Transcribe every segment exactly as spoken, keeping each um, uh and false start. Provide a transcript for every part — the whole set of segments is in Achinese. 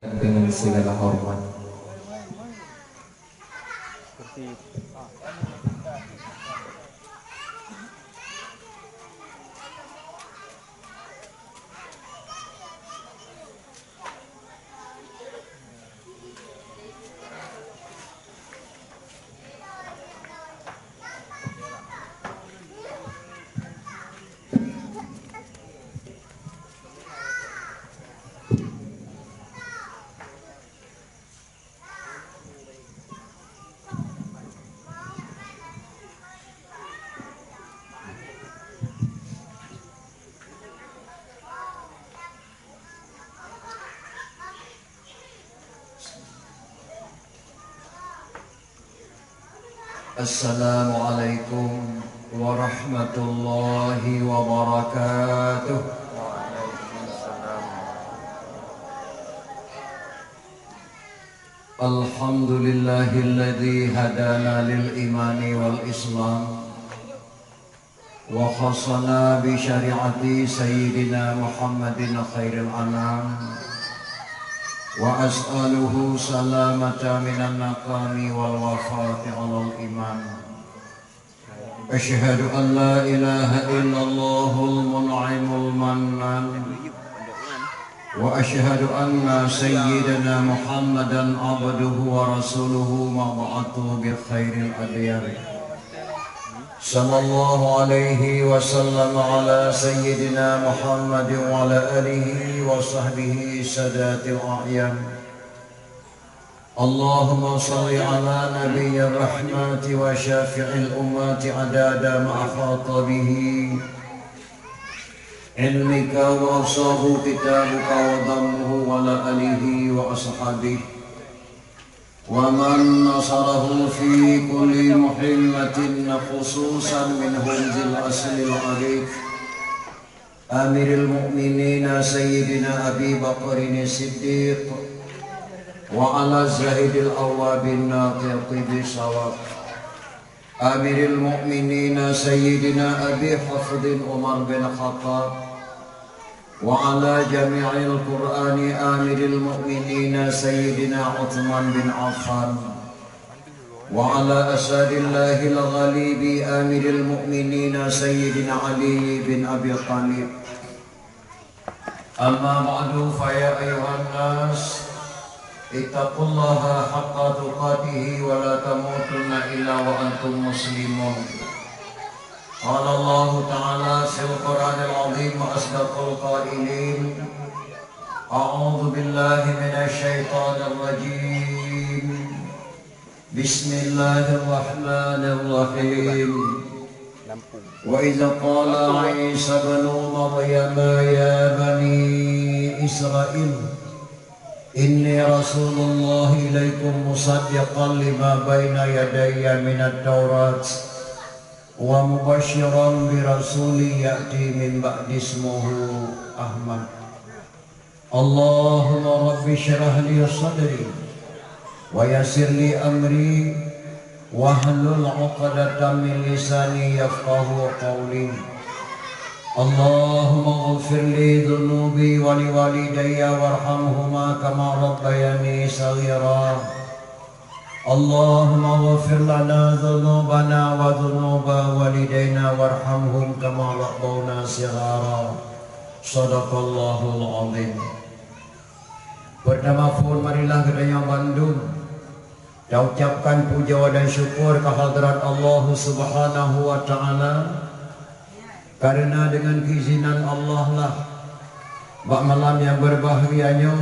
dengan segala hormat. Assalamualaikum warahmatullahi wabarakatuh. Alhamdulillahilladzi hadana lil imani wal islam. وخصنا بشريعة سيدنا محمد خير الأنام، وأسأله سلامة من النقام والوفاة على الإيمان. أشهد أن لا إله إلا الله المنعم المنان، وأشهد أن سيدنا محمدا عبده ورسوله مبعوث بخير الأديان. صلى الله عليه وسلم على سيدنا محمد وعلى آله وصحبه سادات الأعيان. اللهم صل على نبي الرحمة وشافع الأمة عدد ما أحاط به علمك وأوصاه كتابك وضمه وعلى آله وأصحابه ومن نصره في كل محنة، خصوصا منهم ذي الأصل العريف أمير المؤمنين سيدنا أبي بكر الصديق، وعلى الزاهد الأواب الناطق بالصواب أمير المؤمنين سيدنا أبي حفص عمر بن الخطاب، وعلى جامع القرآن أمير المؤمنين سيدنا عثمان بن عفان، وعلى أسد الله الغالب أمير المؤمنين سيدنا علي بن أبي طالب. أما بعد، فيا أيها الناس، اتقوا الله حق تقاته ولا تموتن إلا وأنتم مسلمون. قال الله تعالى في القرآن العظيم وأصدق القائلين: أعوذ بالله من الشيطان الرجيم. بسم الله الرحمن الرحيم. وإذ قال عيسى ابن مريم يا بني إسرائيل إني رسول الله إليكم مصدقا لما بين يدي من التوراة ومبشرا برسول يأتي من بعدي اسمه أحمد. اللهم رب اشرح لي صدري ويسر لي أمري واحلل عقدة من لساني يفقهوا قولي. اللهم اغفر لي ذنوبي ولوالدي وارحمهما كما ربياني صغيرا. اللهم اغفر لنا ذنوبنا وذنوب والدينا وارحمهم كما ربونا صغارا. صدق الله العظيم. Peurtama phon, marilah geutanyoe bandum taucabkan pujoe dan syukur keu hadrat Allah Subhanahu wa Ta'ala, kareuna deungon keuizinan Allah lah, bak malam nyang beubahgia nyoe,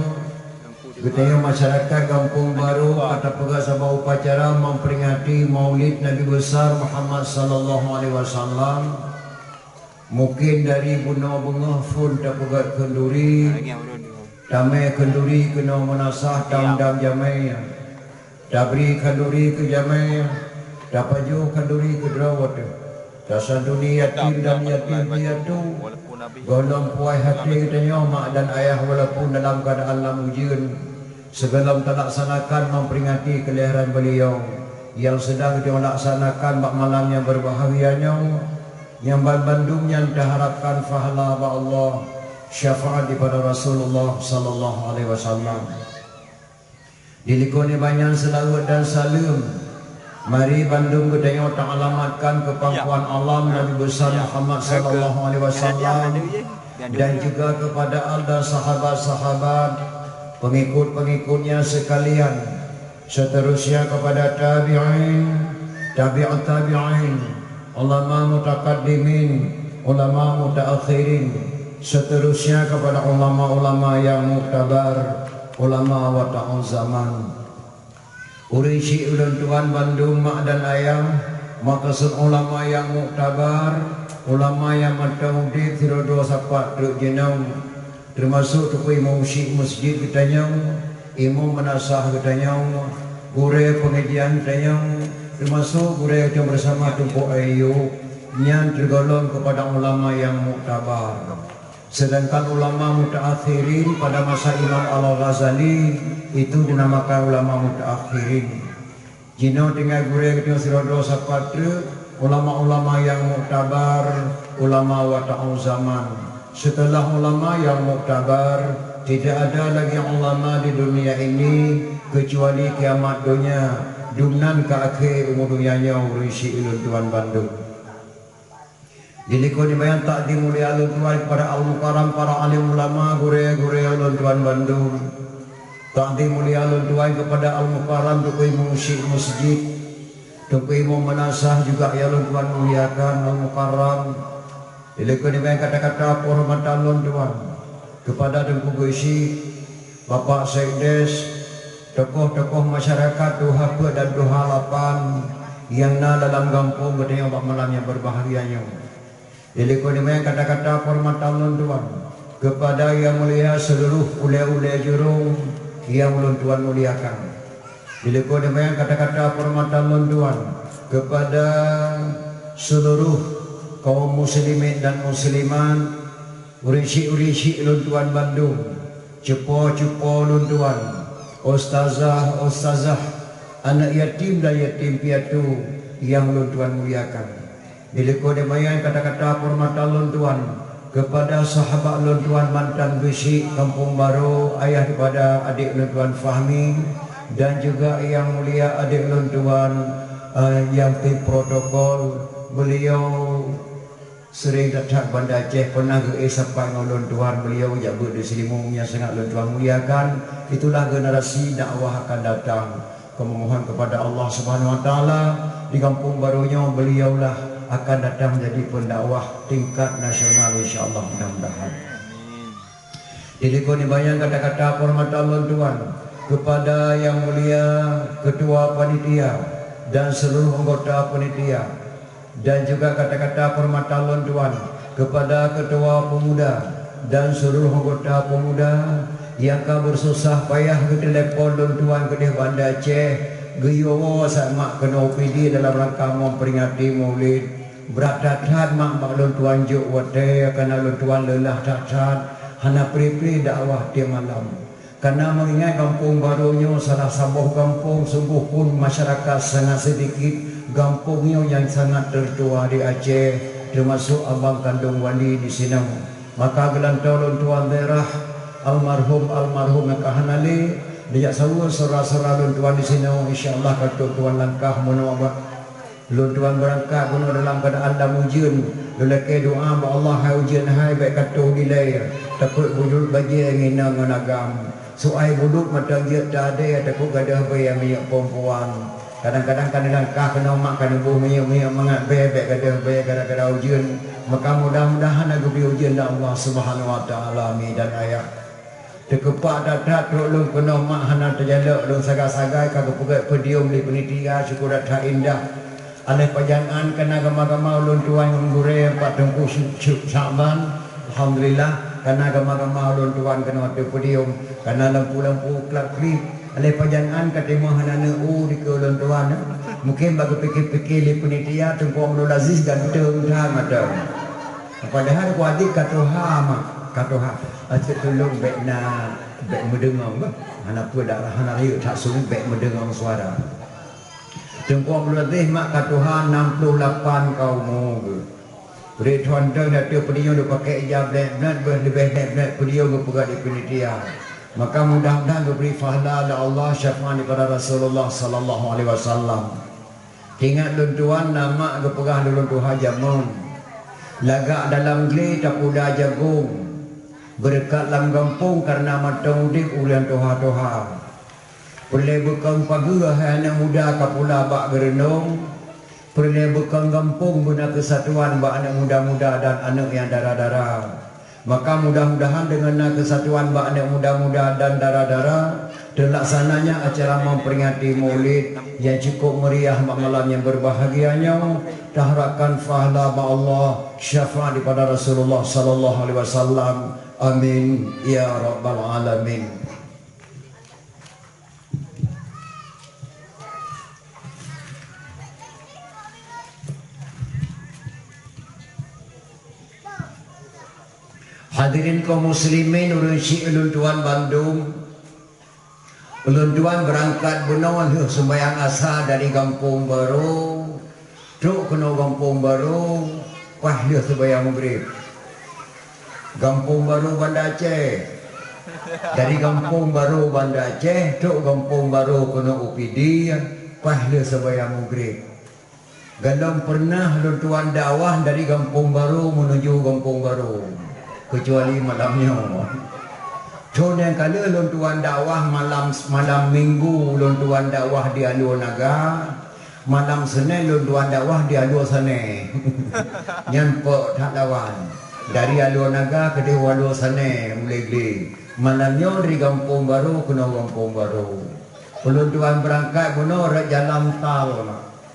geutanyoe masyarakat Gampông Barô ka tapeugah saboh upacara memperingati Maulid Nabi Besar Muhammad sallallahu alaihi wasallam. Mungken dari bunoe beungoh phon tapeugöt kheun duri, tamè kheun duri keunoe meunasah tam-dam jamèe. Tabri kheun duri keu jamèe, tapajoh kheun duri keu droe teuh. Tasantuni yatim dan yatim piatu, gohlom puas até geutanyoe mak dan ayah walaupun dalam keuadaan lam ujeuen. Sigohlom talaksanakan memperingati keulahiran beliau nyang sedang geutanyoe laksanakan bak malam nyang beubahgia nyoe, nyang banmandum nyan taharapkan pahala bak Allah, syafaat daripada Rasulullah sallallahu alaihi wasallam. Dilikot nibak nyan seulaweuet dan saleuem, mari bandum geutanyoe taalamatkan keu pangkuan alam Nabi Besar Muhammad sallallahu alaihi wasallam dan juga kepada al dan sahabat-sahabat, pengikut-pengikutnya sekalian, seterusnya kepada tabi'in, tabi'ut tabi'in, ulama mutakaddimin, ulama mutaakhirin, seterusnya kepada ulama-ulama yang muktabar, ulama wata'u zaman. Ureuëng syiek ulôn tuan bandum mak dan ayah, meukeusud ulama nyang muktabar, ulama nyang mantong udeb sidroe-droe sapat treuk jinoe, teumasok Teungku Imum Syiek Masjid geutanyoe, Imum Meunasah geutanyoe, gurée peungajian geutanyoe, teumasok gurée geutanyoe bersama Teungku Ayub, nyan teugolong keupada ulama nyang muktabar. Sedangkan ulama mutaakhirin pada masa Imam Al-Ghazali itu dinamakan ulama mutaakhirin. Jinoe tinggai gurée geutanyoe sidroe-droe sapat treuk ulama-ulama nyang muktabar, ulama wata'u zaman. Setelah ulama nyang muktabar, tidak ada lagi ulama di dunia ini kecuali kiamat donya, dumnan ka akhé umu donya nyoe ureuëng syiek ulôn tuan bandum. Dilikot nibak nyan takdim mulia lôn tuan kepada Al-Mukarram, para alim ulama, gurée-gurée lôn tuan bandum. Takdim mulia lôn tuan kepada Al-Mukarram Teungku Imum Syiek Masjid, Teungku Imum Meunasah juga nyang lôn tuan muliakan Al-Mukarram. Dilikot nibak nyan kata-kata penghormatan lôn tuan kepada Teungku Geuchik, Bapak Sekdes, tokoh-tokoh masyarakat tuha peuet dan tuha lapan nyang na dalam gampông geutanyoe bak malam nyang berbahagia nyoe. Dilikot nibak nyan kata-kata penghormatan lôn tuan kepada Yang Mulia seluruh ulée-ulée jurong nyang lôn tuan muliakan. Dilikot nibak nyan kata-kata penghormatan lôn tuan kepada seluruh kaum muslimin dan muslimat, ureuëng syiek-ureuëng syiek lôn tuan bandum, cupo-cupo lôn tuan, ustazah-ustazah, aneuëk yatim dan yatim piatu nyang lôn tuan muliakan. Dilikot nibak nyan kata-kata penghormatan lôn tuan kepada sahabat lôn tuan mantan Geuchik Kampung Baro, ayah daripada adék lôn tuan Fahmi, dan juga Yang Mulia adék lôn tuan, eh, nyang tim protokol. Beliau sering that-that Banda Aceh, pernah geuéh sapat ngon lôn tuan, beliau jak beuet di Seulimeum nyang sangat lôn tuan muliakan. Itulah generasi dakwah akan datang. Kami mohon kepada Allah Subhanahu Wa Taala, di Kampung Baro nyoe beliaulah akan datang menjadi pendakwah tingkat nasional, insya Allah, mudah-mudahan. Dilikot nibak nyan kata-kata penghormatan lôn tuan kepada Yang Mulia Ketua Panitia dan seluruh anggota panitia, dan juga kata-kata penghormatan lôn tuan kepada Ketua Pemuda dan seluruh anggota pemuda nyang ka bersusah payah geutelepon lôn tuan keudeh Banda Aceh, geuyue woe samat keunoe O P D dalam rangka memperingati Maulid. Brat that-that mak bak lôn tuan jok watée, karena lôn tuan leulah that-that, hana pri-pri dakwah tiep malam. Karena meuingat Kampung Baro nyoe salah saboh gampông, sunggoh pun masyarakat sangat seudikit, gampông nyoe nyang sangat teutua di Aceh, teumasok abang kandông Wali di sinoe. Maka geulantoe lôn tuan daerah almarhum, almarhum nyang ka hana lé, dijak saweue syedara-syedara lôn tuan di sinoe, insya Allah ka trok tuan langkah meunoe bak Lôn tuan beurangkat bunoe dalam keuadaan lam ujeuen. Lôn lakée doá bak Allah, hai ujeuen hai, bék ka troh dilée. Takot bulut bajée ngon inong ngon agam. Soai bulut mantong jeuet tadée, takot gadôh bée minyeuk phon-phon. Kadang-kadang ka neulangkah keunoe mak ka neuboh minyeuk-minyeuk mangat bée bék gadôh bée gara-gara ujeuen. Maka mudah-mudahan na geubri ujeuen lé Allah Subhanahu Wa Taala, mi dan ayah. Teukeupah that-that trok lôn keunoe mak hana teujalok lôn sagai-sagai ka geupeugét podium lé peunitia syukur that-that indah. Aléh pajan án kana gama-gama ulôn tuan ngon gurée bak Teungku Syuk, Syuk Syakban. Alhamdulillah, kana gama-gama ulôn tuan keunoe ateueh podium, kana lampu-lampu klap-klip. Aléh pajan án ka timoh hana neueu dikeue ulôn tuan. Mungken bak geupike-pike lé peunitia Teungku Abdul Aziz ganteng that mata. Padahai ku adik ka tuha mak, ka tuha. Aci tulông bék na, bék meudeungoe bah. Hana peue dak hana rayeuk that su bék meudeungoe suara. Teungku Abdul Aziz mak ka tuha enam puluh lapan ka umu geuh. Ré tuan deuh ateueh podium geupakék ija blét-blét beuh leubeh blét-blét podium geupeugah di peunitia. Maka mudah-mudahan geubri pahala lé Allah, syafaat daripada Rasulullah sallallahu alaihi wasallam. Ingat lôn tuan, na mak geupeugah lé lôn tuha jameun, lagak dalam glé tapula jagong, beureukat lam gampông kareuna mantong udeb ureuëng tuha-tuha. Peureulée beukong pageue hai aneuëk muda ka pula bak geureunong, peureulée beukong gampông beuna keusatuan bak aneuëk muda-muda dan aneuëk nyang dara-dara. Maka mudah-mudahan deungon na keusatuan bak aneuëk muda-muda dan dara-dara, teulaksananya acara memperingati Maulid nyang cukup meriah bak malam nyang berbahagia nyoe, taharapkan pahala bak Allah, syafaat daripada Rasulullah sallallahu alaihi wasallam. Amin ya rabbal alamin. Hadirin kaum muslimin, ureuëng syik ulôn tuan bandum, ulôn tuan beurangkat bunoe lheueh seumbahyang asa dari Gampông Barô, trok keunoe Gampông Barô, paih lheueh seumbahyang Maghrib. Gampông Barô Banda Aceh. Dari Gampông Barô Banda Aceh trok Gampông Barô keunoe U P D, paih lheueh seumbahyang Maghrib. Gohlom pernah lôn tuan dakwah dari Gampông Barô meunuju Gampông Barô, keucuali malam nyoe. Thôn nyang ka lheueh lôn tuan dakwah malam, malam Minggu lôn tuan dakwah di Alue Naga, malam Senin lôn tuan dakwah di Alue Sané. Nyan pok that lawan. Dari Alue Naga keudeh u Alue Sané mulai glé. Malam nyoe dari Gampông Barô keunoe Gampông Barô. Ulôn tuan beurangkat bunoe rot jalan tal.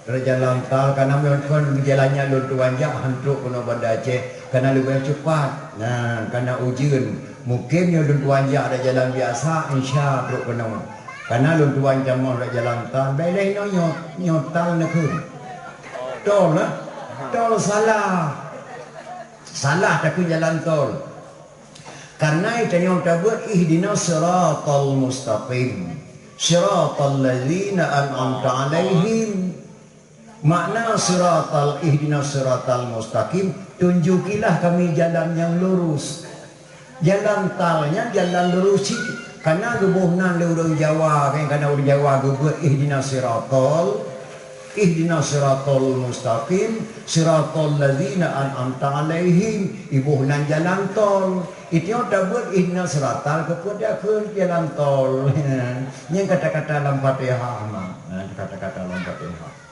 Rot jalan tal, kareuna meunyoe kon jalan nyan lôn tuan jak han trok keunoe Banda Aceh, kareuna leubeh cupat. Nah, kareuna ujeuen. Mungken nyoe lôn tuan jak rot jalan biasa, insya trok keunoe. Kareuna lôn tuan tamong rot jalan tal, bèk lé nyoe, nyoe, nyoe tal neukheun. Tol, eh? Tol salah. Salah takheun jalan tol. Kareuna tanyoe tabeuet ihdinas siratal mustaqim, siratal ladzina an'amta 'alaihim. Makna siratal, ihdinas siratal mustaqim, tunjukilah kami jalan nyang lurus. Jalan tal nyan jalan lurus cit, kareuna geuboh nan lé ureuëng Jawa, kan, kareuna ureuëng Jawa geubeuet ihdinas siratal, ihdinas siratal mustaqim, siratal ladzina an'amta 'alaihim, iboh nan jalan tol. Itanyoe tabeuet ihdinas siratal, keupeue takheun jalan tol. Nyan kata-kata lam Fatihah, ma. Nah, kata-kata lam Fatihah.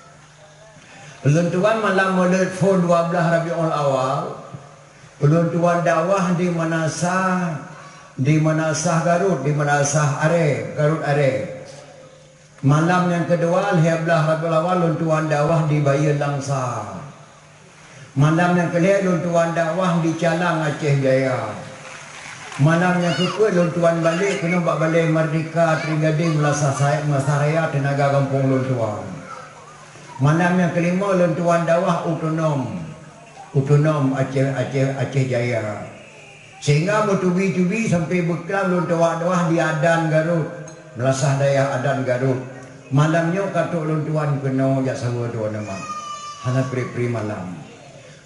Ulôn tuan malam Maulid phôn dua belas Rabiul Awal, ulôn tuan dakwah di Manasah, di Manasah Garut, di Manasah Aree, Garut Aree. Malam nyang keudua, lhèe blah Rabiul Awal, lôn tuan dakwah di Bayeue Langsa. Malam nyang keulhèe, lôn tuan dakwah di Calang, Aceh Jaya. Malam nyang keupeuet, lôn tuan balek keunoe bak Balai Merdeka, Trigading, Meunasah Sa-, Meunasah Raya, Teunaga Gampông lôn tuan. Malam nyang keulima, lôn tuan dakwah otonom, otonom Aceh, Aceh, Aceh Jaya. Sehingga meutubi-tubi sampai beuklam lôn tuan dakwah di Adan Garut, Meunasah Dayah Adan Garut. Malam nyoe ka trok lôn tuan keunoe jak saweue droeneuh mak. Hana pri-pri malam.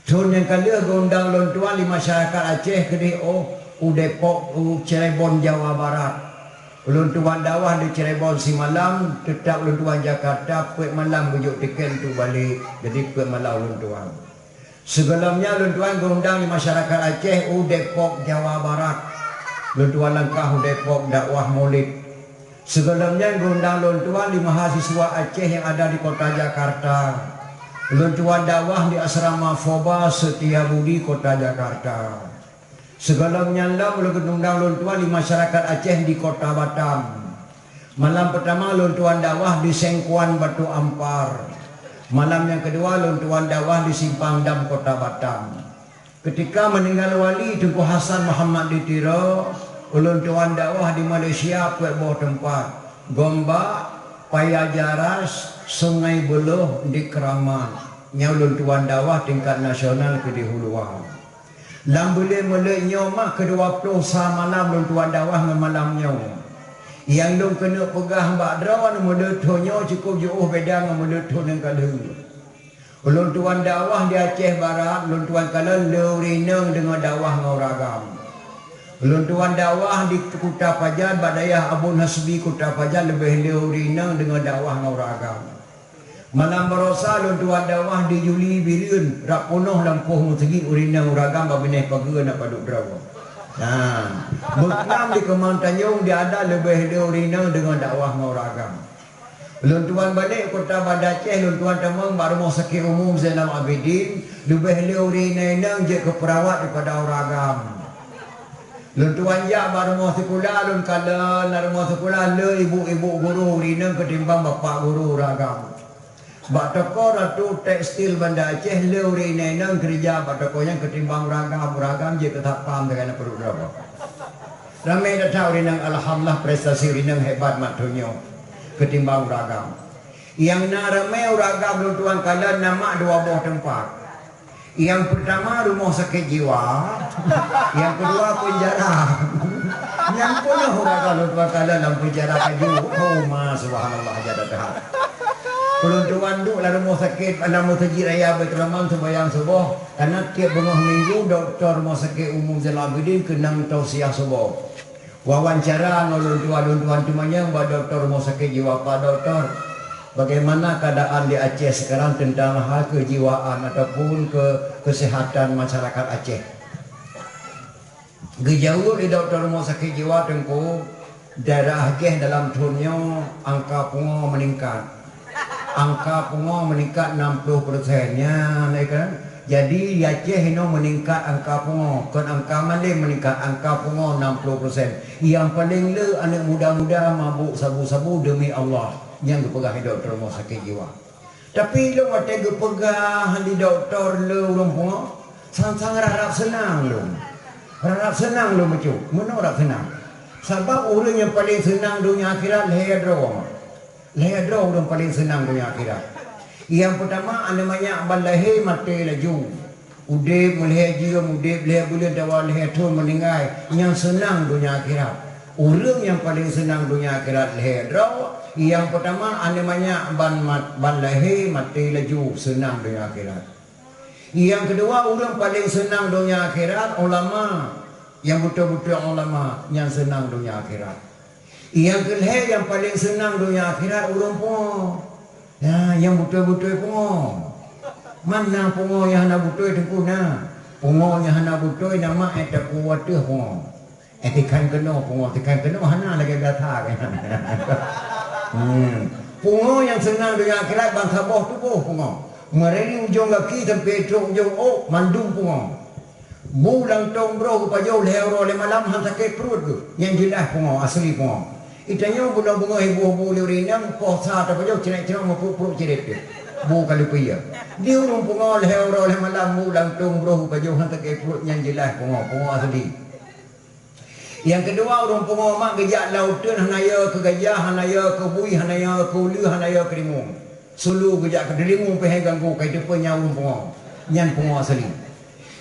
Thôn nyang ka lheueh geuundang lôn tuan lé masyarakat Aceh keudeh, oh, u Depok, u Cirebon, Jawa Barat. Ulôn tuan dakwah di Cirebon simalam, teutap ulôn tuan Jakarta, peuet malam geujok tiket untuk balek, jadi peuet malam ulôn tuan. Sigohlom nyan lôn tuan geuundang di masyarakat Aceh u Depok, Jawa Barat. Lôn tuan langkah u Depok dakwah Maulid. Sigohlom nyan geuundang lôn tuan di mahasiswa Aceh nyang ada di kota Jakarta. Lôn tuan dakwah di asrama Foba Setiabudi, kota Jakarta. Sigohlom nyan lom ulôn geuundang lôn tuan di masyarakat Aceh di kota Batam. Malam peutama lôn tuan dakwah di Sengkuan Batu Ampar. Malam nyang keudua lôn tuan dakwah di Simpang Dam, kota Batam. Keutika meuninggai wali Teungku Hasan Muhammad di Tiro, ulôn tuan dakwah di Malaysia peuet boh teumpat, Gombak, Paya Jaras, Sungai Buloh, di Keramat. Nyan ulôn tuan dakwah tingkat nasional keu di Huluwa. Lam buleuen Maulid nyoe mak keudua ploh sa malam lôn tuan dakwah ngon malam nyoe. Nyang lôn keuneuk peugah bak droeneuh, Maulid thon nyoe cukup jiôh beda ngon Maulid thon nyang ka lheueh. Ulôn tuan dakwah di Aceh Barat, lôn tuan kalon le ureueng inong deungoe dakwah ngon ureueng agam. Lôn tuan dakwah di Kuta Pajan, bak dayah Abon Hasbi Kuta Pajan, leubeh le ureueng inong deungon dakwah ngon ureueng agam. Malam baroesa lôn tuan dakwah di Juli Bireuen, rab peunoh lampôh meuseujid ureueng inong ureueng agam bak binéh pageue na padub droe. Nah, meuklam di Keumang Tanjong di adat leubeh le ureueng inong deungon dakwah ngon ureueng agam. Lôn tuan balek Kuta Banda Aceh, lôn tuan tamong bak Rumoh Sakét Umum Zainal Abidin, leubeh le ureueng inong jeuet keu peurawat daripada ureueng agam. Lôn tuan jak bak rumoh sikula, lôn kalon lam rumoh sikula le ibu-ibu guru ureueng inong keutimbang bapak guru ureueng agam. Bak toko Ratu Tekstil Banda Aceh le ureueng inong keureuja bak toko nyan keutimbang ureueng agam, ureueng agam jeuet keu satpam tinggai na padub droe. Ramé that ureueng inong, alhamdulillah, prestasi ureueng inong hebat mat thon nyoe keutimbang ureueng agam. Nyang na ramé ureueng agam lôn tuan kalon na mak dua boh teumpat. Nyang peurtama rumoh sakét jiwa, nyang keudua peunjara. Nyang peunoh ureueng agam lôn tuan kalon lam peunjara laju. Oh ma, subhanallah, jadah that. Lôn tuan duek lam rumoh sakét, lam Meuseujid Raya Baiturrahman seumayang suboh, karena tiep beungoh minggu dokto Rumoh Sakét Umum Zainal Abidin keunong tausiah suboh. Wawancara ngon lôn tuan, lôn tuan teumanyong bak dokto Rumoh Sakét Jiwa, "Pak Dokto, bagaimana keadaan di Aceh sekarang tentang hal kejiwaan ataupun ke-, kesehatan masyarakat Aceh?" Geujaweueb lé dokto Rumoh Sakét Jiwa, "Teungku, daerah Aceh dalam thon nyoe angka pungoe meuningkat." Angka pungoe meuningkat enam puluh persen. Nyan, ya kan? Jadi, di Aceh inoe meuningkat angka pungoe. Kon angka maleng meuningkat, angka pungoe enam puluh persen. Nyang paleng le aneuk muda-muda mabök sabu-sabu, demi Allah. Nyang geupeugah lé dokto Rumoh Sakét Jiwa. Tapi lôn watée geupeugah lé dokto le ureuëng pungoe, sang-sang rharab seunang lôn. Rharab seunang lôn bacut. Meunoe rharab seunang. Sabab ureuëng nyang paleng seunang donya akhirat lhée droe. Lhée droe ureuëng paleng seunang donya akhirat. Nyang peutama, aneuk manyak ban lahé maté laju. Udeb meulhée jeuem, udeb lhée buleuen atawa lhée thon meuninggai, nyang seunang donya akhirat. Ureuëng nyang paleng seunang donya akhirat lhée droe, nyang peutama, aneuk manyak ban mat-, ban lahé maté laju, seunang donya akhirat. Nyang keudua, ureuëng paleng seunang donya akhirat, ulama nyang beutôi-beutôi ulama nyang seunang donya akhirat. Nyang keulhée nyang paleng seunang donya akhirat ureuëng pungoe. Nah, nyang beutôi-beutôi pungoe. Mana pungoe nyang hana beutôi teungku na? Pungoe nyang hana beutôi nama éh taku ateueh pungoe. Éh tikhan keunoe pungoe, tikhan keunoe hana lagée biasa kan. Hmm. Pungoe nyang seunang donya akhirat ban saboh tuboh pungoe. Meurari ujong gaki sampai trok ujong ôk mandum pungoe. Bu lam tong broh geupajoh lhée uroe lhée malam han sakét pruet geuh. Nyan jeulaih pungoe, asli pungoe. Geutanyoe bunoe beungoh iboh bu lé ureuëng inong, poh sa tapajoh ceunek-ceunek meupruet-pruet cirét teuh. Bu ka lupie. Di ureuëng pungoe lhée uroe lhée malam bu lam tong broh geupajoh han sakét pruet, nyan jeulaih pungoe, pungoe asli. Nyang keudua, ureuëng pungoe mak geujak lam uteuen hana yo keu gajah, hana yo keu bui, hana yo keu uleue, hana yo keu rimueng. Sulu geujak keu rimueng pih hai ganggu, kai teupeu nyan ureuëng pungoe. Nyan pungoe asli.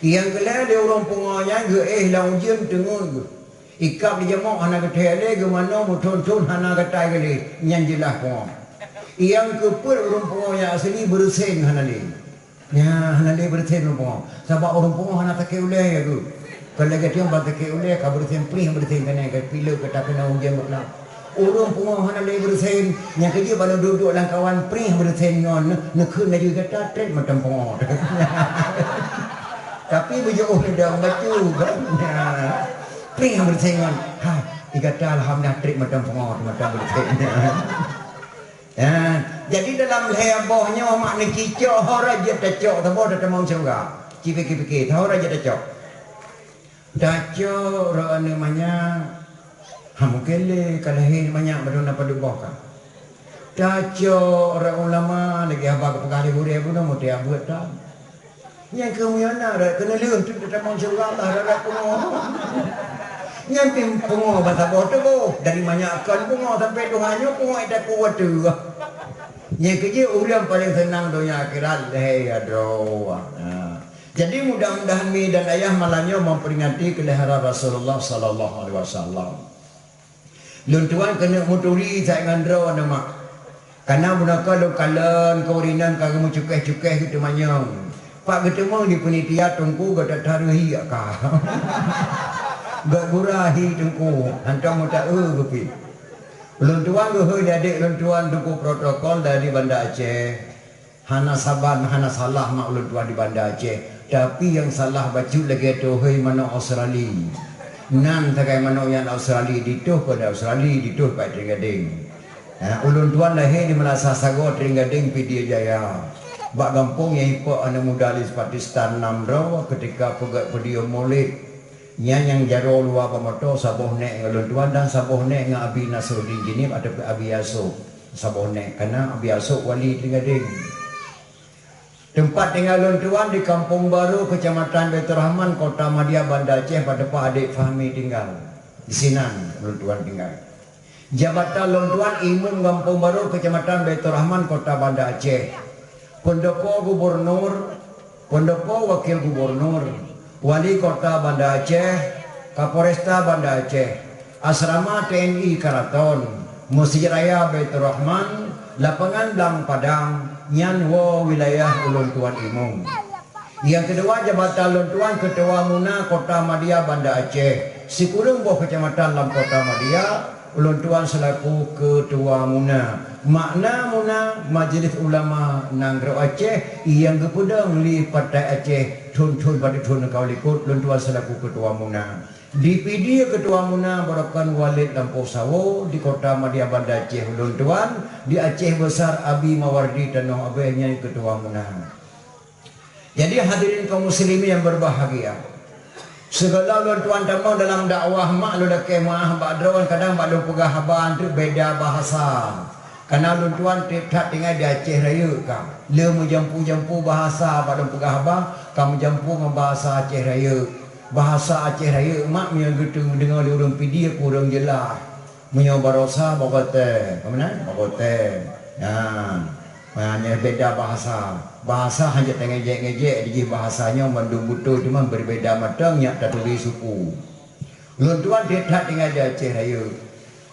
Nyang keulhée lé ureuëng pungoe nyan geuéh lam ujeuen teungeut geuh. Ikab di jamok hana geuthée lé, geumanoe meuthon-thon hana gatai geuh lé, nyan jeulaih pungoe. Nyang keupeuet ureuëng pungoe nyang asli beureusen hana lé. Nyan hana lé beureusen ureuëng pungoe. Sabab ureuëng pungoe hana sakét ulée ya geuh. Kon lagée tiong ban sakét ulée ka beureusen prih beureusen keunan ka pilek ka takeunong ujeuen beuklap. Ureuëng pungoe hana lé beureusen, nyang keujeuet ban duek-duek lam kawan prih beureusen ngon neukheun laju gata treb mantong pungoe. Tapi beujeuôh neudong bacut kan. Prih beureusen ngon. Hai, di gata alhamdulillah treb mantong pungoe, mantong beureusen. Ya, jadi dalam lhée boh nyoe mak neucicok ho raja tacok saboh tatamong syeuruga. Ci pike-pike, ho raja tacok. Tacok roh aneuk manyak, ha mungken lé ka lahé manyak baru na padub boh ka. Tacok roh ulama lagée haba geupeugah lé gurée bunoe muté abeuet tan. Nyang keu meunyoe na rot keuneulheueh teuk tatamong syeuruga Allah rot pungoe. Nyan pih pungoe ban saboh teuboh, dari manyak kon pungoe sampai tuha nyoe pungoe ita kuat teuh. Nyang keujeuet ureuëng paleng seunang donya akhirat lhée ya droe. Nah. Jadi mudah-mudahan mi dan ayah malam nyoe memperingati kelahiran Rasulullah sallallahu alaihi wasallam. Lôn tuan keuneuk meuturi that ngon droe na mak. Kana bunoe ka lôn kalon keu ureuëng inong ka geumeucukéh-cukéh geuteumanyong. Pak geuteumong di panitia teungku gata tareuhi ka. Gak gura hi Teungku, hantom meuta-eu geupi. Ulôn tuan geuhôi di adék ulôn tuan Teungku protokol dari Banda Aceh. Hana saban, hana salah mak ulôn tuan di Banda Aceh. Tapi nyang salah bacut lagée tohôi manok Australi. Nan sagai manok nyan Australi, ditoh pada Australi, ditoh pada Gadeng. Ha, ulôn tuan lahé di Meunasah Sagoe, Trienggadeng, Pidie Jaya. Bak gampông nyang ipok aneuk muda Lis Pakistan nam droe ketika peugét podium Maulid. Nyan nyang jaroe luwa bak moto saboh nék ngon ulôn tuan dan saboh nék ngon Abi Nasruddin Jeunieb ataupun Abi Yasuk. Saboh nék, kana Abi Yasuk wali Trienggadeng. Teumpat tinggai lôn tuan di Kampung Baru, Keucamatan Baiturrahman, Kota Madya, Banda Aceh, bak teumpat adék Fahmi tinggai. Di sinan lôn tuan tinggai. Jabatan lôn tuan Imum Kampung Baru, Keucamatan Baiturrahman, Kota Banda Aceh. Peundopo gubernur, peundopo wakil gubernur, wali kota Banda Aceh, Kapolresta Banda Aceh. Asrama T N I Karaton, Meuseujid Raya Baiturrahman, Lapangan Blang Padang, nyan woe wilayah ulôn tuan imum. Nyang keudua, jabatan lôn tuan Keutua Muna Kota Madya Banda Aceh. Sikureueng boh keucamatan lam Kota Madya, ulôn tuan seulaku Keutua Muna. Makna Muna, Majelis Ulama Nanggroe Aceh, nyang geupeudong lé Partai Aceh thon-thon bak thon ka likot, ulôn tuan seulaku Keutua Muna. Di Pidie Keutua Muna, barokon Walid Lampôh Sawo, di Kota Madya Banda Aceh ulôn tuan, di Aceh Besar Abi Mawardi Tanoh Abée nyan Keutua Muna. Jadi hadirin kaum muslimin yang berbahagia, sigohlom lôn tuan tamong dalam dakwah mak lôn lakée meuáh bak droe kadang bak lôn peugah haba treuk beda bahasa. Kana lôn tuan tiep that tinggai di Aceh Rayeuk ka. Le meujampu-jampu bahasa bak lôn peugah haba, ka meujampu ngon bahasa Aceh Rayeuk. Bahasa Aceh Rayeuk mak meunyoe geudeungoe lé ureuëng Pidie kureueng jeulaih. Meunyoe barosa, bagote. Apa meunan? Bagote. Nyan. Nah, nyan beda bahasa. Bahasa hana tangejek-ngejek, dijih bahasa nyoe mandum beutôi, cuma berbeda mantong nyak taturi suku. Lôn tuan tiep that tinggai di Aceh Rayeuk.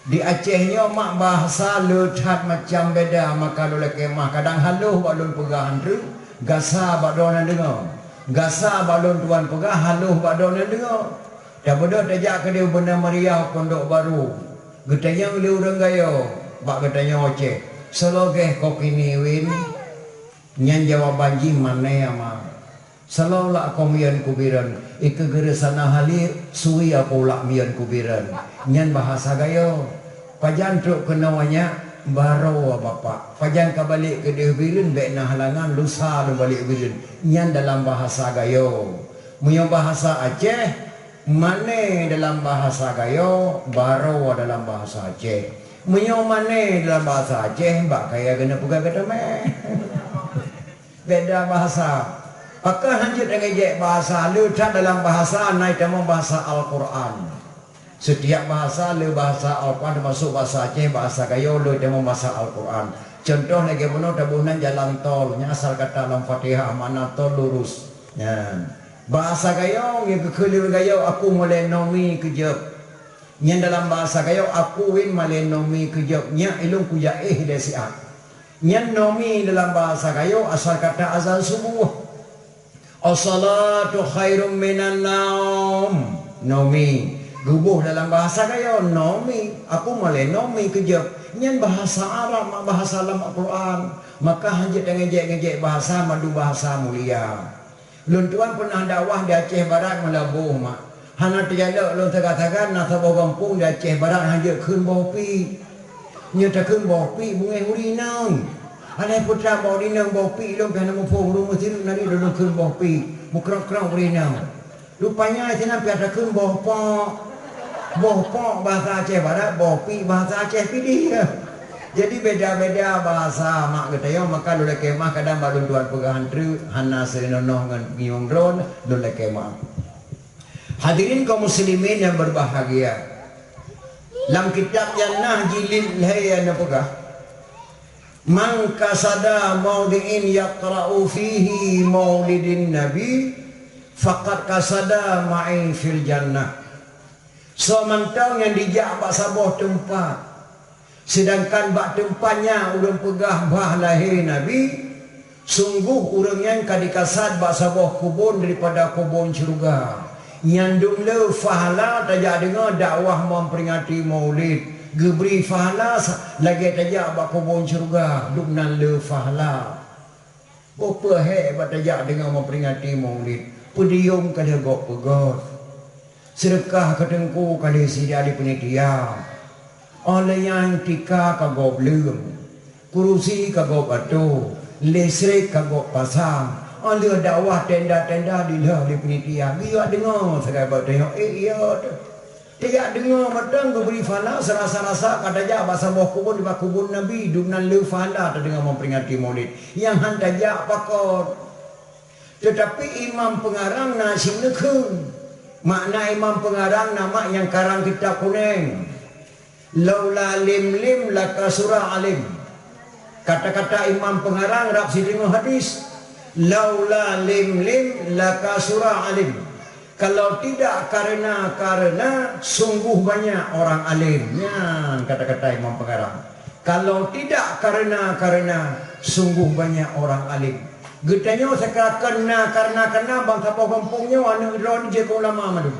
Di Aceh nyoe mak bahasa le that macam beda, maka lôn lakée meuáh kadang haloh bak lôn peugah han treuk, gasa bak droeneuh deungoe. Gasa bak lôn tuan peugah, haloh bak droeneuh deungoe. Tabeudôh tajak keudeh Banda Meriah Pondok Baru. Geutanyong lé ureuëng Gayo bak geutanyoe Aceh, "Soe lagée Kokini Win?" Nyan jawaban jih, "Mané ama." "Soe lom lak kong miyeuen kubireuen?" "Ikeue geureueh sana hali, sui apo ulak miyeuen kubireuen." Nyan bahasa Gayo. "Pajan trok keunoe nyak?" "Baroe bapak." "Pajan ka balek keudeh bireuen?" "Bék na halangan, lusa lôn balek bireuen." Nyan dalam bahasa Gayo. Meunyoe bahasa Aceh, mané dalam bahasa Gayo, baroe dalam bahasa Aceh. Meunyoe mané dalam bahasa Aceh, bak kaya keuneuk peugah gata meh. Beda bahasa. Pakon hanjeuet tangejek bahasa, le that dalam bahasa na itamong bahasa Al-Quran. Setiap bahasa le bahasa Al-Quran, termasuk bahasa Aceh, bahasa Gayo, le itamong bahasa Al-Quran. Contoh lagée bunoe taboh nan jalan tol, nyan asal kata lam Fatihah, makna tol lurus. Nyan. Bahasa Gayo, ngieng keu kheun lé ureuëng Gayo, "Aku malée nomi keujeup." Nyan dalam bahasa Gayo, "Aku win malée nomi keujeup, nyak ilong kujaéh lé siat." Nyan nomi dalam bahasa Gayo asal kata azan subuh. "As-salatu khairum minan naum." Nomi. Geuboh dalam bahasa Gayo, nomi. "Aku malée nomi keujeup." Nyan bahasa Arab, mak bahasa lam Al-Quran. Maka hanjeuet tangejek-ngejek bahasa, mandum bahasa mulia. Lôn tuan peunah dakwah di Aceh Barat meulaboh mak. Hana teujalok lôn sagai-sagai na saboh gampông di Aceh Barat hanjeuet kheun boh piek. Nyoe takheun boh piek beungéh ureuëng inong. Alah peue that boh ureuëng inong boh piek lôn pih hana muphom ureuëng meusiru nari lôn kheun boh piek. Meukrong-krong ureuëng inong. Rupanya sinan pih takheun boh pok. Boh pok bahasa Aceh Barat, boh piek bahasa Aceh Pidie. Jadi beda-beda bahasa mak geutanyoe, maka lôn lakée meuáh kadang bak lôn tuan peugah han treuk, hana seunonoh ngon nyueng droen, lôn lakée meuáh. Hadirin kaum muslimin yang berbahagia. Lam kitab Jannah jilid lhée na peugah, "Man qasada maudhi'in yaqra'u fihi maulidin nabi, faqad qasada ma'i fil jannah." Soe mantong nyang jijak bak saboh teumpat, seudangkan bak teumpat nyan ureuëng peugah bah lahé Nabi, sunggoh ureuëng nyan ka jikasad bak saboh keubon daripada keubon syeuruga. Nyan dum le pahala tajak deungoe dakwah memperingati Maulid. Geubri pahala sa-, lagée tajak bak kubon syeuruga, dum nan le pahala. Boh peuhek bak tajak deungoe memperingati Maulid. Peudiom ka lheueh gob peugöt. Seudeukah keu teungku ka lheueh sida di panitia. Óh lheueh nyan tika ka gob leuem, kurusi ka gob atoe, listrik ka gob pasang. Óh lheueh dakwah tenda-tenda dilheueh lé panitia. Geuyue deungoe sagai bak tanyoe, eh, iya teuh. Tajak deungoe mantong geubri pahala, seurasa-rasa ka tajak bak saboh kubon, bak kubon Nabi, dum nan le pahala tadeungoe memperingati Maulid. Nyang han tajak pakon. Teutapi imam peungarang na sineukheun. Makna imam peungarang na mak nyang karang kitab kuneng. Laula lim-lim lakasura alim. Kata-kata imam peungarang rab sideungoe hadis. Laula lim-lim lakasura alim. Kalau tidak karena-karena, sungguh banyak orang alim. Nyan kata-kata imam peungarang. Kalau tidak karena-karena, sungguh banyak orang alim. Geutanyoe seukira kon na karena-karena, bansaboh gampông nyoe aneuëk droe jeuet keu ulama mandum.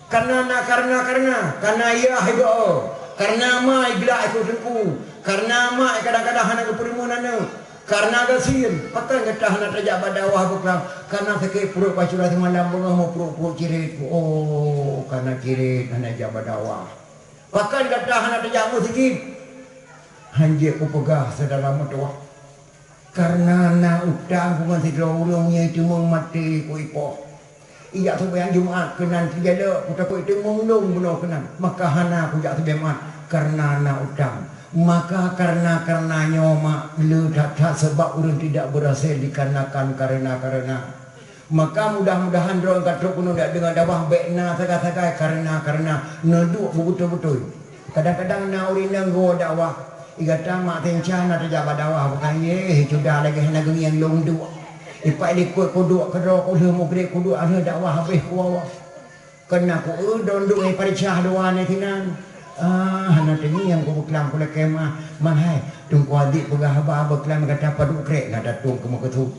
Karena na karena-karena, karena yah igoe, karena ma iglak ikeu teungku, karena ma kadang-kadang hana geupeureumeun aneuëk, karena gasien, pakon gata hana tajak bak dakwah beuklam, karena sakét pruet bak syedara simalam beungoh meupruet-pruet ciret. Oh, karena ciret hana jak bak dakwah. Pakon gata hana tajak meuseujid? Hanjeuet kupeugah syedara meutuwah. Kareuna na utang keu sidroe ureuëng nyang teumeung maté keu ipoh. Ijak seumayang Jumat keunan sijalok, kutakot teumeung lôn bunoe keunan, maka hana kujak seumayang Jumat kareuna na utang. Maka kareuna-kareuna nyoe mak le that-that sabab ureuëng tidak berhasil dikarenakan kareuna-kareuna. Maka mudah-mudahan droe ka trok keunoe jak deungoe dakwah bék na sagai-sagai kareuna-kareuna, neuduek beubeutôi-beutôi. Kadang-kadang na ureuëng inong geuwoe dakwah, i gata mak teuinca na tajak bak dakwah, bukan yeh cuda lagée hana geungieng lôn duek. Ipak likot kuduek keudroe kulheueh mugreb kuduek alheueh dakwah habéh kuwoe. Keunan ku eu dondok nyang parecah dua ni sinan. Ah, hana teungieng ku beuklam ku lakée mah. Man hai, Teungku Adik peugah haba beuklam gata padub krek gata tueng keu meukeusut.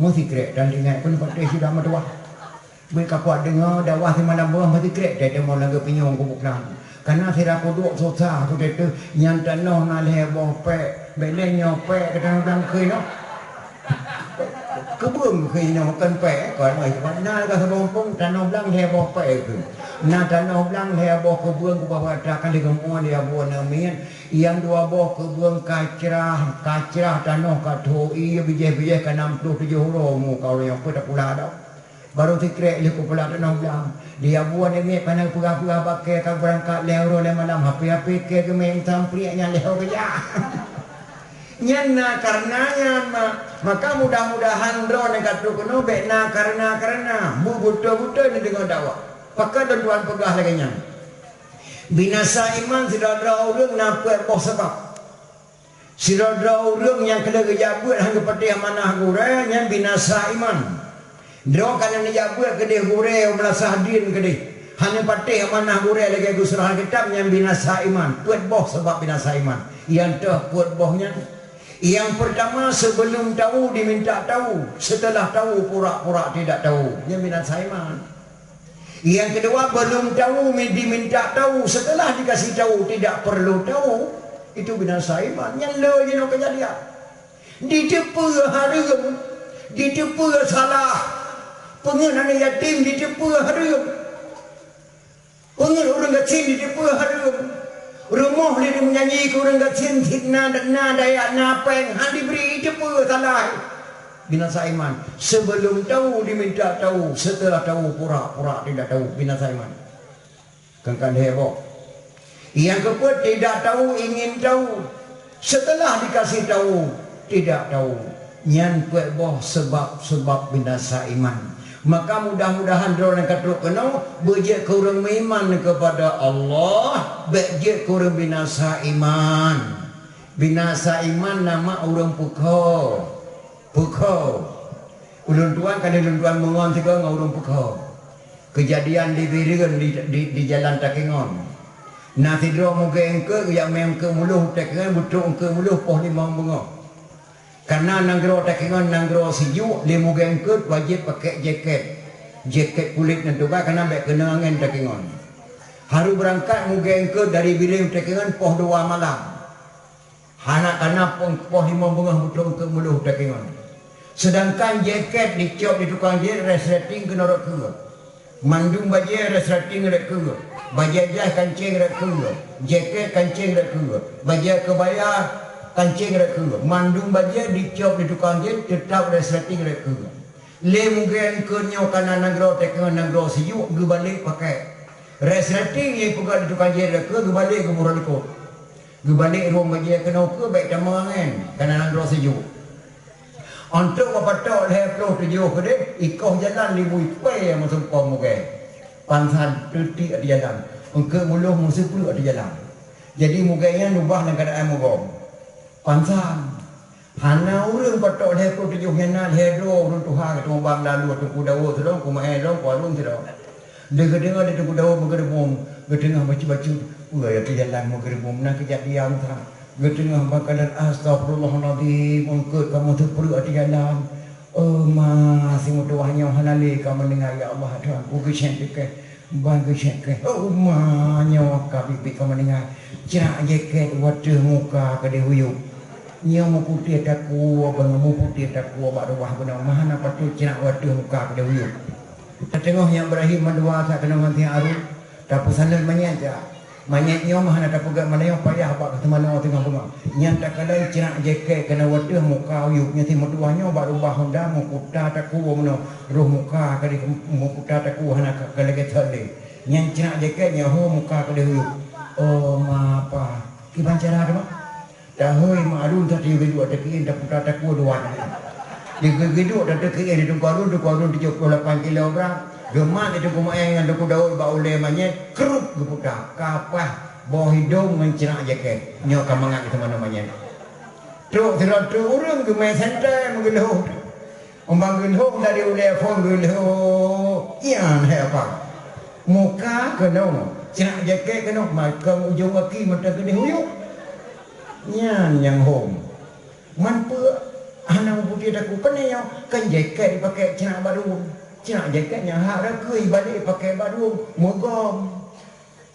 Meusikrek dan ingat pun patéh sudah meutuwah. Beuka kuat deungoe dakwah simalam boh meusikrek teuh teumoe lagée pinyong ku beuklam. Kana sira kuduek susah tu teuh nyan tanoh na lhée boh pék. Bék lé nyoe pék keu tanoh blang keu noh. Keubeueng keu inoe kon pék kon oi na ka saboh pong tanoh blang lhée boh pék keu. Na tanoh blang lhée boh keubeueng ku bak rata ka lheueh geumoe lé abu aneuk miet. Nyang dua boh keubeueng ka crah, ka crah tanoh ka tho ie bijéh-bijéh ka nam ploh tujoh uroe mu ka ureuëng nyang peue tapula dah. Barô sikrek lheueh kupeula tanoh blang. Di abu aneuk miet ka na peugah-peugah bak kée ka beurangkat lhée uroe lhée malam, hapé-hapé kée geumeng sampriek nyan lhée uroe geujak. Nyan na kareuna nyan ma-, maka mudah-mudahan droeneuh ka trok keunoe bék na kareuna-kareuna, beubeutôi-beutôi neudeungoe dakwah. Pakon lôn tuan peugah lagée nyan. Binasa iman sidroe-droe ureuëng na peuet boh sabab. Sidroe-droe ureuëng nyang keuneuk geujak beuet hana geupatéh amanah gurée nyan binasa iman. Droe ka neujak beuet keudeh gurée meulasah dien keudeh, hana patéh amanah gurée lagée geusurah Alkitab nyan binasa iman. Peuet boh sabab binasa iman. Nyang toh peuet boh nyan. Nyang peurtama, sebelum tahu diminta tahu, setelah tahu pura-pura tidak tahu. Nyan binasa iman. Nyang keudua, belum tahu mi-, diminta tahu, setelah dikasih tahu tidak perlu tahu, itu binasa iman. Nyan le jinoe keujadian. Diteupeue hareuem, diteupeue salah. Peungeuet aneuk yatim diteupeue hareuem. Peungeuet ureuëng gasien diteupeue hareuem. Rumoh lé meunyanyi keu ureuëng gasien sit na, na dayah na péng han dibri, iteupeue salah. Binasa iman. Sebelum tahu diminta tahu, setelah tahu pura-pura tidak tahu. Binasa iman. Kan-kan heboh. Nyang keupeuet tidak tahu ingin tahu. Setelah dikasih tahu tidak tahu. Nyan peuet boh sebab-sebab binasa iman. Maka mudah-mudahan droeneuh ka trok keunoe beujeuet keu ureuëng meuiman kepada Allah, bék jeuet keu ureuëng binasa iman. Binasa iman nama ureuëng peukho. Peukho. Ulôn tuan ka lheueh lôn tuan meungon sigoe ngon ureuëng peukho. Keujadian di Bireuen di, di, di jalan Takengon. Na sidroe mugée eungkôt geujak mé eungkôt muloh Takengon beutrok eungkôt muloh poh limong beungoh. Kareuna nanggroe Takengon nanggroe sijuek, lé mugée eungkôt wajéb pakék jakét. Jakét kulét nyan tubai kana bék keunong angén takingon. Harôh beurangkat mugée eungkôt dari Bireuen takingon poh dua malam. Hana kana poh, poh limong beungoh beutôi eungkôt mulôh takingon. Seudangkan jakét dicok di tukang jahét resleting keunoe rot keue. Mandum bajée resleting rot keue. Bajée jaih kancéng rot keue. Jakét kancéng rot keue. Bajée keubaya kancéng rot keue. Mandum bajée dicok di tukang jahét teutap resleting rot keue. Lé mugée eungkôt nyoe kana nanggroe teukeue nanggroe sijuek geubalek pakék. Resleting nyang peugah di tukang jahét rot keue geubalek geuboh rot likôt. Geubalek rhueng bajée keunoe keue bék tamong angén kana nanggroe sijuek. Eunteuk bak patok lhée ploh tujoh keudeh ikoh jalan libui pée meusumpom mugée. Pansan teutik ateueh jalan. Eungkôt mulôh meuseupeue ateueh jalan. Jadi mugée nyan ubah lam keuadaan mugom. Pansan. Hana ureuëng patok lhée ploh tujoh nyan na lhée droe ureuëng tuha geuteumubang lalu Teungku Daud sidroe, Teungku Maé sidroe, Teungku Arun sidroe. Lé geudeungoe lé Teungku Daud meugeureumbom, geuteungoh bacut-bacut, peue ya teujalan meugeureumbom na keujadian that. Geuteungoh bak kalon astagfirullahalazim eungkôt kamoe teupeureuek teujalan. Oh ma, simeutuwah nyoe hana lé ka meuninggai ya Allah Tuhan, ku geucék teuke. Ban geucék keu, oh ma, nyoe ka biet-biet ka meuninggai. Crak jakét wateueh muka keudeh huyup. Nyoe meuputéh takue, beungoh meuputéh takue bak rubah bunoe, ma hana patôt crak wateueh muka keudeh huyup. Tateungoh nyang Ibrahim mandua sa keunong ngon si Harun, tapeusaneut manyét jak. Manyét nyoe ma hana tapeugét meunyoe payah bak keuteumanoe teungoh beungoh. Nyan takalon crak jakét keunoe wateueh muka huyup, nyoe simeutuwah nyoe bak rubah honda meukuta takue meunoe. Roh muka keudeh meukuta takue hana ka, ka lagée that lé. Nyan crak jakét nyan ho muka keudeh huyup. Oh ma apa? Kiban cara teuma? Tahôi ma Harun sateue geuduek teukién taputa takue dua kali. Di geuduek tateukeu di Teungku Harun, Teungku Harun tujoh ploh lapan kilo brat. Geumat di Teungku Maé ngon Teungku Daud bak ulée manyét, krup geuputa. Ka paih boh hidong ngon crak jakét. Nyoe ka mangat di teumanoe manyét. Trok sidroe trok ureuëng geumé santée meugeulhôh. Umbang geulhôh dari ulée phon geulhôh, ian hai apa? Muka keunoe, crak jakét keunoe, makam ujong gaki mata keudeh uyuek. Nyan nyang hom. Man peue hana meuputéh takue keunoe nyoe, kan jakét dipaké crak bak rhueng. Crak jakét nyang hak rakui balek paké bak rhueng, meugom.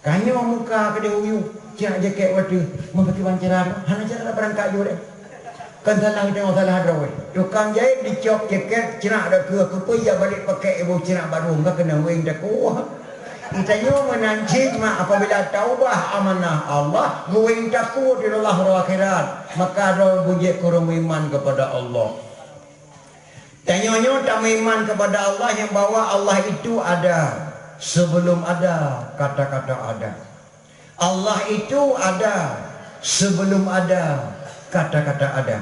Ka nyoe muka keudeh uyuek, crak jakét wateueh, meupakiban cara hana cara beurangkat jih deh. Kan salah tanyoe salah droe. Tukang jahét dicok jakét crak dakeu keupeue jak balek paké iboh crak bak rhueng ka keunong wéng takue. Geutanyoe meunan cit mak apabila taubah amanah Allah geuwéng takue di Allah uroe akhirat, maka droe beujeuet keu ureuëng meuiman keupada Allah. Tanyoe nyoe tameuiman keupada Allah nyang bahwa Allah itu ada sebelum ada kata-kata ada. Allah itu ada sebelum ada kata-kata ada.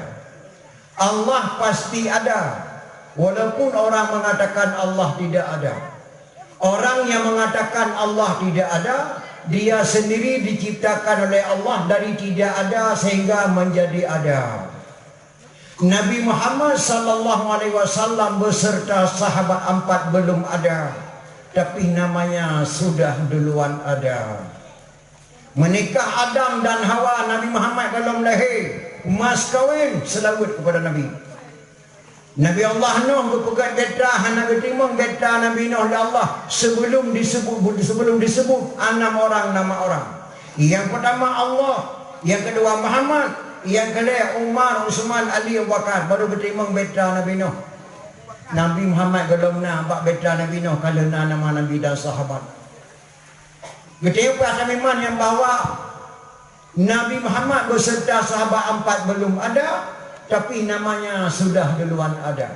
Allah pasti ada, walaupun orang mengatakan Allah tidak ada. Orang yang mengatakan Allah tidak ada, dia sendiri diciptakan oleh Allah dari tidak ada sehingga menjadi ada. Nabi Muhammad sallallahu alaihi wasallam beserta sahabat empat belum ada, tapi namanya sudah duluan ada. Menikah Adam dan Hawa, Nabi Muhammad belum lahir, mas kawin selawat kepada Nabi. Nabi Allah Nuh geupeugét bahtera hana geuteurimong bahtera Nabi Nuh lé Allah sebelum disebut, sebelum disebut enam orang nama orang. Yang pertama Allah, yang kedua Muhammad, yang kelhée Umar, Utsman, Ali, Abu Bakar, baru geuteurimong bahtera Nabi Nuh. Nabi Muhammad gohlom na bak bahtera Nabi Nuh ka lheueh na nama Nabi dan sahabat. Geutanyoe peuhah tameuiman nyang bahwa Nabi Muhammad beserta sahabat empat belum ada, tapi namanya sudah duluan ada.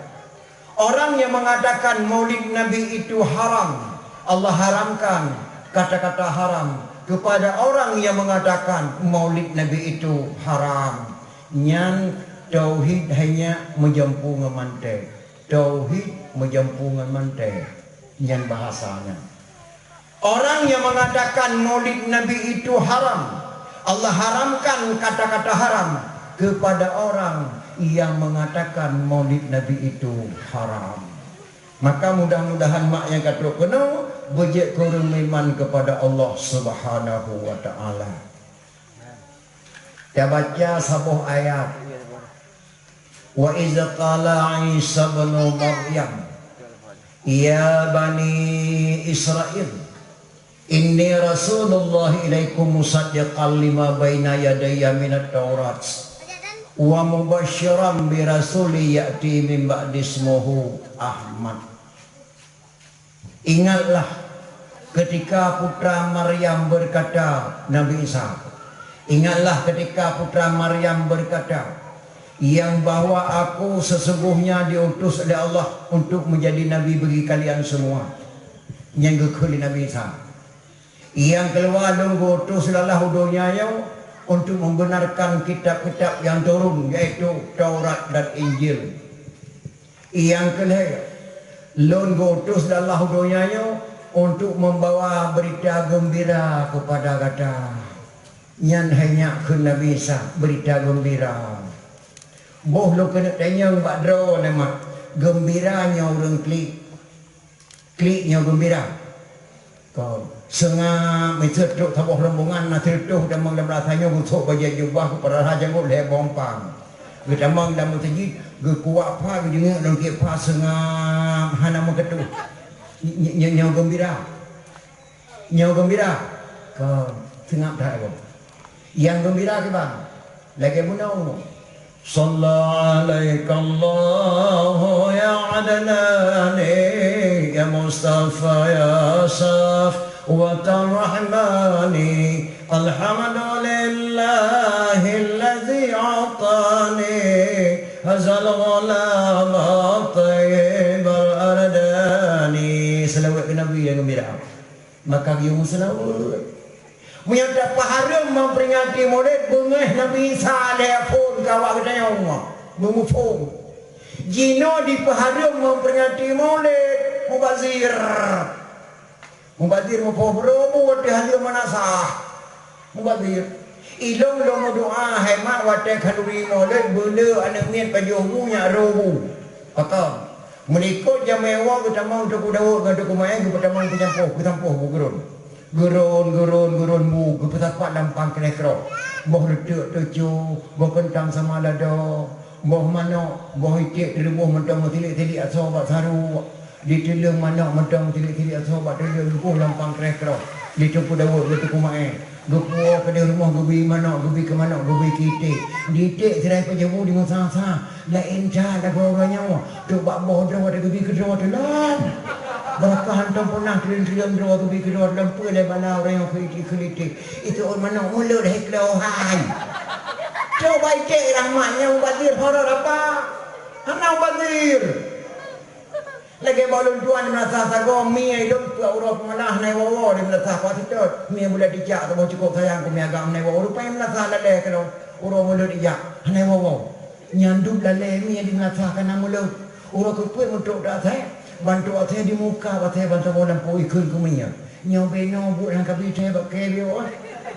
Orang yang mengatakan maulid Nabi itu haram, Allah haramkan kata-kata haram kepada orang yang mengatakan maulid Nabi itu haram. Nyan tauhid hanya meujampu ngon manté. Tauhid meujampu ngon manté. Nyan bahasanya. Orang yang mengatakan maulid Nabi itu haram, Allah haramkan kata-kata haram kepada orang yang mengatakan maulid Nabi itu haram. Maka mudah-mudahan mak nyang ka trok keunoe beujeuet keu ureuëng meuiman kepada Allah Subhanahu wa Taala. Tabaca saboh ayat. Wa iz qala Isa ibnu Maryam, Ya Bani Israil, inni Rasulullah ilaikum musaddiqan lima baina yadayya minat Taurat wa mubasyiran bi rasulin ya'ti min ba'di ismuhu Ahmad. Ingatlah ketika putra Maryam berkata, Nabi Isa. Ingatlah ketika putra Maryam berkata, yang bahwa aku sesungguhnya diutus oleh Allah untuk menjadi nabi bagi kalian semua. Nyang geukheun lé Nabi Isa. Nyang keuluwa lôn geuutus lé Allah u donya nyoe untuk membenarkan kitab-kitab yang turun, yaitu Taurat dan Injil. Nyang keulhèe, lôn geuutus lé Allah u donya nyoe untuk membawa berita gembira kepada gata. Nyan hai nyak kheun Nabi Isa, berita gembira. Boh lôn keuneuk tanyong bak droeneuh mak, gembira nyoe ureueng klik. Klik nyoe gembira. Kon, seungab miseue trok saboh rombongan na sireutôh tamong lam rasa nyoe geusok bajèe jubah, geupeurasa janggot lhèe boh pang. Geutamong lam meuseujid, geukuak pha, geujeungeuek lam kiek pha seungab hana meukeutôh. Ny-, ny-, nyoe gembira. Nyoe gembira. Kon, seungab that boh. Nyang geumbira kiban lagèe bunoe. Shalla alaikallahu ya Adnani, ya Mustafa, ya Safwatar Rahmani. Alhamdulillahillazi a'tani hazal ghulam at-thayyibal ardani. Seulaweuet keu Nabi nyang geumbira. Maka geuyue meuseulaweuet. Meunyoe tapeuhareuem memperingati Maulid, beungèh Nabi Isa lhèe phon keu awak geutanyoe, beumuphon. Jinoe dipeuhareuem memperingati Maulid, mubazir. Mubazir mupoh brôbu watèe hareuem meunasah. Mubazir. Ilôn lôn meudoa, hai mak, watèe khanuri Maulid, beuleu aneuk miet pajoh bu nyak rôh bu. Pakon? Meulikot jamèe woe geutamong Teungku Daud ngon Teungku Maé geupeutamong peusampoh, geusampoh bu geuron. Geuron, geuron, geuron bu, geupeusapat lam pangkreh keudroe. Boh leuteuk teucue, boh keuntang sama lada, boh manok, boh iték teureubôh mantong meusilik-silik asoe bak saru. Diteuleueng manok mantong meusilik-silik asoe bak teuleueng, geupoh lam pangkreh keudroe. Di Teungku Daud, di Teungku Maé. Geupuwoe keudéh rumoh, geubri manok, geubri keu manok, geubri keu iték. Di iték sirai pajoh bu dimeusa-sa. Laén that lagoe uroe nyoe, trok bak boh droe tageubri keudroe teuh lom. Barokah hántom peunah triliun-triliun droe geubri keudroe teuh lom, peue lé bala uroe nyoe keu iték, keu iték. Itu ôn manok mulut hai klo hai. Trok bak iték rahmat nyoe mubazir horot apa? Hana mubazir. Lagèe bak lôn tuan di meunasah sagoe, mie lôn peuet uroe peumalah hana iwoe-woe di meunasah, Pak Seutôt. Mie buleuen ijak saboh cukôp sayang keu mie agam hana iwoe-woe. Rupanya meunasah lalè keudroe uroe Maulid ijak hana iwoe-woe. Nyan dum lalè mie di meunasah ka na Maulid. Uroe keupeuet meutrok asèe, ban trok asèe di muka asèe ban saboh lampôh ikheun keu mie. Nyoe binoe buet nyang ka bri thèe bak kèe bioe.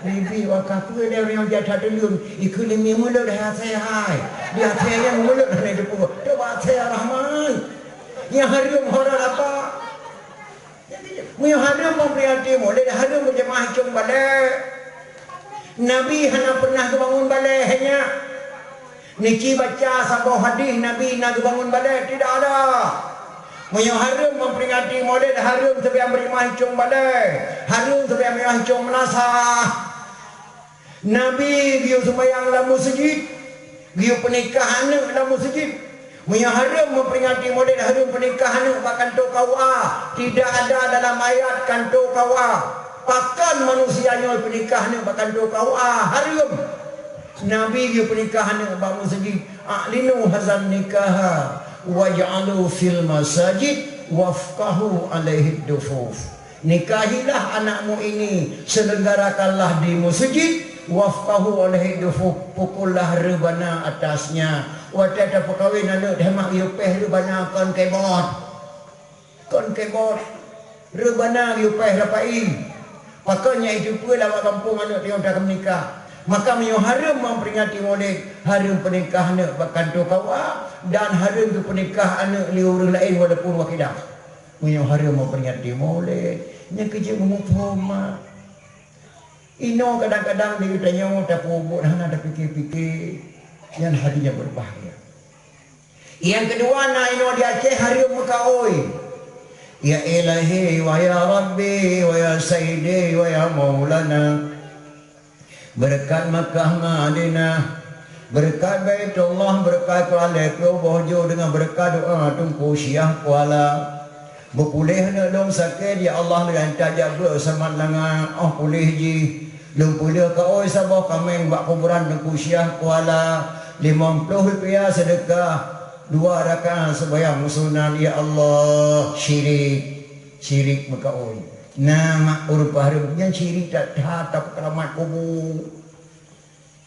Bibi waka peue lé ureueng nyang jak that teuleueng, ikheun lé mie Maulid hai asèe hai. Di asèe nyang Maulid hana teupeue. Coba asèe Rahman. Nyang hareuem horot apa? Meunyoe hareuem memperingati Maulid, hareuem beujeumaah icong balèe. Nabi hana pernah geubangon balèe hai nyak. Niki baca saboh hadih Nabi na geubangon balèe, tidak ada. Meunyoe hareuem memperingati Maulid, hareuem sabe beujeumaah icong balèe, hareuem sabe beujeumaah icong meunasah. Nabi geuyue seumayang lam meuseujid, geuyue peunikah aneuk lam meuseujid. Meunyoe hareuem memperingati Maulid, hareuem peunikah aneuk bak kantô K U A. Tidak ada dalam ayat kantô K U A. Pakon manusia nyoe peunikah aneuk bak kantô K U A? Hareuem. Nabi geuyue peunikah aneuk bak meuseujid, "A'linu hazan nikaha waj'alu fil masajid wafqahu alaihi dufuf." Nikahilah anakmu ini, selenggarakanlah di meuseujid, wafqahu alaihi dufuf, pukullah reubana atasnya. Watèe tapeukawen aneuk, deuh mak geuyue péh reubana kon keyboard. Kon keyboard. Reubana geuyue péh rapai. Pakon nyan itu peue lawak gampông aneuk tanyoe ka meunikah. Maka meunyoe hareuem memperingati Maulid, hareuem peunikah aneuk bak kantô K U A dan hareuem geupeunikah aneuk lé ureueng laén walaupun wakidah. Meunyoe hareuem memperingati Maulid, nyan keuh jeuet meumuphom mak. Inoe kadang-kadang di geutanyoe tapeubuet hana tapike-pike, nyan hati nyang beubahgia. Nyang keudua na inoe di Aceh hareuem meukaôi. Ya Ilahi wa ya Rabbi wa ya Sayyidi wa ya Maulana. Beureukat Makkah Madinah, beureukat Baitullah, beureukat Kuala Lhée Plôh Boh Jo deungon beureukat doa Teungku Syiah Kuala. Beupuléh aneuk lôn sakét, ya Allah, lôn tajak beuet samat langa, óh puléh jih. Lôn peuleueh kaôi saboh kaméng bak kuburan Teungku Syiah Kuala, limong ploh rupiah seudeukah, dua rakaat seumayang sunnat, ya Allah, syirik, syirik meukaôi. Na mak ureuëng pahreuem nyan syirik that-that, tapeukeuramat kubu.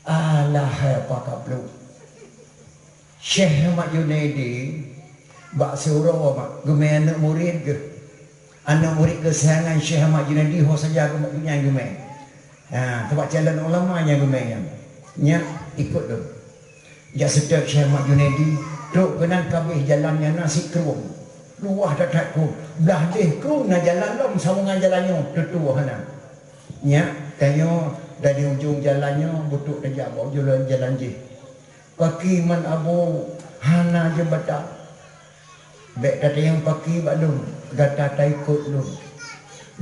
Alah, hai apa ka pluek. Syekh Ahmad Junaidi bak siuroe mak geumé aneuk murit geuh. Aneuk murit geuh sajangan Syekh Ahmad Junaidi ho saja geumat nyan geumé. Ha, teubak calon ulama nyang geumé nyan. Nyak ikot lôn. Jak seutôt Syekh Ahmad Junaidi, trok keunan kabéh jalan nyang na sikrueng. Luwah that-that krueng. Blah deh krueng na jalan lom sambongan jalan nyoe, teutuwoe hana. Nyak, tanyoe dari ujong jalan nyoe beutrok tajak bak ujong jalan jih. Paki man Abu hana jeubata. Bék tatanyong paki bak lôn, gata taikot lôn.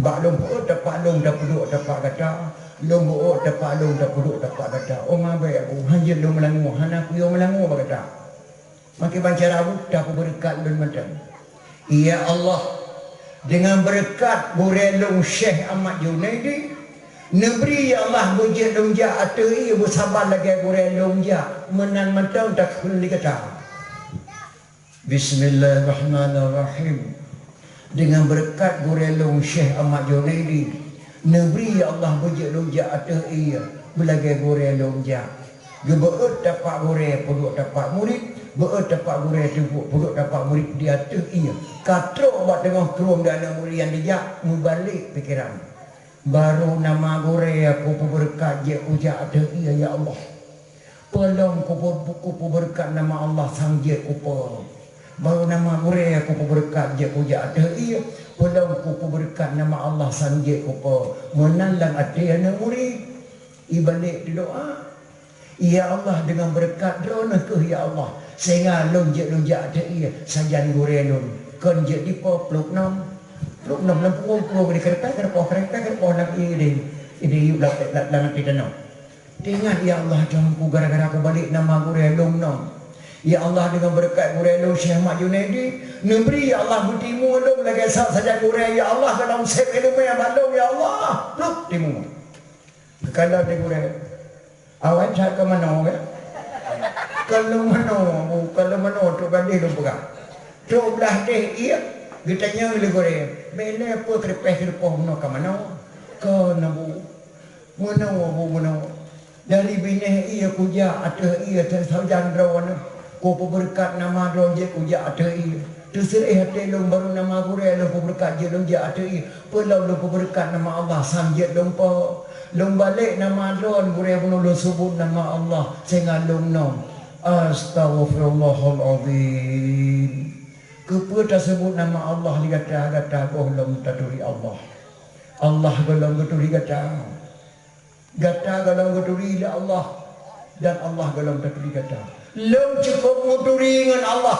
Bak lôn peuet tapak lôn tapeuduek tapak gata, lôn peuet tapak lôn tapeuduek tapak gata. Oma bék Abu, hanjeuet lôn meulangue, hana kuyue meulangue bak gata. Makai bancara Abu tapeubeureukat lôn mantong. Ya Allah, deungon beureukat gurée lôn Syekh Ahmad Junaidi, neubri ya Allah beujeuet lôn jak ateueh ié beusaba lagée gurée lôn jak, meunan mantong takheun lé gata. Bismillahirrahmanirrahim. Deungon beureukat gurée lôn Syekh Ahmad Junaidi, neubri ya Allah beujeuet lôn jak ateueh ié beulagée gurée lôn jak. Geubeuet tapak gurée peuduek tapak murit, beuet tapak gurée teupeuduek tapak murit di ateueh ié. Ka trok bak teungoh krueng dan aneuk murit nyang dijak, meubalek pikeran. Barô nama gurée kupeubeureukat jeuet kujak ateueh ié, ya Allah. Peulom kupu-, kupeubeureukat nama Allah sang jeuet kupeue. Barô nama gurée kupeubeureukat jeuet kujak ateueh ié, peulom kupeubeureukat nama Allah sang jeuet kupeue. Meunan lam até aneuk murit. Ibalek teudoa, "Ya Allah, deungon beureukat Droeneuh kheueh, ya Allah, sehingga lôn jeuet lôn jak ateueh ié sajan gurée lôn." Kon jeuet dipo pluek nom. Pluek nom lam punggong krueng di keureutoh keureupoh, keureutoh keureupoh lam ié deh, ideh yub lam, lam, lam até tanoh. Teuingat, "Ya Allah, Tuhanku, gara-gara kubalek nama gurée lôn nom. Ya Allah, deungon beureukat gurée lôn Syekh Ahmad Junaidi, neubri, ya Allah, beutimu lôn lagée sa-, sajan gurée, ya Allah, golom sép ileumé bak lôn, ya Allah." Pluek timu. Geukalon lé gurée. Awai that ka manoe, ya? Ka lôn manoe, Bu, ka lôn manoe, trok gadeh lôn peugah. Trok blah deh ié, geutanyong lé gurée, "Bék lé peue keureupoh-keureupoh meunoe ka manoe?" "Kon, Bu." "Meunoe, Bu, meunoe. Dari binéh ié kujak ateueh ié sajan Droeneuh, kupeubeureukat nama Droeneuh jeuet kujak ateueh ié. Teuseureh até lôn barô nama gurée lôn peubeureukat jeuet lôn jak ateueh ié. Peulom lôn peubeureukat nama Allah sang jeuet lôn po. Lôn balek nama Droeneuh gurée bunoe lôn seubut nama Allah sehingga lôn nom." Astaghfirullahalazim. Keupeue taseubut nama Allah lé gata, gata gohlom taturi Allah. Allah gohlom geuturi gata. Gata golom geuturi lé Allah, dan Allah golom taturi gata. Lôn cukôp meuturi ngon Allah.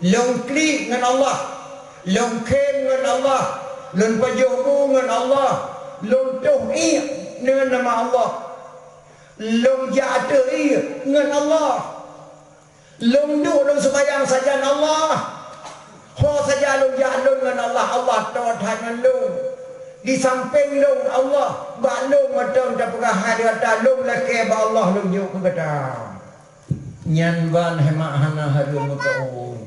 Lôn klik ngon Allah. Lôn khem ngon Allah. Lôn pajoh bu ngon Allah. Lôn toh ié ngon nama Allah. Lôn jak ateueh ié ngon Allah. Lôn duek lôn seumayang sajan Allah. Ho saja lôn jak lôn ngon Allah, Allah tô that ngon lôn. Di sampéng lôn Allah, bak lôn mantong tapeugah hai gata, lôn lakée bak Allah lôn jok keu gata. Nyan ban hemak hana hareuem meukaôi.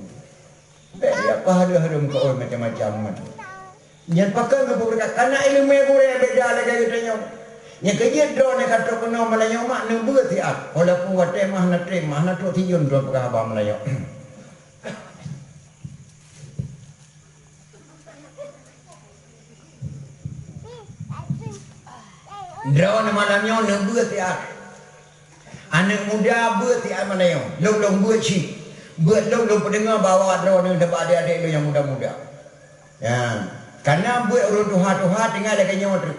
Bék ya apa hareuem-hareuem meukaôi macam-macam nyan. Nyan pakon geupeugah, kana ileumé gurée beda lagée geutanyoe. Nyang keujeuet droeneuh ka trok keunoe meulayeue mak neubeuet siat. Walaupun watée mah na treb, mah na trok sijeuem droe peugah haba meulayeue. Droeneuh malam nyoe neubeuet siat. Aneuëk muda beuet siat meulayeue. Lôn, lôn beuet cit. Beuet lôn, lôn peudeungoe bahwa droeneuh teuba adék-adék lôn nyang muda-muda. Ya, kana beuet ureuëng tuha-tuha tinggai lagée nyoe treuk.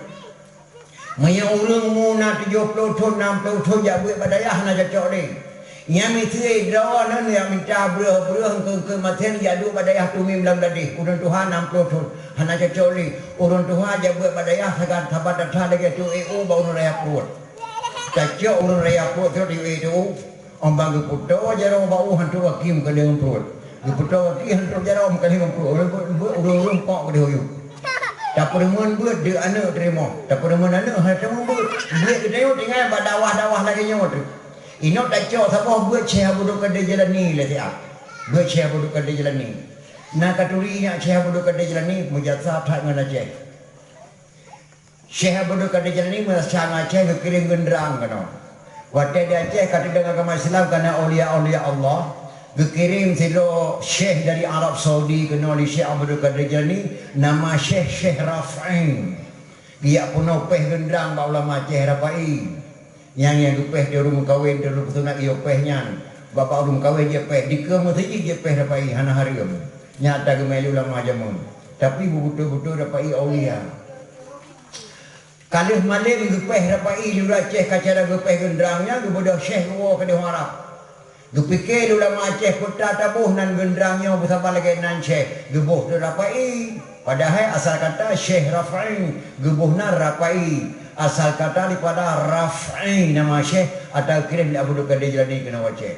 Meunyoe ureuëng mu na tujoh ploh thon, nam ploh thon jak beuet bak dayah hana cocok lé. Nyan miseue droeneuh nyang mita breuh-breuh eungkôt-eungkôt maté jak duek bak dayah Tumim lam Bladeh. Ureuëng tuha nam ploh thon. Hana cocok lé. Ureuëng tuha jak beuet bak dayah sagan saban that-that lagée tuek ék u bak ureuëng raya pruet. Tacok ureuëng raya pruet trok di ék u. Óh ban geupeutoe jaroe bak u hantom gaki meukaleng ngon pruet. Geupeutoe gaki hantom jaroe meukaleng ngon pruet. Ureuëng pruet beuet, ureuëng-ureuëng pok geudeh u yup. Tapeurumeuen beuet deuk aneuëk teurimong. Tapeurumeuen aneuëk hana teurimong beuet. Beuet geutanyoe tinggai bak dakwah-dakwah lagée nyoe treuk. Inong tacok saboh beuet Syekh Abdul Qadir Jailani lé siat. Beuet Syekh Abdul Qadir Jailani. Na katuri nyak Syekh Abdul Qadir Jailani meujasa that ngon Aceh. Syekh Abdul Qadir Jailani meurasa ngon Aceh geukirém geundrang keunoe. Watée di Aceh ka teudong agama Islam kana aulia-aulia Allah, geukirém sidroe syekh dari Arab Saudi keunoe lé Syekh Abdul Qadir Jailani, nama Syekh, Syekh Raf'i. Geujak peunoh péh geundrang bak ulama Aceh Rafa'i. Nyang, nyang geupéh di ureuëng meukawen, di ureuëng peusunat geuyue péh nyan. Bak, bak ureuëng meukawen jipéh, dikeue meuseujid jipéh Rafa'i, hana hareuem. Nyan ata geumé lé ulama jameun. Tapi beubeutôi-beutôi Rafa'i aulia. Ka lheueh malem geupéh Rafa'i di ureuëng Aceh ka cara geupéh geundrang nyan, geubeudôh syekh geuwoe keudeh Arab. Geupike lé ulama Aceh peue ta taboh nan geundrang nyoe beusaban lagée nan syekh, geuboh teuk Rafa'i. Padahai asal kata Syekh Raf'i, geuboh nan Rafa'i. Asal kata daripada Raf'i nama syekh, ata geukirém lé Abdul Qadir Jailani keunoe u Aceh.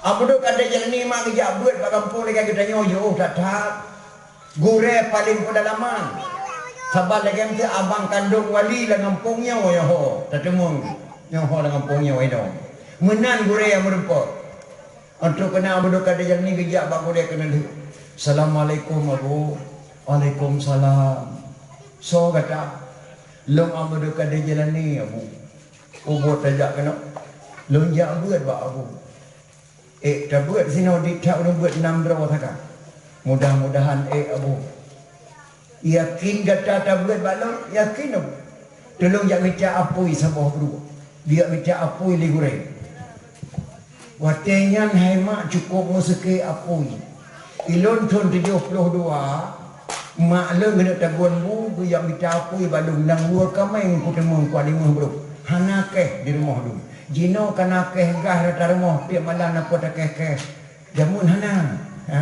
Abdul Qadir Jailani mak geujak beuet bak gampông lagée geutanyoe jiôh that-that. Gurée paleng peudalaman. Saban lagée miseue abang kandong wali lam gampông nyoe, nyoe ho, tateumeung. Nyoe ho lam gampông nyoe inong. Meunan gurée nyang meurumpok. Óh trok keunan Abdul Qadir Jailani geujak bak gurée keuneulheueh. "Assalamualaikum, Abu." "Waalaikumsalam. Soe gata?" "Lôn Abdul Qadir Jailani, Abu." "Peue buet tajak keunoe?" "Lôn jak beuet bak Abu." "Ék tabeuet sinoe di that ureuëng beuet nam droe sagai?" "Mudah-mudahan ék, Abu." "Yakin gata tabeuet bak lôn?" "Yakin, Abu." "Tulông jak mita apui saboh bruek." Geujak mita apui lé gurée. Watée nyan hai mak cukôp meuseuké apui. Ilôn thon tujoh ploh dua, mak lôn keuneuk tagun bu geujak mita apui bak lôn, nyang dua kaméng kuteumeung kuat limong broh. Hana kèh di rumoh lôn. Jinoe ka na kèh gah rata rumoh, tiep malam na peue takèh-kèh. Jameun hana. Ha,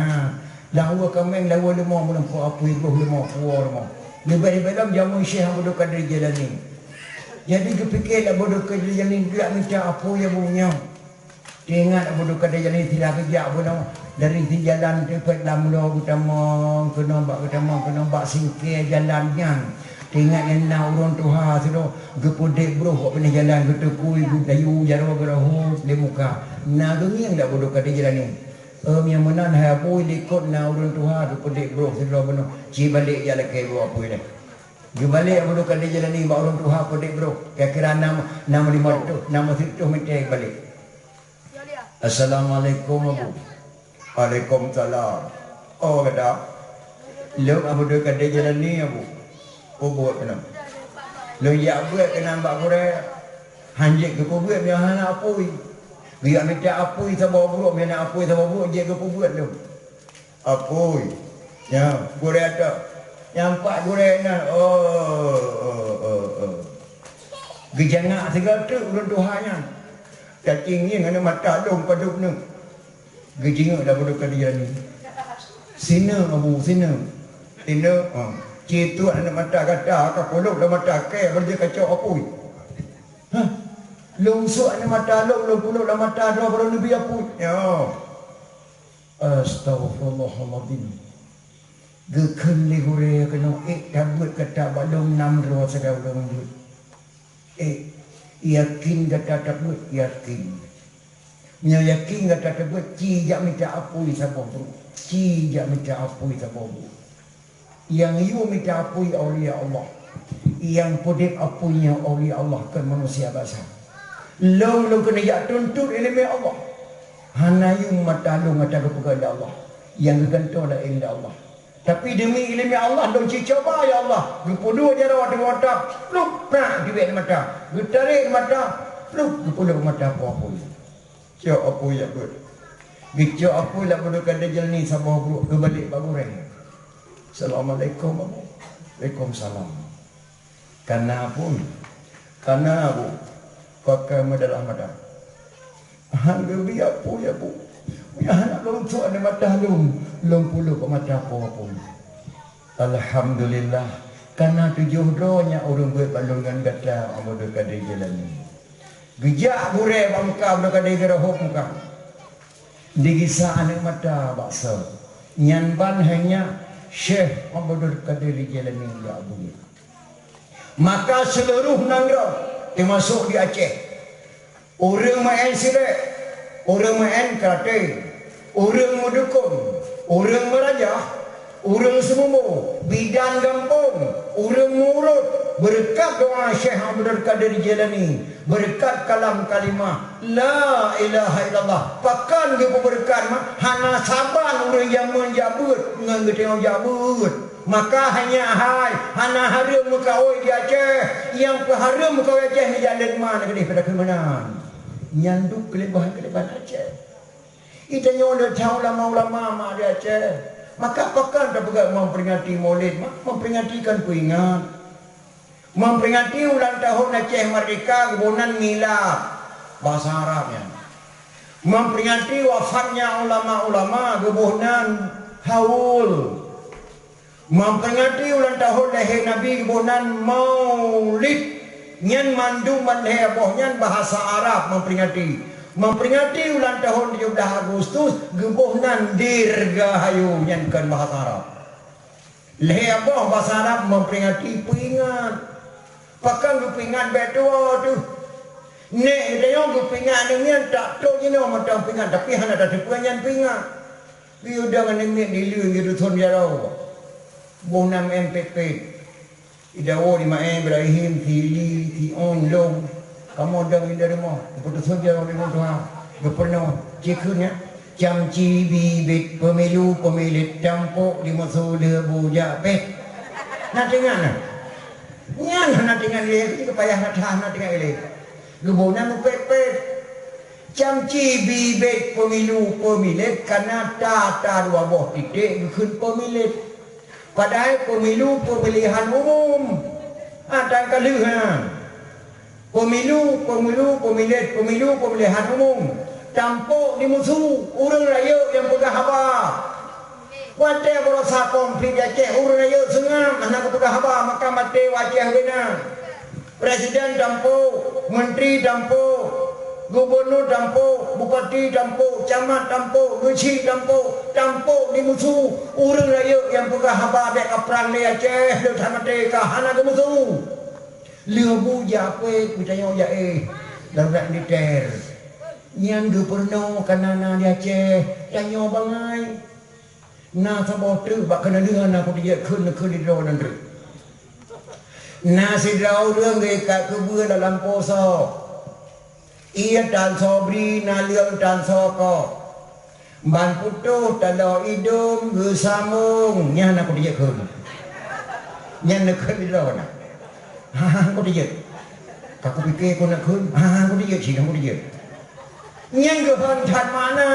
lam ueh kaméng, lam ueh leumo meulumpoe apui, boh leumo, puwoe leumo. Leubeh-leubeh lom jameun Syekh Abdul Qadir Jailani. Jadi geupike lé Abdul Qadir Jailani geujak mita apui ya bu nyoe. Teuingat Abdul Qadir Jailani sira geujak bunoe dari sijalan teupet lam lo geutamong keunoe bak geutamong keunoe bak singkée jalan nyan. Teuingat nyan na ureuëng tuha sidroe geupeudép broh bak binéh jalan, geuteukui, geutayu jaroe, geurahô lé muka. Na geungieng dak Abdul Qadir Jailani? Em, nyang meunan hai apui, likot na ureuëng tuha geupeudép broh sidroe bunoe. Ci balek jak lakée bu apui nyan. Geubalek Abdul Qadir Jailani bak ureuëng tuha peudép broh. Kira-kira na, na limong reutôh, na sireutôh meter balek. "Assalamualaikum, Abu." "Waalaikumsalam. Oh, gata?" "Lôn Abdul Qadir Jailani, Abu." "Peue buet keunoe?" "Lôn jak beuet keunan bak gurée. Hanjeuet geupeubeuet meunyoe hana apui. Geujak mita apui saboh bruek, meunyoe na apui saboh bruek jeuet geupeubeuet lôn." "Apui." "Nyoe, gurée ata." Nyang pat gurée nyan, oh, oh, oh, oh. Geujangak sigoe teuk ureuëng tuha nyan. Tacingieng aneuëk mata lôn padub neuh. Geujingeuk dak Abdul Qadir Jailani. "Sineuk, Abu, sineuk." "Sineuk, ha. Ci tuek aneuëk mata gata, ka kulôb lam mata kèe, bak lheueh kacok apui." "Hah? Lôn suek aneuëk mata lôn, lôn kulôb lam mata droe, baru neubi apui." "Nyoe." Astaghfirullahalazim. Geukheun lé gurée keunoe, "Ék tabeuet gata bak lôn nam droe sagai ulôn beuet." "Ék, yakin gata tabeuet?" "Yakin." "Meunyoe yakin gata tabeuet, ci jak mita apui saboh bruek. Ci jak mita apui saboh bruek." Nyang yue mita apui aulia Allah. Nyang peudép apui nyoe aulia Allah, kon manusia biasa. Lôn, lôn keuneuk jak tuntot iéleumé Allah. Hana yue mata lôn ata geupeugah lé Allah. Nyang geugantoe laén lé Allah. Tapi deumi iéleumé Allah, lôn ci cuba, ya Allah. Geupeuduek jaroe ateueh mata, plup, prak, diwék mata. Geutarek mata, plup, geupeuduek mata apui. Cok apui jak beuet. Geucok apui lam Abdul Qadir Jailani saboh bruek, geubalek bak gurée. "Assalamualaikum, Abu." "Waalaikumsalam." "Kana apui?" "Kana, Abu. Pakai meudalah mata." Han geubi apui, ya Bu. Meunyoe hana lôn sôk aneuk mata lôn, lôn pulôh bak mata po apui. Alhamdulillah, kana tujoh droe nyan ureuëng beuet bak lôn ngon gata, Abdul Qadir Jailani. Geujak gurée bak Mekah, Abdul Qadir geureuhôb Mekah. Digisa aneuk mata bak soe. Nyan ban hai nyan Syekh Abdul Qadir Jailani geubeuet. Maka seuluruh nanggroe, teumasok di Aceh, ureuëng meu'en silék, ureuëng meu'en karaté, ureuëng meudukon, ureuëng meurajah, ureuëng seumumbo, bidan gampông, ureuëng meurot, beureukat doá Syekh Abdul Qadir Jailani, beureukat kalam kalimah, "La ilaha illallah." Pakon geupeubeureukat mah, hana saban ureuëng jameun jak beuet ngon geutanyoe jak beuet. Maka hai nyan hai, hana hareuem meukawen di Aceh. Nyang peuhareuem meukawen Aceh nyan jak leuet ma na keudeh pada keuh meunan. Nyan dum keuleubahan-keuleubahan Aceh. Geutanyoe le that ulama-ulama mak di Aceh. Maka pakon tapeugah memperingati Maulid, mak memperingati kan peuingat. Memperingati ulang tahun Aceh Merdeka geuboh nan milad, bahasa Arab nyan. Memperingati wafatnya ulama-ulama geuboh nan haul. Memperingati ulang tahun lahé Nabi geuboh nan maulid. Nyan mandum ban lhée boh nyan bahasa Arab memperingati. Memperingati ulang tahun tujoh belas Agustus geuboh nan dirgahayu, nyan kon bahasa Arab. Lhée boh bahasa Arab memperingati peuingat. Pakon geupeuingat bék tuwoe teuh. Nek geutanyoe geupeuingat nyan tak trok jinoe mantong peuingat, tapi hana tateupeue nyan peuingat. Geuyue dong aneuk miet dileuen geutuson jaroe. Boh nan meu'en pet-pet. Idawo di maé Ibrahim, Sili, Sion, Long. Kamoe dong di rumoh, geutuson jaroe di tuha. Geupeurunoe, cikheun nyan. Camci bibet pemilu pemilet tampok di musu leubu jak pet. Na teuingat na? Nyan hana teuingat lé, keu payah na that hana teuingat lé. Geuboh nan meupet-pet. Camci bibet pemilu pemilet kana ta-ta dua boh titek geukheun pemilet. Padahai pemilu pemilihan umum. Ha, tan ka lheueh, ha. Pemilu, pemilu, pemilet, pemilu pemilihan umum. Tampok di musu, ureuëng rayeuk nyang peugah haba. Watée baroesa konflik di Aceh, ureuëng rayeuk seungab hana geupeugah haba, maka maté u Aceh beuna. Presiden tampok, menteri tampok, gubunur tampok, bupati tampok, camat tampok, geuchik tampok, tampok di musu, ureuëng rayeuk nyang peugah haba bék kaprang lé Aceh, le that maté ka hana geumusu. Leubu jak pet, geutanyoe jak éh, darurat militer. Nyan geupeurunoe kana na di Aceh, tanyoe bangai. Na saboh treuk bak keuneulheueh na kuteujeuet kheun-kheun di droe nan treuk. Na sidroe ureuëng geuikat keubeue lam lampôh soe. Ié tan soe bri, naleueng tan soe koh. Ban putôh taloe idong geusambong, nyan na kuteujeuet kheun. Nyan neukheun di droe na. Ha, ha, kuteujeuet. Ka kupike kon neukheun, ha, ha, kuteujeuet, cit na kuteujeuet. Nyan geuhon that makna.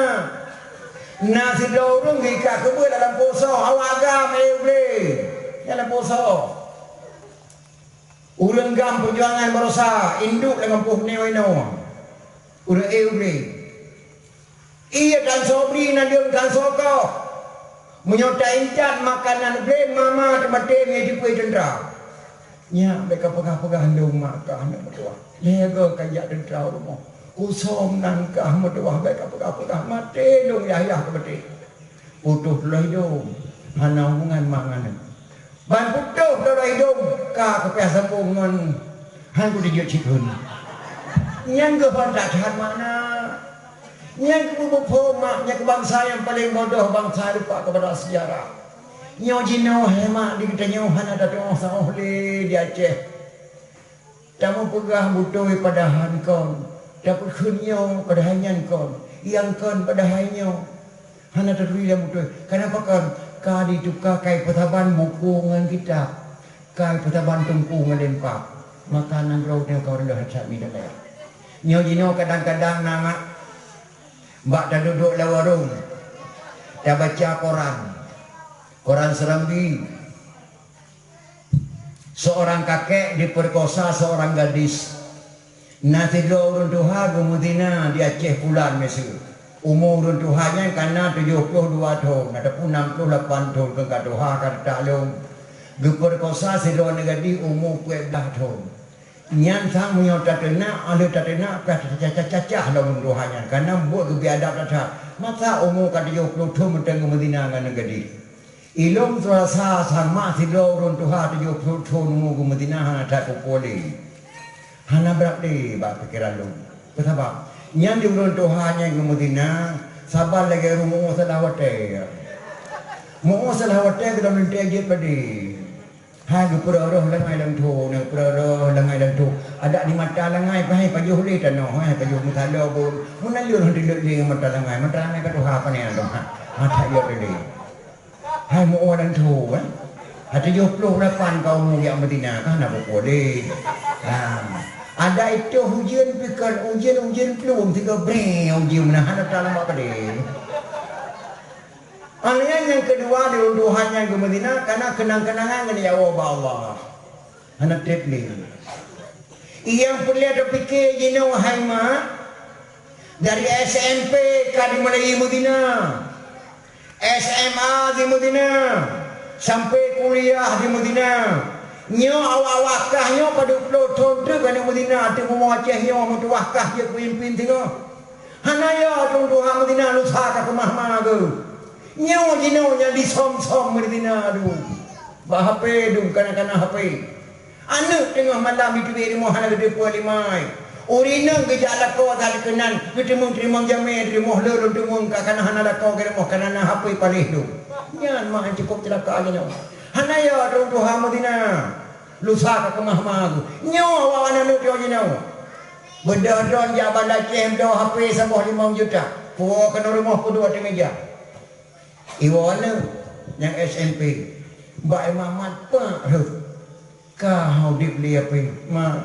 Na sidroe ureuëng geuikat keubeue lam lampôh soe, awak agam éh u glé. Nyan lampôh soe. Ureuëng gam peujuangan baroesa, induek lam gampông nyoe inoe. Ureuëng éh u glé. Ié tan soe bri, naleueng tan soe koh. Meunyoe taintat makanan u glé, mama teumaté ngon jipui teuntra. Nyak bék kapeugah-peugah lôn mak kah aneuk meutuwah. Lhée goe kajak teuntra u rumoh. Kusöm nan kah meutuwah bék kapeugah-peugah maté lôn yah-yah keumaté. Putôh taloe idong, hana hubungan mak ngon aneuk. Ban putôh taloe idong, ka kupiah sambong ngon han kuteujeuet cit kheun. Nyan geuh ban that-that makna. Nyan keuh beuphom mak, nyan keuh bansa nyang paleng bodoh, bansa lupa kepada sejarah. Nyoe jinoe hai mak di geutanyoe hana tatuoh saoh lé di Aceh. Tameupeugah beutôi padahai kon, tapeukheun nyoe padahai nyan kon, nyang kon padahai nyoe. Hana taturi lam beutôi. Kenapa kon? Ka dituka kai peusaban buku ngon kitab, kai peusaban teungku ngon lempak. Maka nanggroe nyoe ka ureuëng leuhat that mi damai. Nyoe jinoe kadang-kadang na mak bak taduduek lam warong, tabaca koran, koran Serambi. Seorang kakek diperkosa seorang gadis. Na sidroe ureuëng tuha geumeuzina di Aceh Pulan, miseue. Umu ureuëng tuha nyan ka na tujoh ploh dua thon ataupun nam ploh lapan thon, keu ka tuha ka teutak lom. Geupeurkosa sidroe aneuk gadih umu peuet blaih thon. Nyan sang meunyoe tateunak, alah tateunak, ka cacah-cacah lom ureuëng tuha nyan, ka na buet geubi adab that-that. Masa umu ka tujoh ploh thon mantong geumeuzina ngon aneuk gadih. Ilôn rasa sama sidroe ureuëng tuha tujoh ploh thon umu geumeuzina hana that peue-peue lé. Hana brat lé bak pikeran lôn. Peue sabab? Nyan di ureuëng tuha nyang geumeuzina, saban lagée ureuëng meu'oh salah watée. Meu'oh salah watée geudong leuntée jeuet padé. Hai geupeureuroh langai lam thon, geupeureuroh langai lam thon. Adak di mata langai, hai pajoh lé tanoh, hai pajoh meusaloe bun. Meunan lôn hana lé mata langai, mata langai ka tuha pane lam thon. Ha, ha that yo tadi. Hai meu'oh lam thon, eh. Ha tujoh ploh lapan ka umu jak meuzina, ka hana peue-peue lé. Ha. Adak itu ujeuen pih kon ujeuen, ujeuen plueng sigoe breng ujeuen meunan hana talam bak padé. Aleuhan nyang keudua di ureuëng tuha nyang geumeuzina kana keunang-keunangan ngon jawoe bak Allah. Hana treb lé. Nyang peureulée tapike jinoe hai mak, dari S M P ka dimulai meuzina, S M A dimeuzina, sampai kuliah dimeuzina. Nyoe awak-awak kah nyoe padub ploh thon teuk aneuk meuzina, teuk bumoe Aceh nyoe meutuwah kah jeuet peumimpin singoh. Hana ya, ureuëng tuha meuzina lusa ka keumah ma geuh. Nyoe jinoe nyang disöm-söm meuzina dum. Bak H P dum, kana-kana H P. Aneuk teungoh malam jiteubiet rumoh hana geuteupeue limai. Ureuëng inong geujak lakoe that keunan, geuteumeung teurimong jamé di rumoh lôn, lôn teumeung ka kana hana lakoe di rumoh, kana na H P paléh dum. Nyan mah cukôp ceulaka jinoe. Hana ya, ureuëng tuha meuzina. Lusa ka keumah ma geuh. Nyoe awak aneuk nyoe jinoe. Beudôh droen jak Banda Aceh, beudôh H P saboh limong juta. Puwoe keunoe rumoh peuduek ateueh meja. Iwoe aneuk nyang S M P. Bak Imamat pak rhot. Ka ha udeb lé H P. Ma,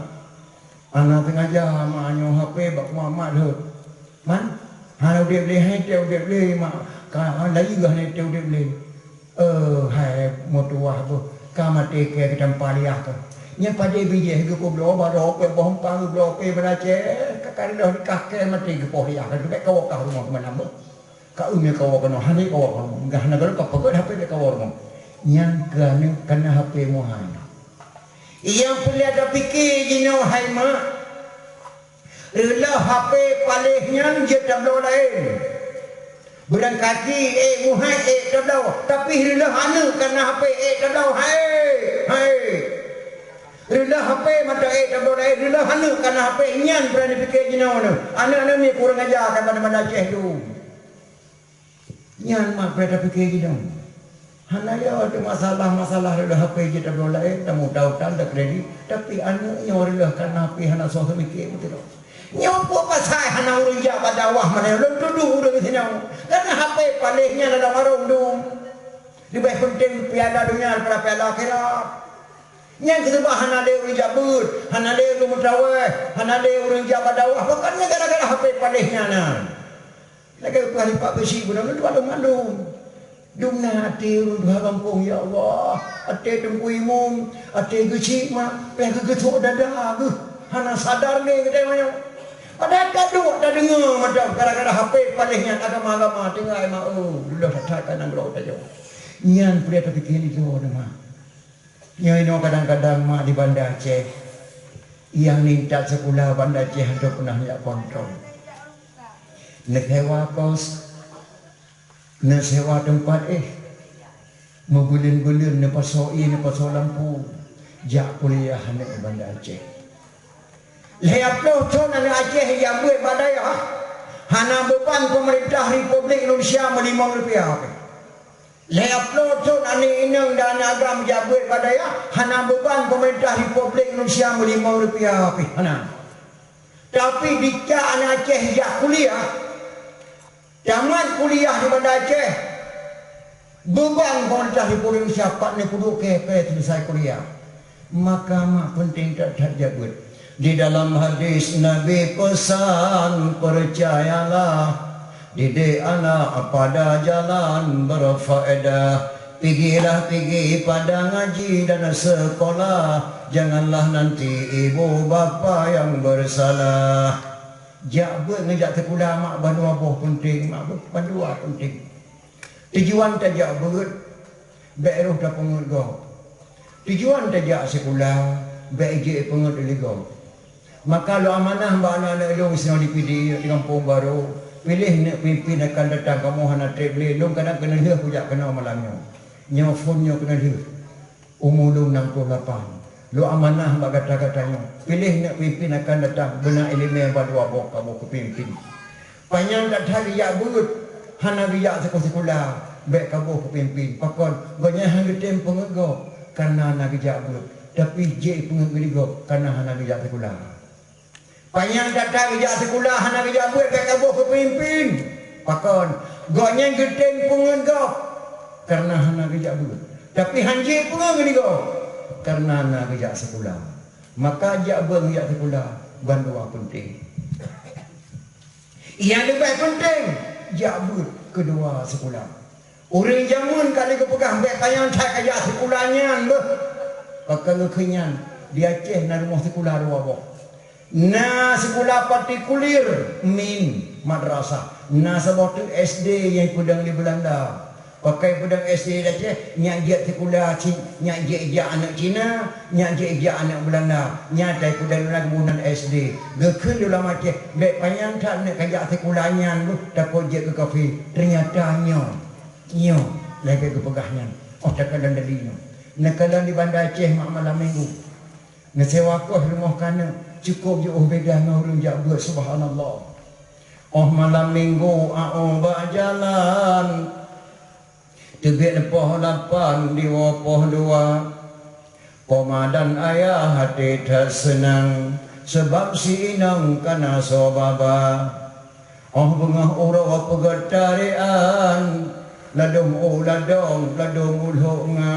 hana teungaja ma nyoe H P bak Imamat rhot. Man, hana udeb lé, hai teu udeb lé, ma, ka, ha, laju hana teu udeb lé. Eh, hai meutuwah beuh, ka maté keu geutampa liah keuh. Nyan padé bijéh geupeubloe baroe peuet boh umpang geubloe peuet Banda Aceh, ka kareuloh nikah keu maté geupoh liah keuh, bèk kawoe kah rumoh keumanam beuh. Ka umu kawoe keunoe, hana kawoe keunoe, gah na geuloe ka peugét H P bèk kawoe rumoh. Nyan keuh aneuk kana H P muhai. Nyang peureulée tapike jinoe hai mak, reuloh H P paléh nyan jeuet tabloe laén. Beurangkati ék muhai ék tabloe, tapi reuloh aneuk kana H P ék tabloe, hai, hai. Reuloh H P mantong ék tabloe laén, reuloh aneuk kana H P nyan peureulée pike jinoe nyoe. Aneuk-aneuk mi kurang aja kan Banda-Banda Aceh tu. Nyan mak payah tapike jinoe. Hana ya teu masalah-masalah reuloh H P jeuet tabloe laén, tamuta utang, takredit, tapi aneuk nyoe reuloh kana H P hana soe seumiké meuteulok. Nyoe peue pasai hana ureuëng jak bak dakwah meunan, lôn tudoh ureuëng sinoe. Kana H P paléh nyan lam warong dum. Leubeh peunteng piala donya daripada piala akhirat. Nyan keuh seubab hana lé ureuëng jak beuet, hana lé ureuëng meutraweh, hana lé ureuëng jak bak dakwah. Bukan nyan gara-gara H P paléh nyan na. Lagée peue halipat beusi guna lôn tuan lôn mandum. Dum na até ureuëng tuha gampông, ya Allah, até Teungku Imum, até geuchik mak, payah geugeusok dada geuh, hana sadar lé geutanyoe. Padahai ka duek tadeungoe mantong gara-gara H P paléh nyan agama-agama tinggai mak, oh, leuh that-that ka nanggroe tanyoe. Nyan peureulée tapike lé droe mak. Nyoe inoe kadang-kadang mak di Banda Aceh, nyang nintat sikula Banda Aceh hantom peunah jak kontrol. Neusewa kos, neusewa teumpat éh, meubuleuen-buleuen neupasoe ié, neupasoe lampu, jak kuliah aneuk Banda Aceh. Lhée ploh thon aneuk Aceh jak beuet bak dayah, hana beuban peumeurintah Republik Indonesia meulimong rupiah pih. Lhée ploh thon aneuk inong dan aneuk agam jak beuet bak dayah, hana beuban peumeurintah Republik Indonesia meulimong rupiah pih hana. Tapi dicak aneuk Aceh jak kuliah, tamat kuliah di Banda Aceh, beuban peumeurintah Republik Indonesia pat neupeuduk keu-keu seuleusai kuliah. Maka mak peunteng that-that jak beuet. Di dalam hadis Nabi peusan, "Percayalah, didik anak pada jalan berfaedah." Pigilah pigi pada ngaji dan sekolah, janganlah nanti ibu bapa yang bersalah. Jak beuet ngon jak sikula mak bandua boh peunteng, mak bandua peunteng. Tujuan tajak beuet, bék roh tapeungeut gob. Tujuan tajak sikula, bék jeuet peungeut lé gob. Maka lôn amanah bak aneuk-aneuk lôn sinoe di Pidie, di Gampông Barô, piléh neuk pimpin akan datang, kamoe hana treb lé, lôn kadang keuneulheueh kujak keunoe malam nyoe. Nyoe phon nyoe keuneulheueh. Umu lôn nam ploh lapan. Lôn amanah bak gata-gata nyoe, piléh neuk pimpin akan datang, beuna iéleumé bandua boh kamoe keu pimpin. Panyang that-that geujak beuet, hana geujak sikula-sikula, bék kaboh keu pimpin. Pakon? Gobnyan hana geutem peungeut gob, kareuna na geujak beuet, tapi jeuet peungeut lé gob, kareuna hana geujak sikula. Panyang that-that geujak sikula, hana geujak beuet, bék kaboh keu pimpin. Pakon? Gobnyan geutem peungeut gob, kareuna hana geujak beuet, tapi han jeuet peungeut lé gob, kareuna na geujak sikula. Maka jak beuet geujak sikula, bandua peunteng. Nyang leubeh peunteng, jak beuet keudua sikula. Ureuëng jameun ka lheueh geupeugah bék panyang that kajak sikula nyan beuh. Pakon geukheun nyan, di Aceh na rumoh sikula dua boh. Na sikula partikulir, min, madrasah. Na saboh teuk S D nyang ipeudong lé Beulanda. Pakon ipeudong S D di Aceh, nyak jeuet sikula ci-, nyak jeuet jak aneuk Cina, nyak jeuet jak aneuk Beulanda. Nyang ipeudong lé Beulanda geuboh nan S D. Geukheun lé ulama Aceh, bék panyang that neuk kajak sikula nyan beuh, takot jeuet keu kafé. Teunyata nyoe, nyoe lagée geupeugah nyan. Oh, takalon dali nyoe. Neukalon di Banda Aceh mak malam minggu. Neusewa koh rumoh kaneuk, cukôp jiôh beda ngon ureuëng jak beuet, subhanallah. Óh malam minggu, aô bak jalan, teubiet poh lapan diwoe poh dua. Poma dan ayah até that seunang, sabab si inong ka na soe baba. Óh beungoh uroe peugét tarian, ladôm u ladôm, ladôm u lhok nga.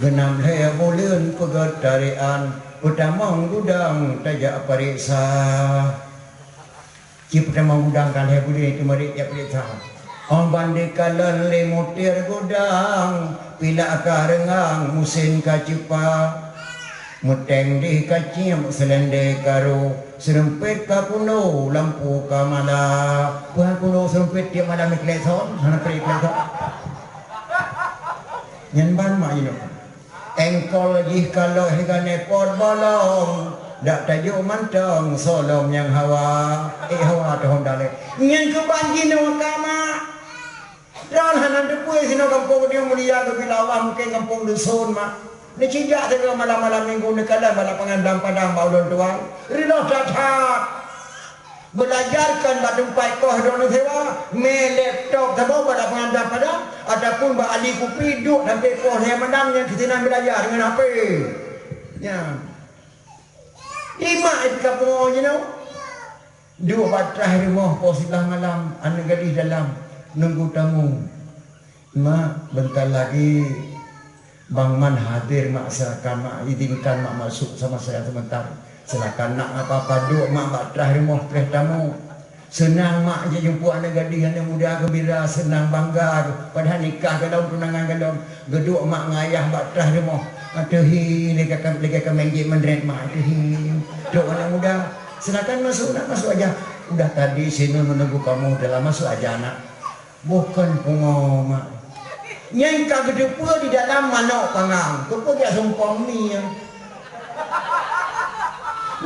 Geunam lhée buleuen peugét tarian, peutamong gudang tajak pareksa. Ci peutamong gudang ka lhée buleuen teumarit jak pareksa. Óh ban dikalon lé mutir gudang, pilak ka reungang, musén ka ceupa. Meuténg deh ka cieb, seulendé ka rôh, seurumpet ka kuno, lampu ka mala. Peue han kuno seurumpet tieb malam di klekson, hana treb klekson. Nyan ban mak inong. Engkol jih ka lhok, hingga nepot bolong, dak tajok mantong, soe lom nyang hawa. Eh, hawa teuh honda lé. Nyan keuban jinoe ka mak. Droen hana teupeue sinoe gampông Geudieng Mulia geubila Allah, mungken gampông dusun mak. Neucijak sigoe malam-malam minggu neukalon bak lapangan Dam Padang bak ulôn tuan. Riloh that-that. Beulajar kon bak teumpat koh droeneuh sewa, mé laptop saboh bak lapangan Dam Padang, ataupun bak ali kupi duek sampai poh lhée malam nyan keusinan beulajar ngon H P. Nyan. Di mak jih ka pungoe jinoe. Duek bak traih rumoh poh siblaih malam, aneuk gadih dalam nunggu tamu. Mak, bentar lagi Bang Man hadir, Mak, silakan, Mak, izinkan Mak masuk sama saya sebentar. Silakan, Nak, apa-apa, duek, Mak, bak traih rumoh, traih tamu. Seunang mak jijumpa aneuk gadih, aneuk muda geumbira, seunang bangga, padahai nikah golom, tunangan golom. Geuduek mak ngon ayah bak traih rumoh. Ateuh hi, lé ka, lé ka meunan jih meunret mak, ateuh hi. Trok aneuk muda, "Silakan masuk, Nak, masuk aja." "Udah tadi sinoe menunggu kamu, telah masuk aja, Nak." Bukon pungo mak. Nyan ka geuteupeue di dalam manok panggang, keupeue jak sumpong mie.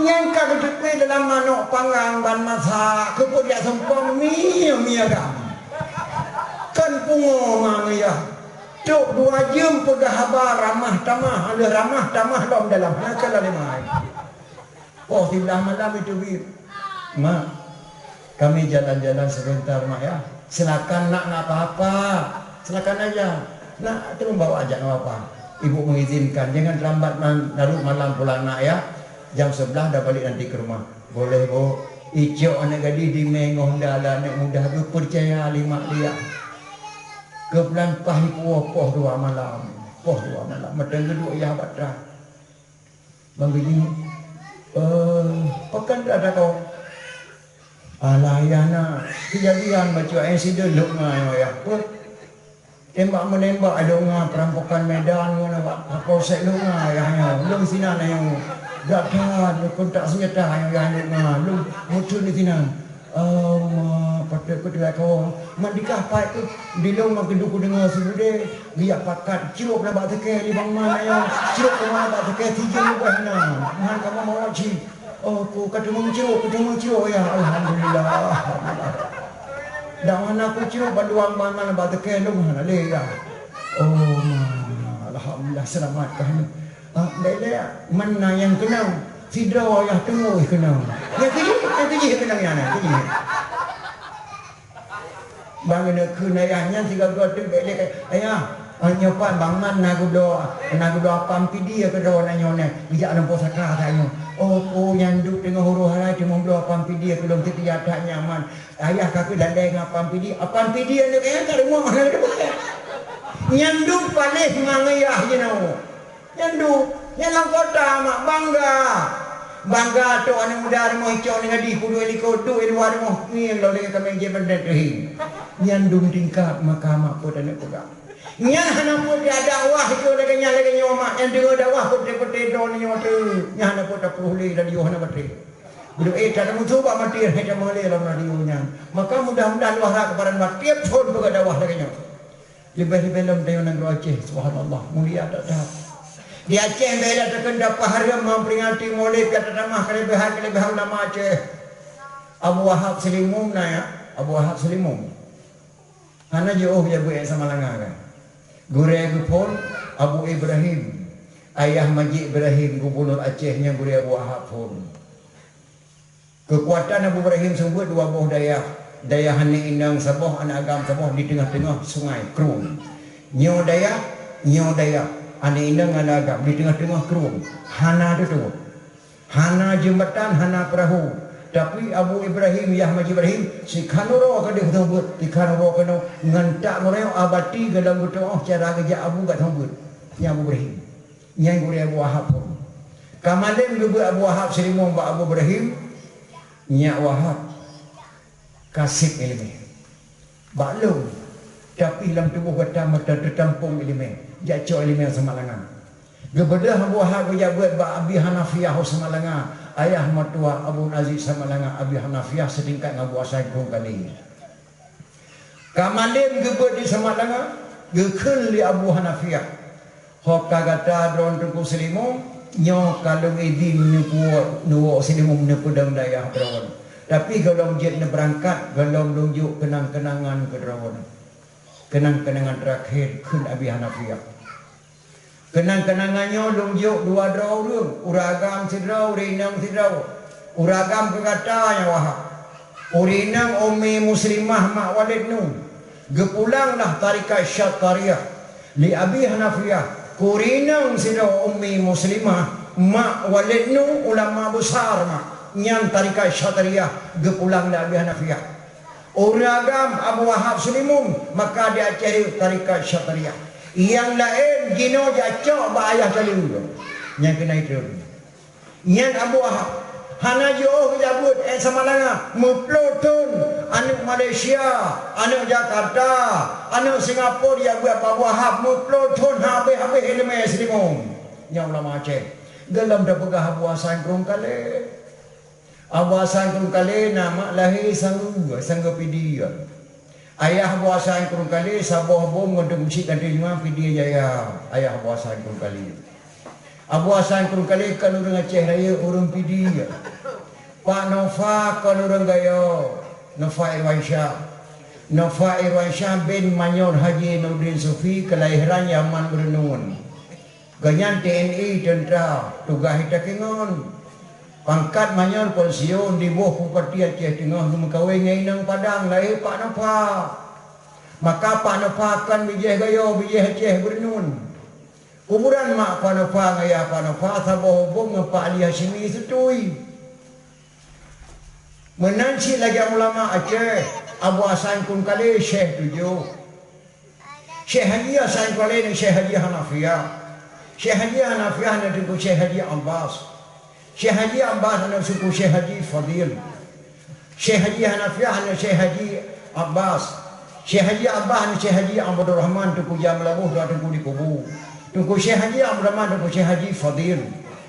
Nyan ka geuteupeue dalam manok panggang ban masak, keupeue jak sumpong mie, mie agam. Kon pungo mak ngon ayah. Trok dua jeuem peugah haba ramah tamah, lheueh ramah tamah lom dalam. Nyan ka lom limai. Poh siblaih malam itu, Bib. "Mak, kami jalan-jalan sebentar, Mak, ya." "Silakan, Nak, nggak apa-apa. Silakan aja. Nak, tolong bawa aja, nggak apa-apa. Ibu mengizinkan. Jangan terlambat man-, larut malam pulang, Nak, ya. Jam sebelas dah balik nanti ke rumah." "Boleh, Bu." Icok aneuk gadih di mé ngon dala aneuk muda geupeucaya lé mak liak. Keublan paih ipuwoe poh dua malam. Poh dua malam. Meuteun geuduek yah bak trak. Bang Geuji, "Eh, pakon dak takong?" "Alah, ayah na, keujadian bacut insiden lhok ngai, ayah." "Peue?" Tembak-menembak, Lunga, perampokan Medan ngon awak Kapolsek Lunga, ayah nyoe. Lôn sinan, ayah nyoe. Dak that, kontak senjata, ayah nyoe, Lunga. Lôn muncul di sinan. Oh, ma, patut keu teulat kawan. Man dikah pat keuh, di lôn man keudu kudeungoe sibeudé, geujak pakat, crok na bak teuke di Bang Man, ayah. Crok na bak teuke, sijeuem leubeh na. Meuhan kamoe mawat cit. Oh, ku ka teumeucrok, ku teumeucrok, ya. Alhamdulillah. Dak hana kucrok, bantuan Bang Man bak teuke lôn hana lé, ya. Oh, ma, alhamdulillah, seulamat kah nyoe. Ah, bèk lé, meunan nyang keunong. Sidroe yah teungoh keunong. Nyang keujih, nyang keujih keunong nyan, nyang keujih. Bang neukheun ayah nyan sigoe-goe teuk bèk lé, "Ayah, nyoe pat Bang Man na geubloe, na geubloe apam pidie keu droeneuh nyoe nyan, geujak lam pusaka tanyoe." Oh, oh, nyan duek teungoh uroe hai teuma bloe apam pidie keu lôn teubiet that nyaman. Ayah ka keuh lalè ngon apam pidie, apam pidie nyoe kayang ka rumoh na geubloe. Nyan duek paléh ngon ayah jinoe. Nyan duek, nyan lam kota mak bangga. Bangga tok aneuk muda rumoh icok ngon di puluh likot duek luwa rumoh ngieng lom lagèe kaméng jih beudet teuhi. Nyan dum tingkat maka mak peuet aneuk peugah. Nyan hana peuet dakwah itu lagèe nyan lagèe nyoe mak, nyang deungoe dakwah peuet-peuet droe nyoe tu. Nyan hana peuet tapeuruh lé radio hana baterai. Beudôh eh tak musuh bak mati hai tamong lé lam radio nyan. Maka mudah-mudahan luwah rhah keupada mak tiep thon peugah dakwah lagèe nyoe. Leubeh-leubeh lom tanyoe nanggroe Aceh, subhanallah, mulia that-that. Di Aceh bèk lé takheun tapeurhareuem meuperingati Maulid, ka tatamah keuleubehan-keuleubehan ulama Aceh. Abu Wahab Seulimeum na ya, Abu Wahab Seulimeum. Hana jiôh jak beuet Samalanga kan. Gurèe geuphon Abu Ibrahim, ayah Majik Ibrahim, gubunur Aceh nyan gurèe Abu Wahab phon. Keukuatan Abu Ibrahim seumeubeuet dua boh dayah, dayah aneuk inong saboh, aneuk agam saboh di teungoh-teungoh sungai krueng. Nyoe dayah, nyoe dayah, aneuk inong ngon aneuk agam di teungoh-teungoh krueng. Hana teutuwot. Hana jeumbatan, hana peurahô. Tapi Abu Ibrahim, yah Majik Ibrahim, sikhan uroe ka deuh seumeubeuet, sikhan uroe keunoe ngon tak meurayok abati golom geutu'oh cara geujak abu ka seumeubeuet. Nyan Abu Ibrahim. Nyan gurèe Abu Wahab phon. Ka malém geubeuet Abu Wahab Seulimeum bak Abu Ibrahim, "Nyak Wahab, ka sép iéleumé bak lôn, tapi lam tuboh gata meuteutampông iéleumé, jak cok iéleumé Samalanga." Geubeudôh Abu Wahab geujak beuet bak Abi Hanafiah u Samalanga, ayah meutuwah Abu Aziz Samalanga, Abi Hanafiah seutingkat ngon Abu Hasan Krueng Kalé. Ka malém geubeuet di Samalanga, geukheun lé Abu Hanafiah, "Ho ka gata droe Teungku Seulimeum, nyoe ka lôn idhin neupuwoe neuwoe Seulimeum neupeudong dayah droe. Tapi gohlom jeuet neubeurangkat, gohlom lôn jok keunang-keunangan keu droe. Keunang-keunangan teurakhé," kheun Abi Hanafiah. Keunang-keunangan nyoe lôn jok dua droe ureuëng, ureuëng agam sidroe, ureuëng inong sidroe. Ureuëng agam keu gata nyoe Wahab. Ureuëng inong Ummi Muslimah mak Walid nu. Geupulang lah tarekat Syatariah. Li Abi Hanafiah, keu ureuëng inong sidroe Ummi Muslimah mak Walid nu ulama besar mak. Nyan tarekat Syatariah geupulang lé Abi Hanafiah. Ureuëng agam Abu Wahab Seulimeum, maka di Aceh tarekat Syatariah. Nyang laén jinoe jacok bak ayah tali. Nyang keunan itu. Nyan Abu Wahab. Hana jiôh geujak beuet, eh, Samalanga. Meuploh thon aneuk Malaysia, aneuk Jakarta, aneuk Singapura jak beuet bak Abu Wahab. Meuploh thon habéh-habéh iéleumé Seulimeum. Nyan ulama Aceh. Gohlom tapeugah Abu Hasan Krueng Kalé. Abu Hasan Krueng Kalé na mak lahé Sangeu, Sangeu Pidie. Ayah Abu Hasan Krueng Kalé saboh bom ngon Teungku Chik Kanti Juang Pidie Jaya, ayah Abu Hasan Krueng Kalé. Abu Hasan Krueng Kalé kon ureuëng Aceh Rayeuk, ureuëng Pidie. Pak Nofa kon ureuëng Gayo, Nofa Irwansyah. Nofa Irwansyah bin Manyor Haji Nurdin Sufi, keulahiran Yaman Meureuneun. Gobnyan T N I, teuntra, tugaih i Takengon. Pangkat Manyor pensiun, diboh Bupati Aceh Teungoh, geumeukawen ngon inong Padang, lahé Pak Nofa. Maka Pak Nofa kon bijéh Gayo, bijéh Aceh Meureuneun. Kuburan mak Pak Nofa ngon ayah Pak Nofa saboh hubong ngon Pak Ali Hasyimi Seutui. Meunan cit lagèe ulama Aceh, Abu Hasan Krueng Kalé, Syekh Tujoh. Syekh Haji Hasan Krueng Kalé ngon Syekh Haji Hanafiah. Syekh Haji Hanafiah ngon Teungku Syekh Haji Abbas. Syekh Haji Abbas ngon Teungku Syekh Haji Fadil. Syekh Haji Hanafiah ngon Syekh Haji Abbas. Syekh Haji Abbas aneuk Syekh Haji Abdul Rahman, Teungku Jam Laboh, Teungku di Kubu. Teungku Syekh Haji Abdul Rahman, Teungku Syekh Haji Fadil.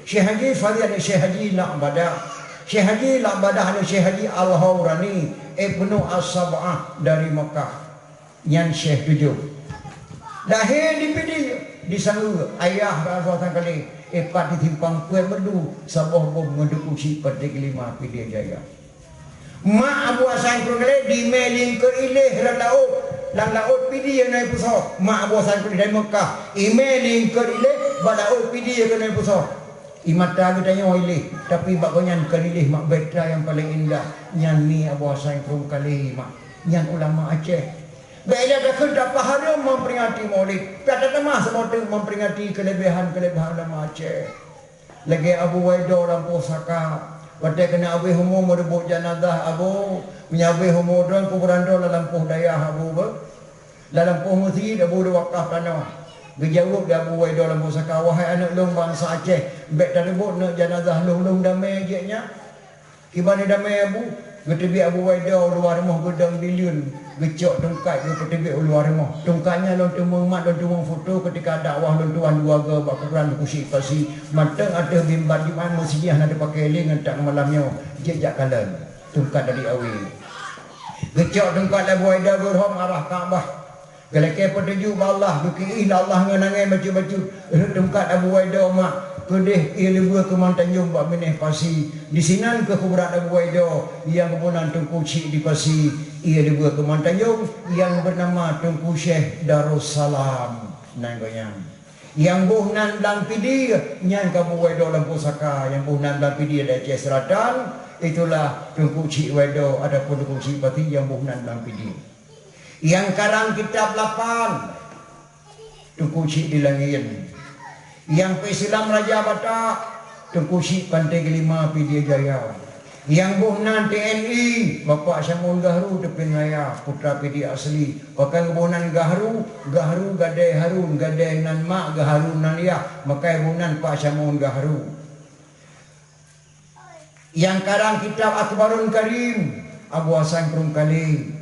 Syekh Haji Fadil aneuk Syekh Haji Nak Badah. Syekh Haji Nak Badah aneuk Syekh Haji Al-Haurani, Ibnu As-Sab'ah dari Mekah. Nyan Syekh tujoh. Lahé di Pidie, di Sangeue, ayah Rasulullah Sangkali, ipat di Simpang Peuet Merdu, saboh bom ngon Teungku Chik Panté Keulima Pidie Jaya. Mak Abu Hasan Krueng Kalé dimé lingkeue iléh lam laôt, lam laôt Pidie na ipusoe. Mak Abu Hasan Krueng dari Mekah, imé lingkeue iléh bak laôt Pidie keunoe ipusoe. Imata geutanyoe iléh, tapi bak gobnyan kon iléh mak beta nyang paleng indah. Nyan ni Abu Hasan Krueng Kalé mak. Nyan ulama Aceh. Bèk lé takheun tapahareuem memperingati Maulid, ka tatamah saboh teuk memperingati keuleubehan-keuleubehan ulama Aceh. Lagèe Abu Waido lam Pusaka, watèe keuneuk abéh umu meureubot janazah Abu, meunyo abéh umu droe kuburan droe lam lampôh dayah Abu beuh, lam lampôh meuseujid Abu diwakaf tanoh. Geujaweueb lé Abu Waido lam Pusaka, "Wahai aneuk lôn bansa Aceh, bèk tareubot neuk janazah lôn, lôn damé jeuet nyan." Kiban damé Abu, geuteubiet Abu Waido u luwa rumoh geudong dileuen, geucok tungkat geupeuteubiet u luwa rumoh. Tungkat nyan lôn teumeung mat, lôn teumeung foto keutika dakwah lôn tuan dua goe bak kuburan Teungku Chik Pasi, mantong ateueh mimbar Jumat meuseujid hana teupaké lé ngon tak malam nyoe, jeuet jak kalon. Tungkat dari Awe. Geucok tungkat lé Abu Waido geurhom arah Ka'bah. Geulakèe peutuju bak Allah, geukiih lé Allah ngon angèn bacut-bacut. Rhot tungkat Abu Waido mak, keudeh ie leubue keu Mantanjong bak binéh pasi. Disinan keuh kuburan Abu Waido, nyang geuboh nan Teungku Chik di Pasi. Ie leubue keu Mantanjong nyang beunama Teungku Syekh Darussalam. Nan gobnyan. Nyang boh nan lam Pidie, nyan keuh Abu Waido lam Pusaka. Nyang boh nan lam Pidie di Aceh Selatan, itulah Teungku Chik Waido ataupun Teungku Chik Pasi nyang boh nan lam Pidie. Nyang karang kitab lapan, Teungku Chik di Langin. Nyang peusilam Raja Batak, Teungku Chik Panté Keulima Pidie Jaya. Nyang boh nan T N I, Bapak Syamun Gahru Teupin Raya, putra Pidie asli. Pakon geuboh nan Gahru, Gahru gadée Harun, gadée nan mak, Gahru nan yah, maka boh nan Pak Syamun Gahru. Nyang karang kitab Akhbarul Karim, Abu Hasan Krueng Kalé.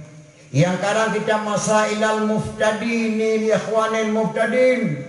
Nyang karang kitab Masailal Muhtadin li Ikhwanil Muhtadin,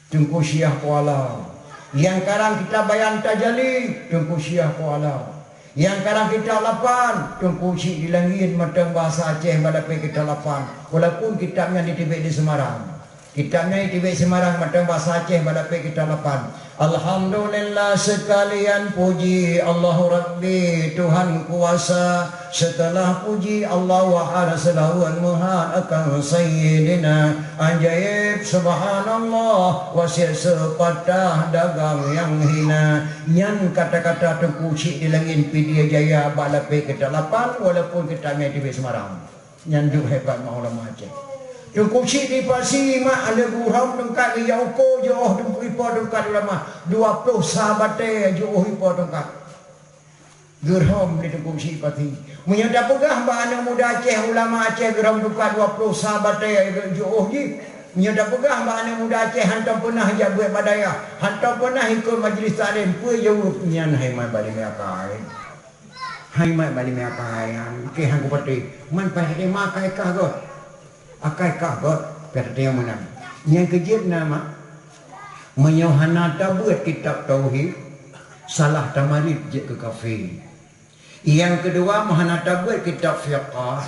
Teungku Syiah Kuala. Nyang karang kitab Bayan Tajali, Teungku Syiah Kuala. Nyang karang kitab lapan, Teungku Chik di Langin, mantong bahasa Aceh, bak lapéh kitab lapan. Walaupun kitab nyan jiteubiet di Semarang. Kitab nyan jiteubiet Semarang, mantong bahasa Aceh, bak lapéh kitab lapan. Alhamdulillah, seukalian puji Allahu Rabbi, Tuhan kuasa. Seuteulah puji Allah, wa seulawan meuhat akan Sayyidina. Ajaéb, subhanallah, wasiet seupatah dagang nyang hina. Nyan kata-kata Teungku Chik di Langin Pidie Jaya bak lapéh kitab lapan, walaupun kitab nyan jiteubiet Semarang. Nyan duek hebat mak ulama Aceh. Teungku Chik di Pasi mak, aneuk gurhom tungkat geujak uko jiôh ipo tungkat ulama, dua ploh sa batée jiôh ipo tungkat. Gurhom di Teungku Chik Pasi. Meunyoe tapeugah bak aneuk muda Aceh, ulama Aceh gurhom tungkat dua ploh sa batée jiôh jih. Meunyoe tapeugah bak aneuk muda Aceh hantom peunah jak beuet bak dayah, hantom peunah ikot majlis taklim, peue jaweueb nyan hai mak bak limé akai. Hai mat bak limé akai nyan, keu han kupatéh. Man patéh ma akai kah göt. Akai kah göt, kata dia meunan. Nyang keujeuet na mak, meunyoe hana tabeuet kitab tauhid, salah tamarit jeuet keu kafé. Nyang keudua, meuhana tabeuet kitab fiqah,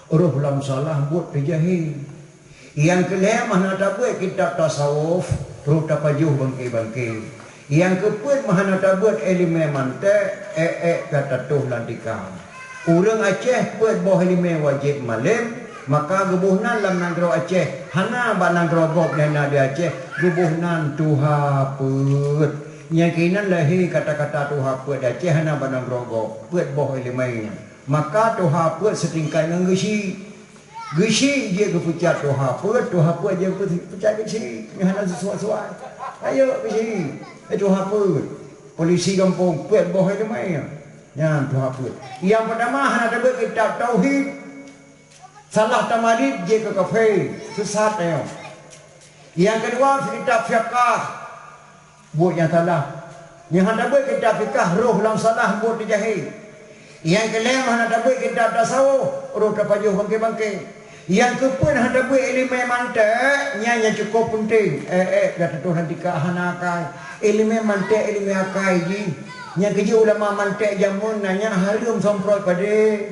roh lam salah buet teujahé. Nyang keulhée meuhana tabeuet kitab tasawuf, roh tapajoh bangke-bangke. Nyang keupeuet meuhana tabeuet iéleumé mantek, ék-ék ka tatoh lam tikang. Ureuëng Aceh peuet boh iéleumé wajéb malém, maka geuboh nan lam nanggroe Aceh, hana bak nanggroe gob nyang na di Aceh, geuboh nan tuha peuet. Nyang keunan lahé kata-kata tuha peuet di Aceh hana bak nanggroe gob, peuet boh iéleumé nyan. Maka tuha peuet seutingkat ngon geuchik. Geuchik jeuet geupeucat tuha peuet, tuha peuet jeuet geupeucat geuchik. Nyoe hana sisuai-suai. Ayo geuchik. Eh, tuha peuet. Polisi gampông peuet boh iéleumé. Nyan tuha peuet. Nyang peutama hana tabeuet kitab tauhid. Salah tamarit jeuet keu kafé. Sesat nyoe. Nyang keudua kitab fiqah. Buet nyang salah. Nyang hana tabeuet kitab fiqah, roh lam salah buet teujahé. Nyang keulhée hana tabeuet kitab tasawuf, roh tapajoh bangke-bangke. Nyang keupeue hana tabeuet ileumèe mantek, nyan nyang cukôp peunteng. Eh, eh, gata tuh nanti ka hana akai. Ileumèe mantek, ileumèe akai jih. Nyang keujeuet ulama mantek jameun na nyan hareuem somprot padé.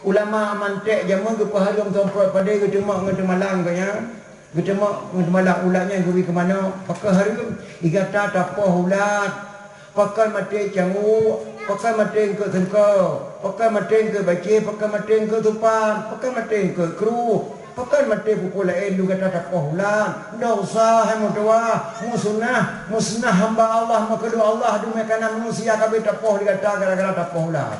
Ulama mantek jameun geupeuhareuem somprot padé, geuteumeuk ngon teumalang geuh nyan. Geuteumeuk ngon teumalang ulat nyan geubri keu manok, pakon hareuem. Di gata tapoh ulat. Pakon maté canguk, pakon maté eungkôt seungko, pakon maté eungkôt bacé, pakon maté eungkôt supan, pakon maté eungkôt kruh, pakon maté peue-peue laén, lôn gata tapoh ulat. Dosa hai meutuwah, meusunah, meusunah hamba Allah, meukeudua Allah, dumé kanan manusia kabeh tapoh di gata gara-gara tapoh ulat.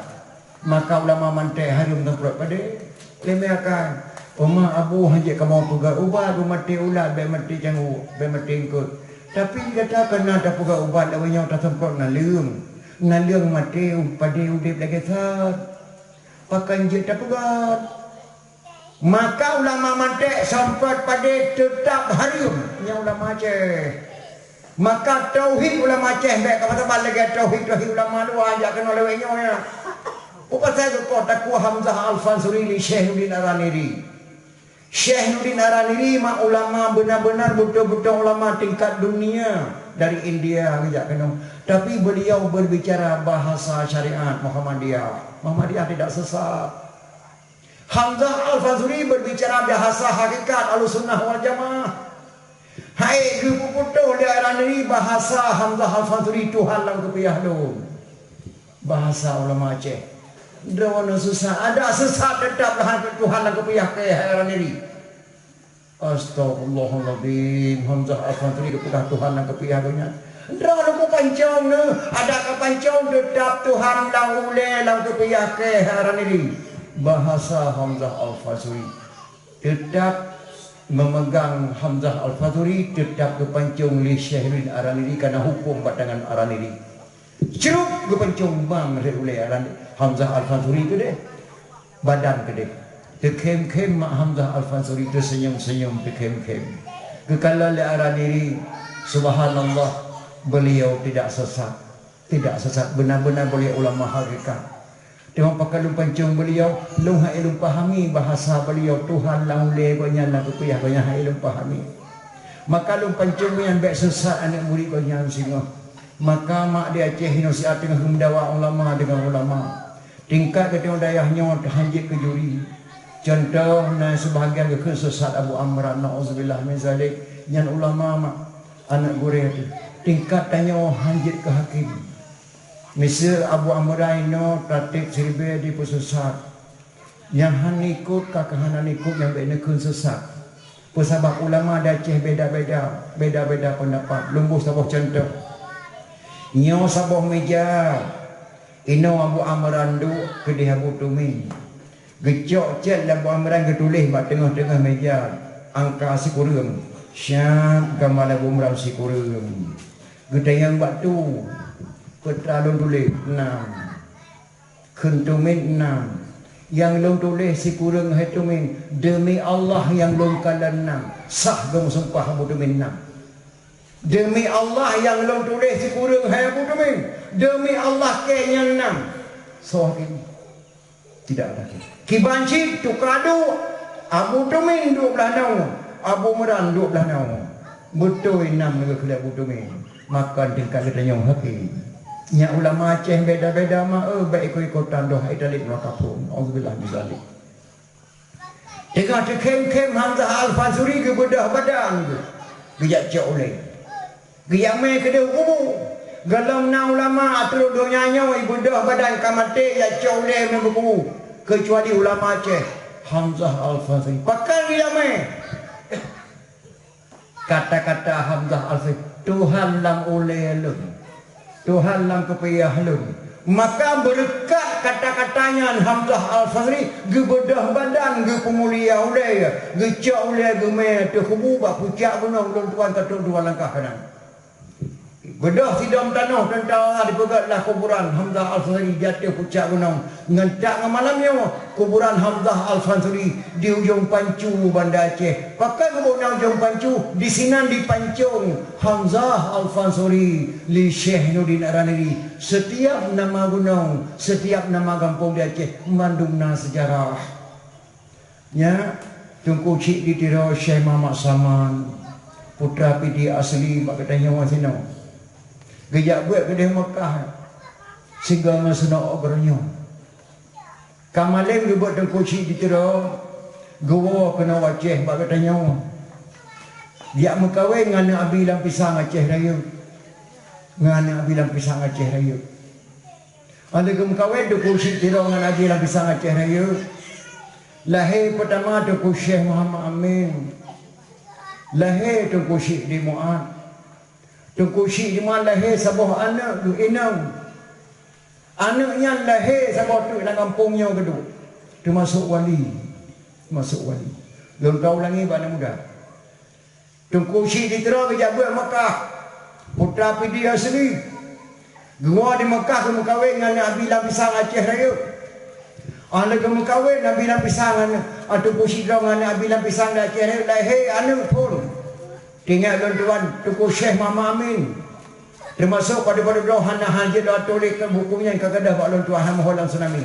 Maka ulama mantek hareuem somprot padé. Ileumèe akai. Uma abu hanjeuet kamoe peugah ubat, beumaté ulat, bèk maté canguk, bèk maté eungkôt. Tapi gata ka na tapeugah ubat lawét nyoe tasemprot naleueng. Naleueng maté, padé udép lagèe that. Pakon jeuet tapeugah. Maka ulama mantek somprot padé teutab hareuem, nyang ulama Aceh. Maka tauhid ulama Aceh bèk ka saban lagèe tauhid-tauhid ulama luwa jak keunoe lawét nyoe nyan. Peue pasai geukoh takue Hamzah Al-Fansuri lé Syekh Nurdin Araniri. Syekh Nurdin Araniri mak ulama beuna-beuna beutôi-beutôi ulama tingkat dunia dari India geujak keunoe. Tapi beliau berbicara bahasa syariat Muhammadiyah. Muhammadiyah tidak sesat. Hamzah Al-Fansuri berbicara bahasa hakikat Ahlussunnah wal Jamaah. Hai geupeuputoh lé Araniri bahasa Hamzah Al-Fansuri Tuhan lam keupiah lôn. Bahasa ulama Aceh. Droeneuh sesat, adak sesat teutab lah Tuhan lam keupiah kèe hai Araniri. Astagfirullahaladzim, Hamzah Al-Fansuri geupeugah Tuhan lam keupiah geuh nyan. Droeneuh pancong neuh, adak ka pancong teutab Tuhan lam ulèe lam keupiah kèe hai Araniri. Bahasa Hamzah Al-Fansuri. Teutab meumeugang Hamzah Al-Fansuri teutab geupancong lé Syekh Nurdin Araniri kana huköm batangan Araniri. Crok geupancong bang lé ulèe Aran-, Hamzah Al-Fansuri keudeh. Badan keudeh. Teukhém-khém mak Hamzah Al-Fansuri teuseunyum-seunyum teukhém-khém. Geukalon lé Araniri, subhanallah, beliau tidak sesat. Tidak sesat, beuna-beuna beliau ulama hakikat. Teuma pakon lôn pancong beliau, lôn hai lôn pahami bahasa beliau Tuhan lam ulèe gobnyan lam keupiah gobnyan hai lôn pahami. Maka lôn pancong gobnyan bèk sesat aneuk murit gobnyan singoh. Maka mak di Aceh inoe siat teungoh geumeudawa ulama deungon ulama. Tingkat geutanyoe dayah nyoe hanjeuet keu juri. Contoh na seubahagian geukheun sesat Abu Amran, na'udzubillah min zalik, nyan ulama mak. Aneuk gurèe teuh, tingkat tanyoe hanjeuet keu hakém. Miseue Abu Amran inoe tatép siribèe dipeusesat. Nyang hana ikot ka keuh hana ikot nyang bèk neukheun sesat. Peue sabab ulama di Aceh beda-beda, beda-beda peundapat. Lôn boh saboh contoh. Nyoe saboh meuja, inoe Abu Amran duek keudeh Abu Tumin. Geucok cèt lé Abu Amran geutuléh bak teungoh-teungoh meuja angka sikureueng. Siap gamba lé Abu Amran sikureueng. Geutanyong bak tu, peue teuma lôn tuléh, nam. Kheun Tumin nam. Nyang lôn tuléh sikureueng hai Tumin, deumi Allah nyang lôn kalon nam. Sah geumeusumpah Abu Tumin nam. Deumi Allah nyang lôn tuléh sikureueng hai Abu Tumin. Deumi Allah kèe nyan nam. Soe hakém? Tidak ada. Kiban cit tuka duek, Abu Tumin duek blaih nyoe, Abu Amran duek blaih nyoe. Beutôi nam lagèe keu Abu Tumin. Maka tingkat geutanyoe hakém. Nyak ulama Aceh beda-beda ma, eh, bèk ikot-ikotan doh hai talib ngon kaphôn. Auzubillah min zalik. Teungoh teukhém-khém Hamzah Al-Fansuri geubeudôh badan geuh. Geujak cok ulèe. Geujak mè keudeh kubu. Gohlom na ulama ateueh donya nyoe ibeudôh badan ka maté jak cok ulèe mè beukubu, keucuali ulama Aceh, Hamzah Al-Fansuri. Pakon geujak mè? Kata-kata Hamzah Al-Fansuri, "Tuhan lam ulèe lôn, Tuhan lam keupiah lôn." Maka beureukat kata-kata nyan Hamzah Al-Fansuri geubeudôh badan, geupeumulia ulèe, geucok ulèe geumè ateueh kubu bak pucak gunong lôn tuan ka trok dua langkah keunan. Beudôh sidom tanoh teuntara dipeugèt lah kuburan Hamzah Al-Fansuri di ateueh pucak gunong. Ngon that ngon malam nyoe, kuburan Hamzah Al-Fansuri di Ujong Pancu, Banda Aceh. Pakon geuboh na Ujong Pancu? Disinan dipancong Hamzah Al-Fansuri lé Syekh Nurdin Araniri. Setiap nama gunong, setiap nama gampông di Aceh, mandum na seujarah. Nyan, Teungku Chik di Tiro, Syekh Muhammad Saman, putra Pidie asli bak geutanyoe sinoe. Geujak beuet keudeh Mekah, singgah ngon sinoe geutanyoe. Ka malém geubeuet Teungku Chik di Tiro, geuwoe keunoe Aceh bak geutanyoe. Geujak meukawen ngon aneuk Abi Lam Pisang Aceh Rayeuk. Ngon aneuk Abi Lam Pisang Aceh Rayeuk. Óh lheueh geumeukawen Teungku Chik Tiro ngon Abi Lam Pisang Aceh Rayeuk, lahé peutama Teungku Syekh Muhammad Amin, lahé Teungku Chik di Muat. Teungku Chik di Muat lahé saboh aneuk, dua inong. Aneuk nyan lahé saboh teuk lam gampông nyoe geuduek, teumasok wali, teumasok wali. Lôn ka ulangi bak aneuk muda. Teungku Chik di Tiro geujak beuet Mekah, putra Pidie asli. Geuwoe di Mekah geumeukawen ngon Abi Lam Pisang Aceh Rayeuk. Óh lheueh geumeukawen Abi Lam Pisang ngon, ah, Teungku Chik di Tiro ngon Abi Lam Pisang di Aceh Rayeuk, lahé aneuk phon. Teuingat lôn tuan, Teungku Syekh Muhammad Amin. Teumasok padub-padub droe hana, hana jeuet lôn tuléh keu buku nyan, ka gadôh bak lôn tuan, hana meuho lam tsunami.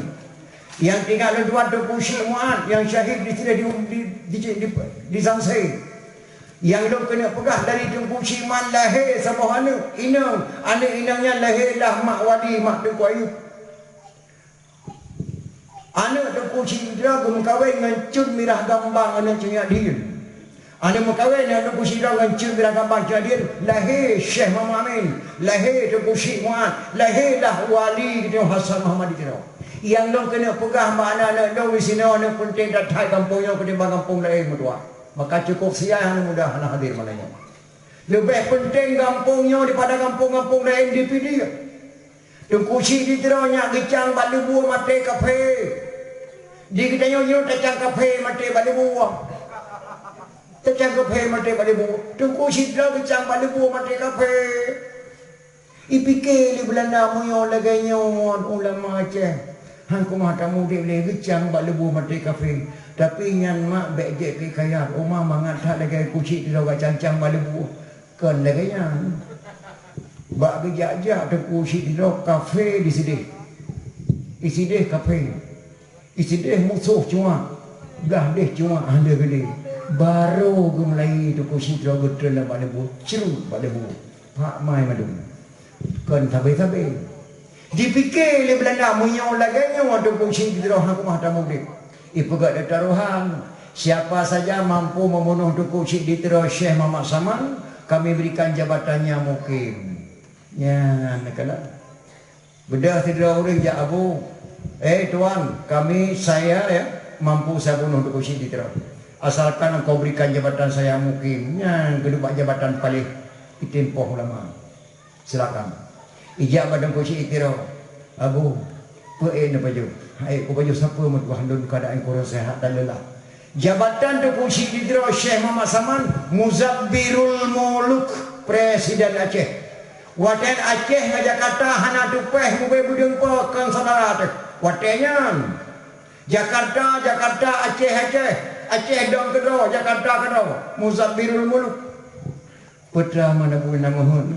Nyang teuingat lôn tuan Teungku Chik Muat nyang syahid di sinoe di, di, di, di, di Sanse. Nyang lôn keuneuk peugah dari Teungku Chik Muat lahé saboh aneuk inong, aneuk inong nyan lahé lah mak wali, mak Teungku Ayub. Aneuk Teungku Chik di Tiro geumeukawen ngon Cut Mirah Gambang, aneuk Cut Nyak Dien. Aneuk meukawen aneuk Teungku Chik di Tiro ngon Cut Mirah Gambang, Cut Nyak Dien, lahé Syekh Muhammad Amin, lahé Teungku Chik Muat, lahé lah wali geutanyoe Hasan Muhammad di Tiro. Nyang lôn keuneuk peugah bak aneuk-aneuk lôn di sinoe, aneuk peunteng that-that gampông nyoe keutimbang gampông laén meutuah. Maka cukôp siai aneuk muda hana hadir malam nyoe. Leubeh peunteng gampông nyoe daripada gampông-gampông laén di Pidie. Teungku Chik di Tiro nyak geucang bak leubue maté kafé. Di geutanyoe nyoe tacang kafé maté bak leubue. Tacang kafé maté bak leubue. Teungku Chik di Tiro geucang bak leubue maté kafé. Ipike lé Beulanda meunyoe lagèe nyoe ulama Aceh, han keumah tamudép lé, geucang bak leubue maté kafé. Tapi nyan mak bèk jeuet keu hikayat, uma mangat that lagèe Teungku Chik di Tiro geucang-cang bak leubue. Kon lagèe nyan. Bak geujak-jak Teungku Chik di Tiro kafé disideh. Disideh kafé. Disideh musoh cuak. Blah deh cuak hana geulé. Barô geumulai Teungku Chik di Tiro geutreun lam bak leubue, crut bak leubue. Pak mai mandum. Kon sabe-sabe. Jipike lé Beulanda, meunyoe lagèe nyoe Teungku Chik di Tiro hana keumah tamudép. Ipeugah lé tarohan, siapa saja mampu membunuh Teungku Chik di Tiro Syekh Muhammad Saman, kami berikan jabatannya mukim. Nyan kala. Beudôh sidroe ureueng jak Abu, "Eh tuan, kami, saya ya, mampu saya bunuh Teungku Chik di Tiro. Asalkan engkau berikan jabatan saya mukim." Nyan geuduek bak jabatan paléh, itimpoh ulama. Silakan. Ijak bak Teungku Chik di Tiro, "Abu, peue ék neupajoh?" "Hai, kupajoh sapeue meutuah, lôn keuadaan kurang sehat dan lelah." Jabatan Teungku Chik di Tiro Syekh Muhammad Saman, Muzabbirul Muluk, Presiden Aceh. Watèe Aceh ngon Jakarta hana tupèh mubé beudeueng po kon syedara teuh. Watèe nyan, Jakarta, Jakarta, Aceh, Aceh, Aceh dong keudroe, Jakarta keudroe, Muzabbirul Muluk. Peue teuma na buet na meuheuet.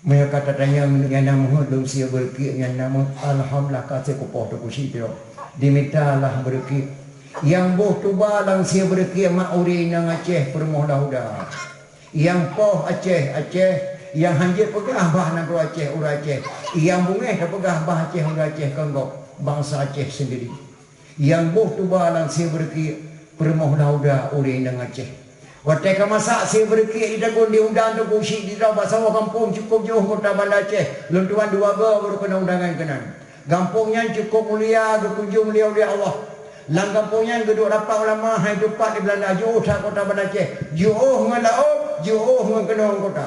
Meunyoe ka tatanyong nyan na meuheuet, lôn sie beureukiek nyan na meuheuet, alhamdulillah ka sie kupoh Teungku Chik di Tiro. Dimita lah beureukiek. Nyang boh tuba lam sie beureukiek mak ureueng inong Aceh peurumoh Lahuda. Nyang poh Aceh, Aceh, nyang han jeuet peugah bah nanggroe Aceh, ureueng Aceh. Nyang beungéh tapeugah bah Aceh, ureueng Aceh keu gob, bansa Aceh sendiri. Nyang boh tuba lam sie beureukiek, peurumoh Lahuda ureueng inong Aceh. Watèe ka masak sie beureukiek di Dagon, diundang Teungku Chik di Tiro bak saboh gampông cukôp jiôh kota Banda Aceh. Lôn tuan dua goe baru keunong undangan keunan. Gampông nyan cukôp mulia, geukunjông mulia ulèh Allah. Lam gampông nyan geuduek rapat ulama hai teupat di Beulanda, jiôh that kota Banda Aceh. Jiôh ngon laôt, jiôh ngon keunong kota.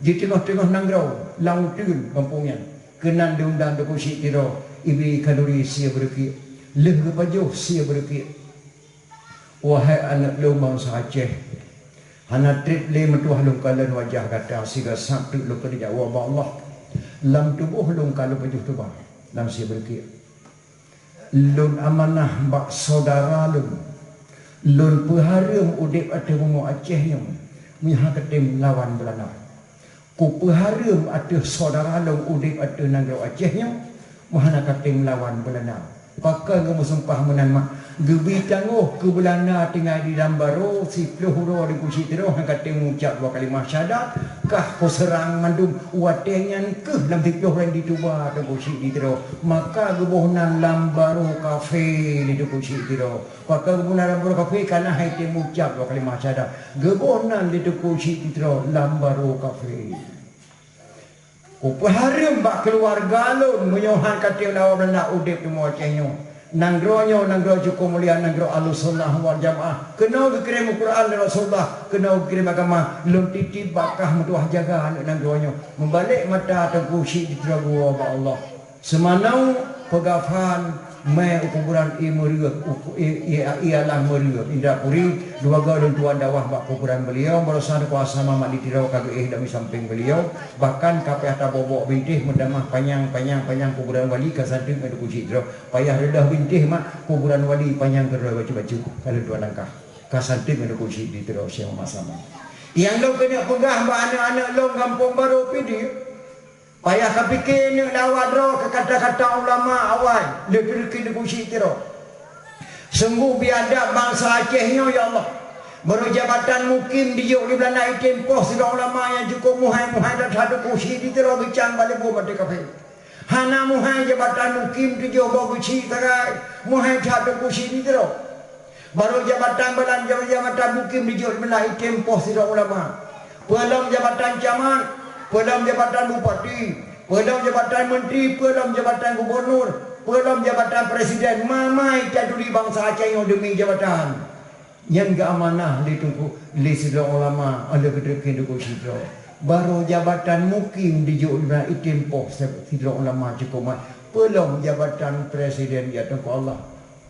Di teungoh-teungoh nanggroe, lam uteuen gampông nyan. Keunan diundang Teungku Chik di Tiro, ibi khanduri sie beureukiek. Lheueh geupajoh sie beureukiek, "Wahai aneuk lôn bansa Aceh, hana trép lé meutuah lôn kalon wajah gata, siga sab teuk lôn keudeh jak woe bak Allah. Lam tuboh lôn ka lôn pajoh tuba lam sie beureukiek. Lôn amanah bak syedara lôn, lôn peuhareuem udép ateueh bumoe Aceh nyoe, meunyo han katem lawan Beulanda. Kupeuhareuem ateueh syedara lôn udép ateueh nanggroe Aceh nyoe, meunyo hana katem lawan Beulanda." Pakon geumeusumpah meunan mak? Geubri tanggôh keu Beulanda tinggai di Lambaro, siplôh uroe Teungku Chik Tiro han ka tém meuucap dua kalimah syahadat, kah peuseurang mandum, watée nyan keuh lam siplôh uroe nyan dituba Teungku Chik di Tiro. Maka geuboh nan Lambaro kafé lé Teungku Chik Tiro. Maka geuboh nan Lambaro kafé kareuna han tém meuucap dua kalimah syahadat. Geuboh nan lé Teungku Chik di Tiro Lambaro kafé. Kupeuhareuem bak keuluwarga lôn meunyoe han ka tém lawan Beulanda udeb teuma Aceh nyoe. Nanggroe nyoe nanggroe cukôp mulia, nanggroe Ahlussunnah wal Jamaah. Keunoe geukirém Al-Quran lé Rasulullah, keunoe geukirém agama. Lôn titip bak kah meutuah jaga aneuëk nanggroe nyoe. Meubalek mata Teungku Chik di Tiro geuwoe bak Allah. Seumanoe peugafan mé u kuburan ie Meureuek, u ku-, ie, ie, ie alang Meureuek, Indrapuri, dua goe lôn tuan dakwah bak kuburan beuliau, baroesa kuasa Muhammad di Tiro ka geuéh lam sampéng beuliau, bahkan ka payah tabobok bintéh meutamah panyang, panyang, panyang kuburan wali ka santeuek ngon Teungku Chik Tiro. Payah reudoh bintéh mat kuburan wali panyang keudroe bacut-bacut ka lôn tuan langkah. Ka santeuek ngon Teungku Chik di Tiro Syekh Muhammad Saman. Nyang lôn keuneuk peugah bak aneuëk-aneuëk lôn gampông barô Pidie, payah kapike neuk lawat droe keu kata-kata ulama awai lheueh teuneuk Teungku Chik Tiro. Sunggoh biadab bansa Aceh nyoe, ya Allah! Barô jabatan mukim dijok di Beulanda item poh sidroe ulama nyang cukôp muhai-muhai that-that Teungku Chik di Tiro geucang bak leubeh maté kafé. Hana muhai jabatan mukim tujoh boh geuchik sagai, muhai that Teungku Chik di Tiro. Barô jabatan balan jabatan mukim dijok di Beulanda item poh sidroe ulama. Peulom jabatan camat, peulom jabatan bupati, peulom jabatan menteri, peulom jabatan gubunur, peulom jabatan presiden, mamai taturi bansa Aceh nyoe deumi jabatan. Nyan geuamanah lé Teungku, lé sidroe ulama, lheueh geuteukin Teungku Chik Tiro. Barô jabatan mukim dijok di Beulanda item poh sidroe ulama cukôp mat. Peulom jabatan presiden, ya Teungku Allah.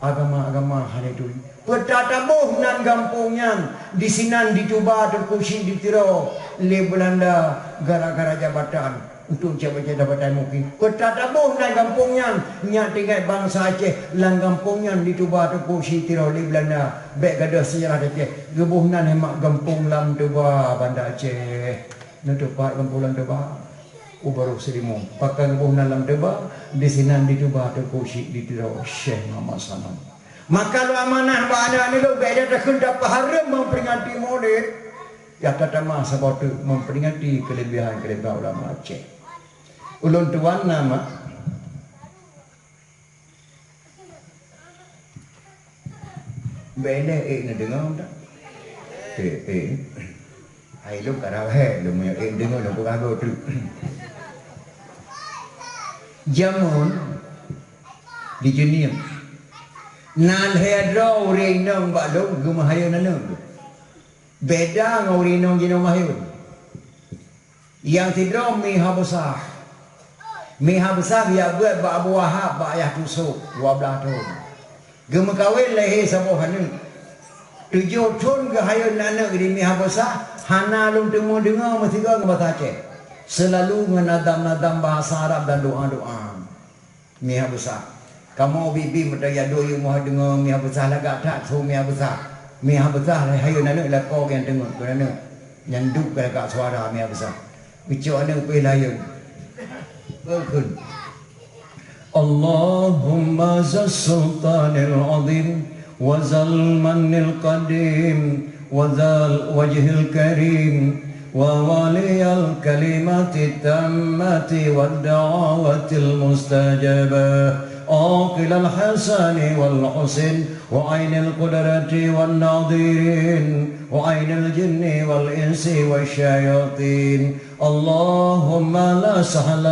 Agama-agama hana turi. Peue tataboh nan gampông nyan, disinan dituba Teungku Chik di Tiro lé Beulanda gara-gara jabatan untuk jabatan-jabatan mukim. Peue tataboh nan gampông nyan, nyan teuingat bansa Aceh lam gampông nyan dituba Teungku Chik di Tiro lé Beulanda. Bék gadôh seujarah di Aceh, geuboh nan hemak gampông Lam Toba, Banda Aceh. Neutupat gampông Lam Toba. U barôh Seurimong, pakon geuboh nan Lam Toba, disinan dituba Teungku Chik di Tiro Syekh Muhammad Saman. Maka lôn amanah bak aneuk-aneuk lôn, bék lé takheun tapeuhareuem memperingati Maulid, ya tatamah saboh teuk memperingati keulebihan-keulebihan ulama Aceh. Ulôn tuan na mak. Bék lé ék neudeungoe dak? Ék, ék. Hai lôn ka rawai, lôn meunyoe ék neudeungoe lôn peugah goe teuk. Jameun di Jeunieb na lhée droe ureuëng inong bak lôn geumeuhayôn aneuk. Beda ngon ureuëng inong jinoe meuhayôn. Nyang sidroe Mi Habsah. Mi Habsah geujak beuet bak Abu Wahab bak Yah Tusok, dua blaih thon. Geumeukawen lahé saboh aneuk. Tujoh thon geuhayôn aneuk di Mi Habsah, hana lôn teumé deungoe meusigoe ngon basa Aceh. Seulalu ngon nadam-nadam bahasa Arab dan doa-doa. Mi Habsah. Kamoe bibi meutajak dua yue moh deungoe Mi Habsah lagak that su Mi Habsah. Mi Habsah hayôn aneuk lakoe nyang teungeut keu aneuk. Nyan duek lagak suara Mi Habsah. Geucok aneuk pih layôn. Beukheun. اللهم ذا السلطان العظيم وذا المن القديم وذا الوجه الكريم وولي الكلمة التامة والدعوة المستجابة عاقل الحسن والحسين وعين القدرة والناظرين وعين الجن والإنس والشياطين. اللهم لا سهل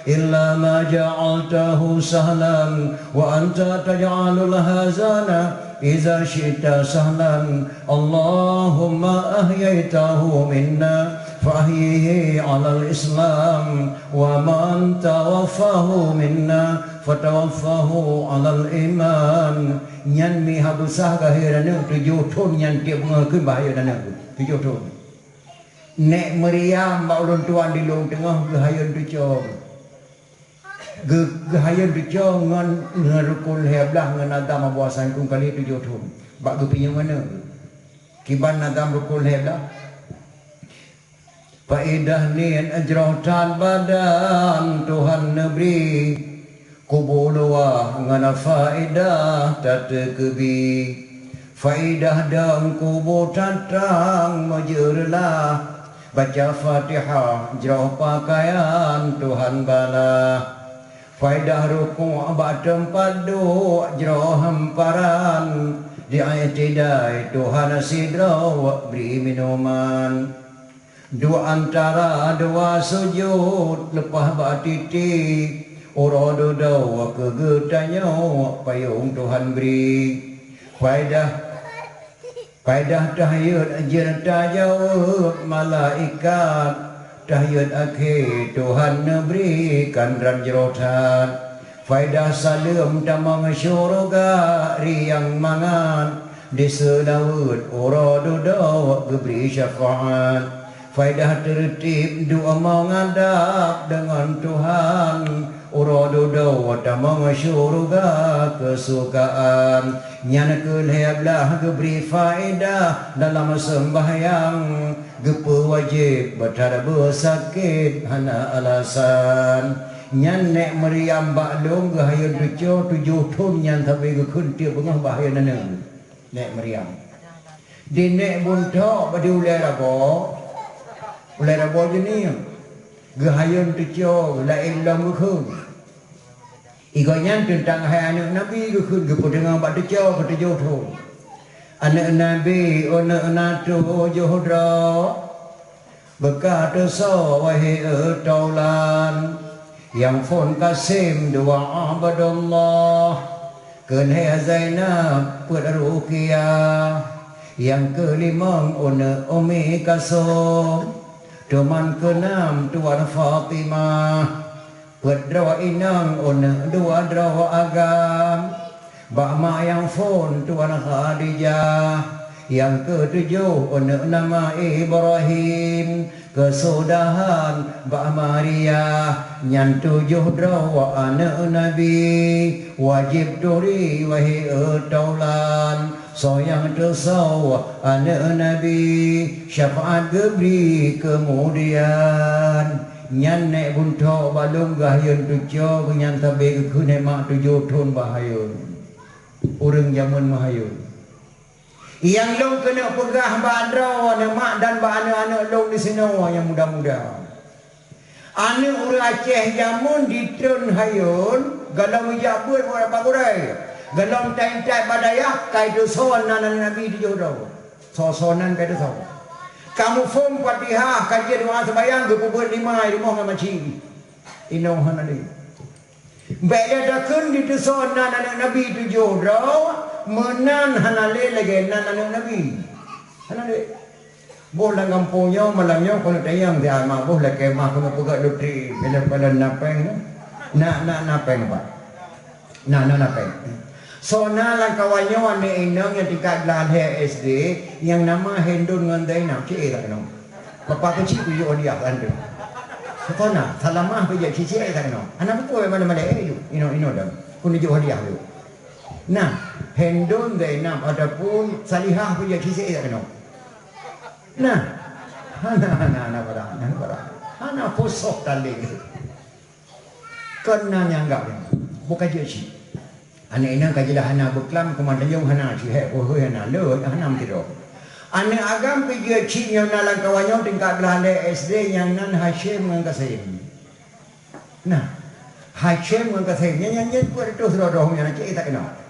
إلا ما جعلته سهلا وأنت تجعل الحزن إذا شئت سهلا. اللهم أحييته منا فأحيه على الإسلام ومن توفاه منا فتوفاه على الإيمان. Nyan Mi Habsah geuhayôn aneuk tujoh thon nyan tiep beungoh kheun bahayôn aneuk tujoh thon. Nék Maryam bak ulôn tuan di lôn teungoh geuhayôn tucok. Geu-, geuhayôn tucok ngon, ngon rukon lhée blaih ngon nadam Abu Hasan Kungkali tujoh thon. Bak geupinyueng aneuk. Kiban nadam rukon lhée blaih. Paidah niet jroh that badan Tuhan neubri. Kubu luwah ngon faedah tateukeubi. Faedah dong kubu tantang meujeurelah. Baca Fatihah jroh pakaian Tuhan bala. Faedah rukuk bak teumpat duek jroh hamparan. Di i'tidai Tuhan sidroe bri minuman. Dua antara dua sujud leupah bak titi, uroe dudoe keu geutanyoe payong Tuhan bri. Faedah, faedah tahiyat jeuet tajaweueb malaikat, tahiyat akhé Tuhan neubri kandram jroh that. Faedah saleuem tamong syeuruga riang mangat, di seulaweuet uroe dudoe geubri syafaat. Faedah teureutib duek meuadab deungon Tuhan, uroe dudoe tamong syeuruga keusukaan. Nyan keuh lhée blaih geubri faedah dalam seumbahyang, geupeu wajéb beutarabeu sakét hana alasan. Nyan Nék Maryam bak lôn geuhayôn tujoh, tujoh thon nyan sabe geukheun tieb beungoh bak hayôn aneuk. Nék Maryam. Di Nék Buntok bak di ulée Rabo, ulée Rabo jeunieng, geuhayôn tujoh laén lom geukheun. Igoe nyan teuntang hai aneuk Nabi geukheun geupeudeungoe bak tujoh keu tujoh thon. Aneuk Nabi, aneuk na tujoh droe, beukah teusoe wahé taulan. Nyang phon Kasim dua Abdullah, keuhai Zainab peuet Ruqayyah. Nyang keulimong aneuk Ummi Kalsum, teuma keunam tuan Fatimah. Peuet droe inong aneuk dua droe agam, bak ma nyang phon tuan Khadijah. Nyang keutujoh aneuk nama Ibrahim, keusudahan bak Maria. Nyan tujoh droe aneuk Nabi, wajéb turi wahé taulan. Soe nyang teusoe aneuk Nabi, syafaat geubri keumudian. Nyan Nék Buntok bak lôn geuhayôn tujoh, nyan sabe geukheun mak tujoh thon bak hayôn. Ureuëng jameun meuhayôn. Nyang lôn keuneuk peugah bak droeneuh mak dan bak aneuk-aneuk lôn disinoe nyang muda-muda. Aneuk ureuëng Aceh jameun ditreun hayôn, gohlom ijak beuet bak gurée, gohlom that-that bak dayah, ka iteusoe nan aneuk Nabi tujoh droe. Soe-soe nan ka iteusoe. Ka muphom Fatihah, ka jeuet doa seumayang, geupeubeuet lima i rumoh ngon maci. Inong hana lé. Bék lé takheun diteusoe nan aneuk Nabi tujoh droe, meunan hana lé lagée nan aneuk Nabi. Hana lé. Boh lam gampông nyoe malam nyoe keuneuk tanyong di ama boh lakée mah keuneuk peugah lutri, bila-bila na péng. Na, na, na péng, Pak. Na, na, na péng. Soe na lam kawan nyoe aneuk inong nyang tingkat glah lhée S D, nyang nama Hindun ngon Zainab, cit éh tak keunoe. Bapak keuchik kujok hadiah keu aneuëk. Soe na, Salamah kujok cit-cit éh tak keunoe. Hana beutôi malée-malée éh ju, inong-inong dam. Kujok hadiah ju. Nah, Hindun, Zainab ataupun Salihah kujok cit-cit éh tak keunoe. Nah, hana, hana, hana barang, hana barang. Hana posoh tali. Kon na nyang anggab nyan. Bukan jeuet cit. Aneuk inong ka jeulaih hana beuklam, kuman tanjong hana, cihek, hôi hana, le hana meutidong. Aneuk agam pih jeuet cit nyoe na lam kawan nyoe tingkat glah lhée S D nyang nan Hasyim ngon Kasim. Nah, Hasyim ngon Kasim, nyan, nyan, nyan peuet reutôh sidroe-droe nyan, cit éh tak keunoe.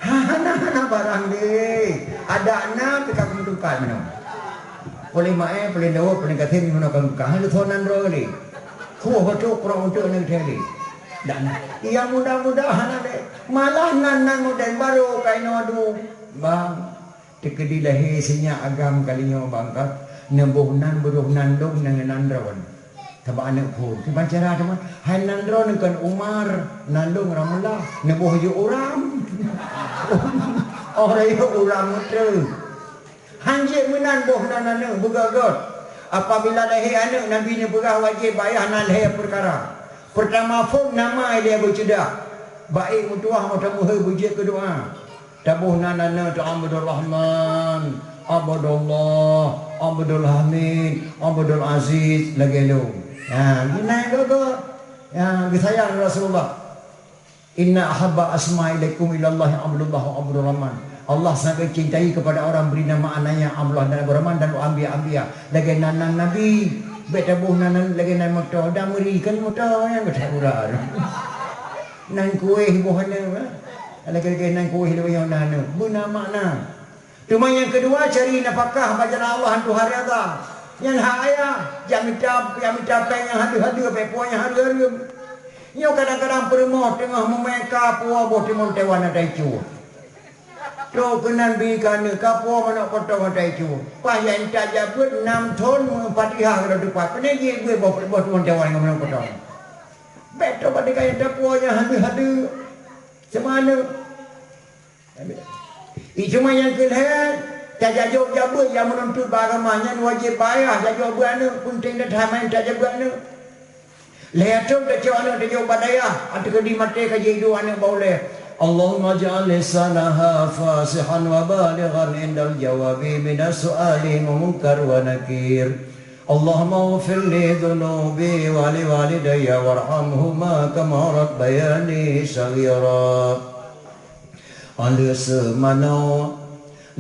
Ha, hana, hana barang deh. Adak na pih ka meutukat meunoe. Paléng maé, paléng daweueb, paléng gasien meunoe ka meutukat. Hana soe nan droe lé. Kuoh bacut prok untuk aneuk teuh lé. Dak na. Nyang muda-muda hana lé. Malah nan-nan model barô ka inoe adu. Bang, teukeudi lahé sinyak agam kali nyoe bang ka. Neuboh nan, beurôh nan lôn ngon nan droe. Sabab aneuk phon. Kiban cara teuma, hai nan droeneuh kon Umar, nan lôn Ramlah, neuboh yôh uram. Oh, yôh uram meuteue. Han jeuet meunan boh nan aneuk beugöt-göt. Apabila lahé aneuk, Nabi neupeugah wajéb bak ayah na lhée peukara. Peurtama phon nama ilée beuceudah. Baék meutuwah meutameuhôi beujeuet keu doá. Taboh nan aneuk teuh Abdul Rahman, Abdullah, Abdul Hamid, Abdul Aziz lagée lôn. Ha, meunan geuh-geuh. Ya, geusayang Rasulullah. "Inna ahabba asma ilaikum ilallahi Abdullah wa Abdurrahman." Allah sangat cintai kepada orang beri nama anaknya Abdullah dan Abdurrahman dan anbiya-anbiya. Lagèe nan, nan Nabi, bèk taboh nan, nan lagèe nan moto, dan meuri kan moto nyang geutak urat. Nan kueh boh aneuk, eh? Lagèe-lagèe nan kueh lagèe nyoe nan aneuk. Beuna makna. Teuma nyang keudua, cari nafakah bak jalan Allah, tuha reda. Nyan hak ayah, jak mita, jak mita péng nyang hadeue-hadeue, péng puang nyang hadeue-hadeue. Nyoe kadang-kadang peurumoh teungoh meumé ka puwoe boh timon tewan ata icu. Trok keunan bi keu aneuk, ka puwoe manok potong ata icu. Paih jak intat jak beuet nam thon Fatihah keudroe teupat. Pane jeuet beuet boh, boh timon tewan ngon manok potong. Bèk trok bak tinggai ata puwoe nyang hadeue-hadeue. Seumaneuek. Ih, cuma nyang keu lhèe, tajak jok jak beuet nyang meununtut bak agama nyan wajéb bak ayah, jak jok beuet aneuk, peunteng that hana tajak beuet aneuk. Lhèe thon tajok aneuk tajok bak dayah, ateueh keudeh maté ka jiduek aneuk bak ulèe. Allahumma ij'al lisanaha fasihan wa balighan indal jawabi minas su'ali wa munkar wa nakir. Allahumma ighfir li dzunubi wa li walidayya warhamhuma kama rabbayani shaghira. Óh lheueh seumanoe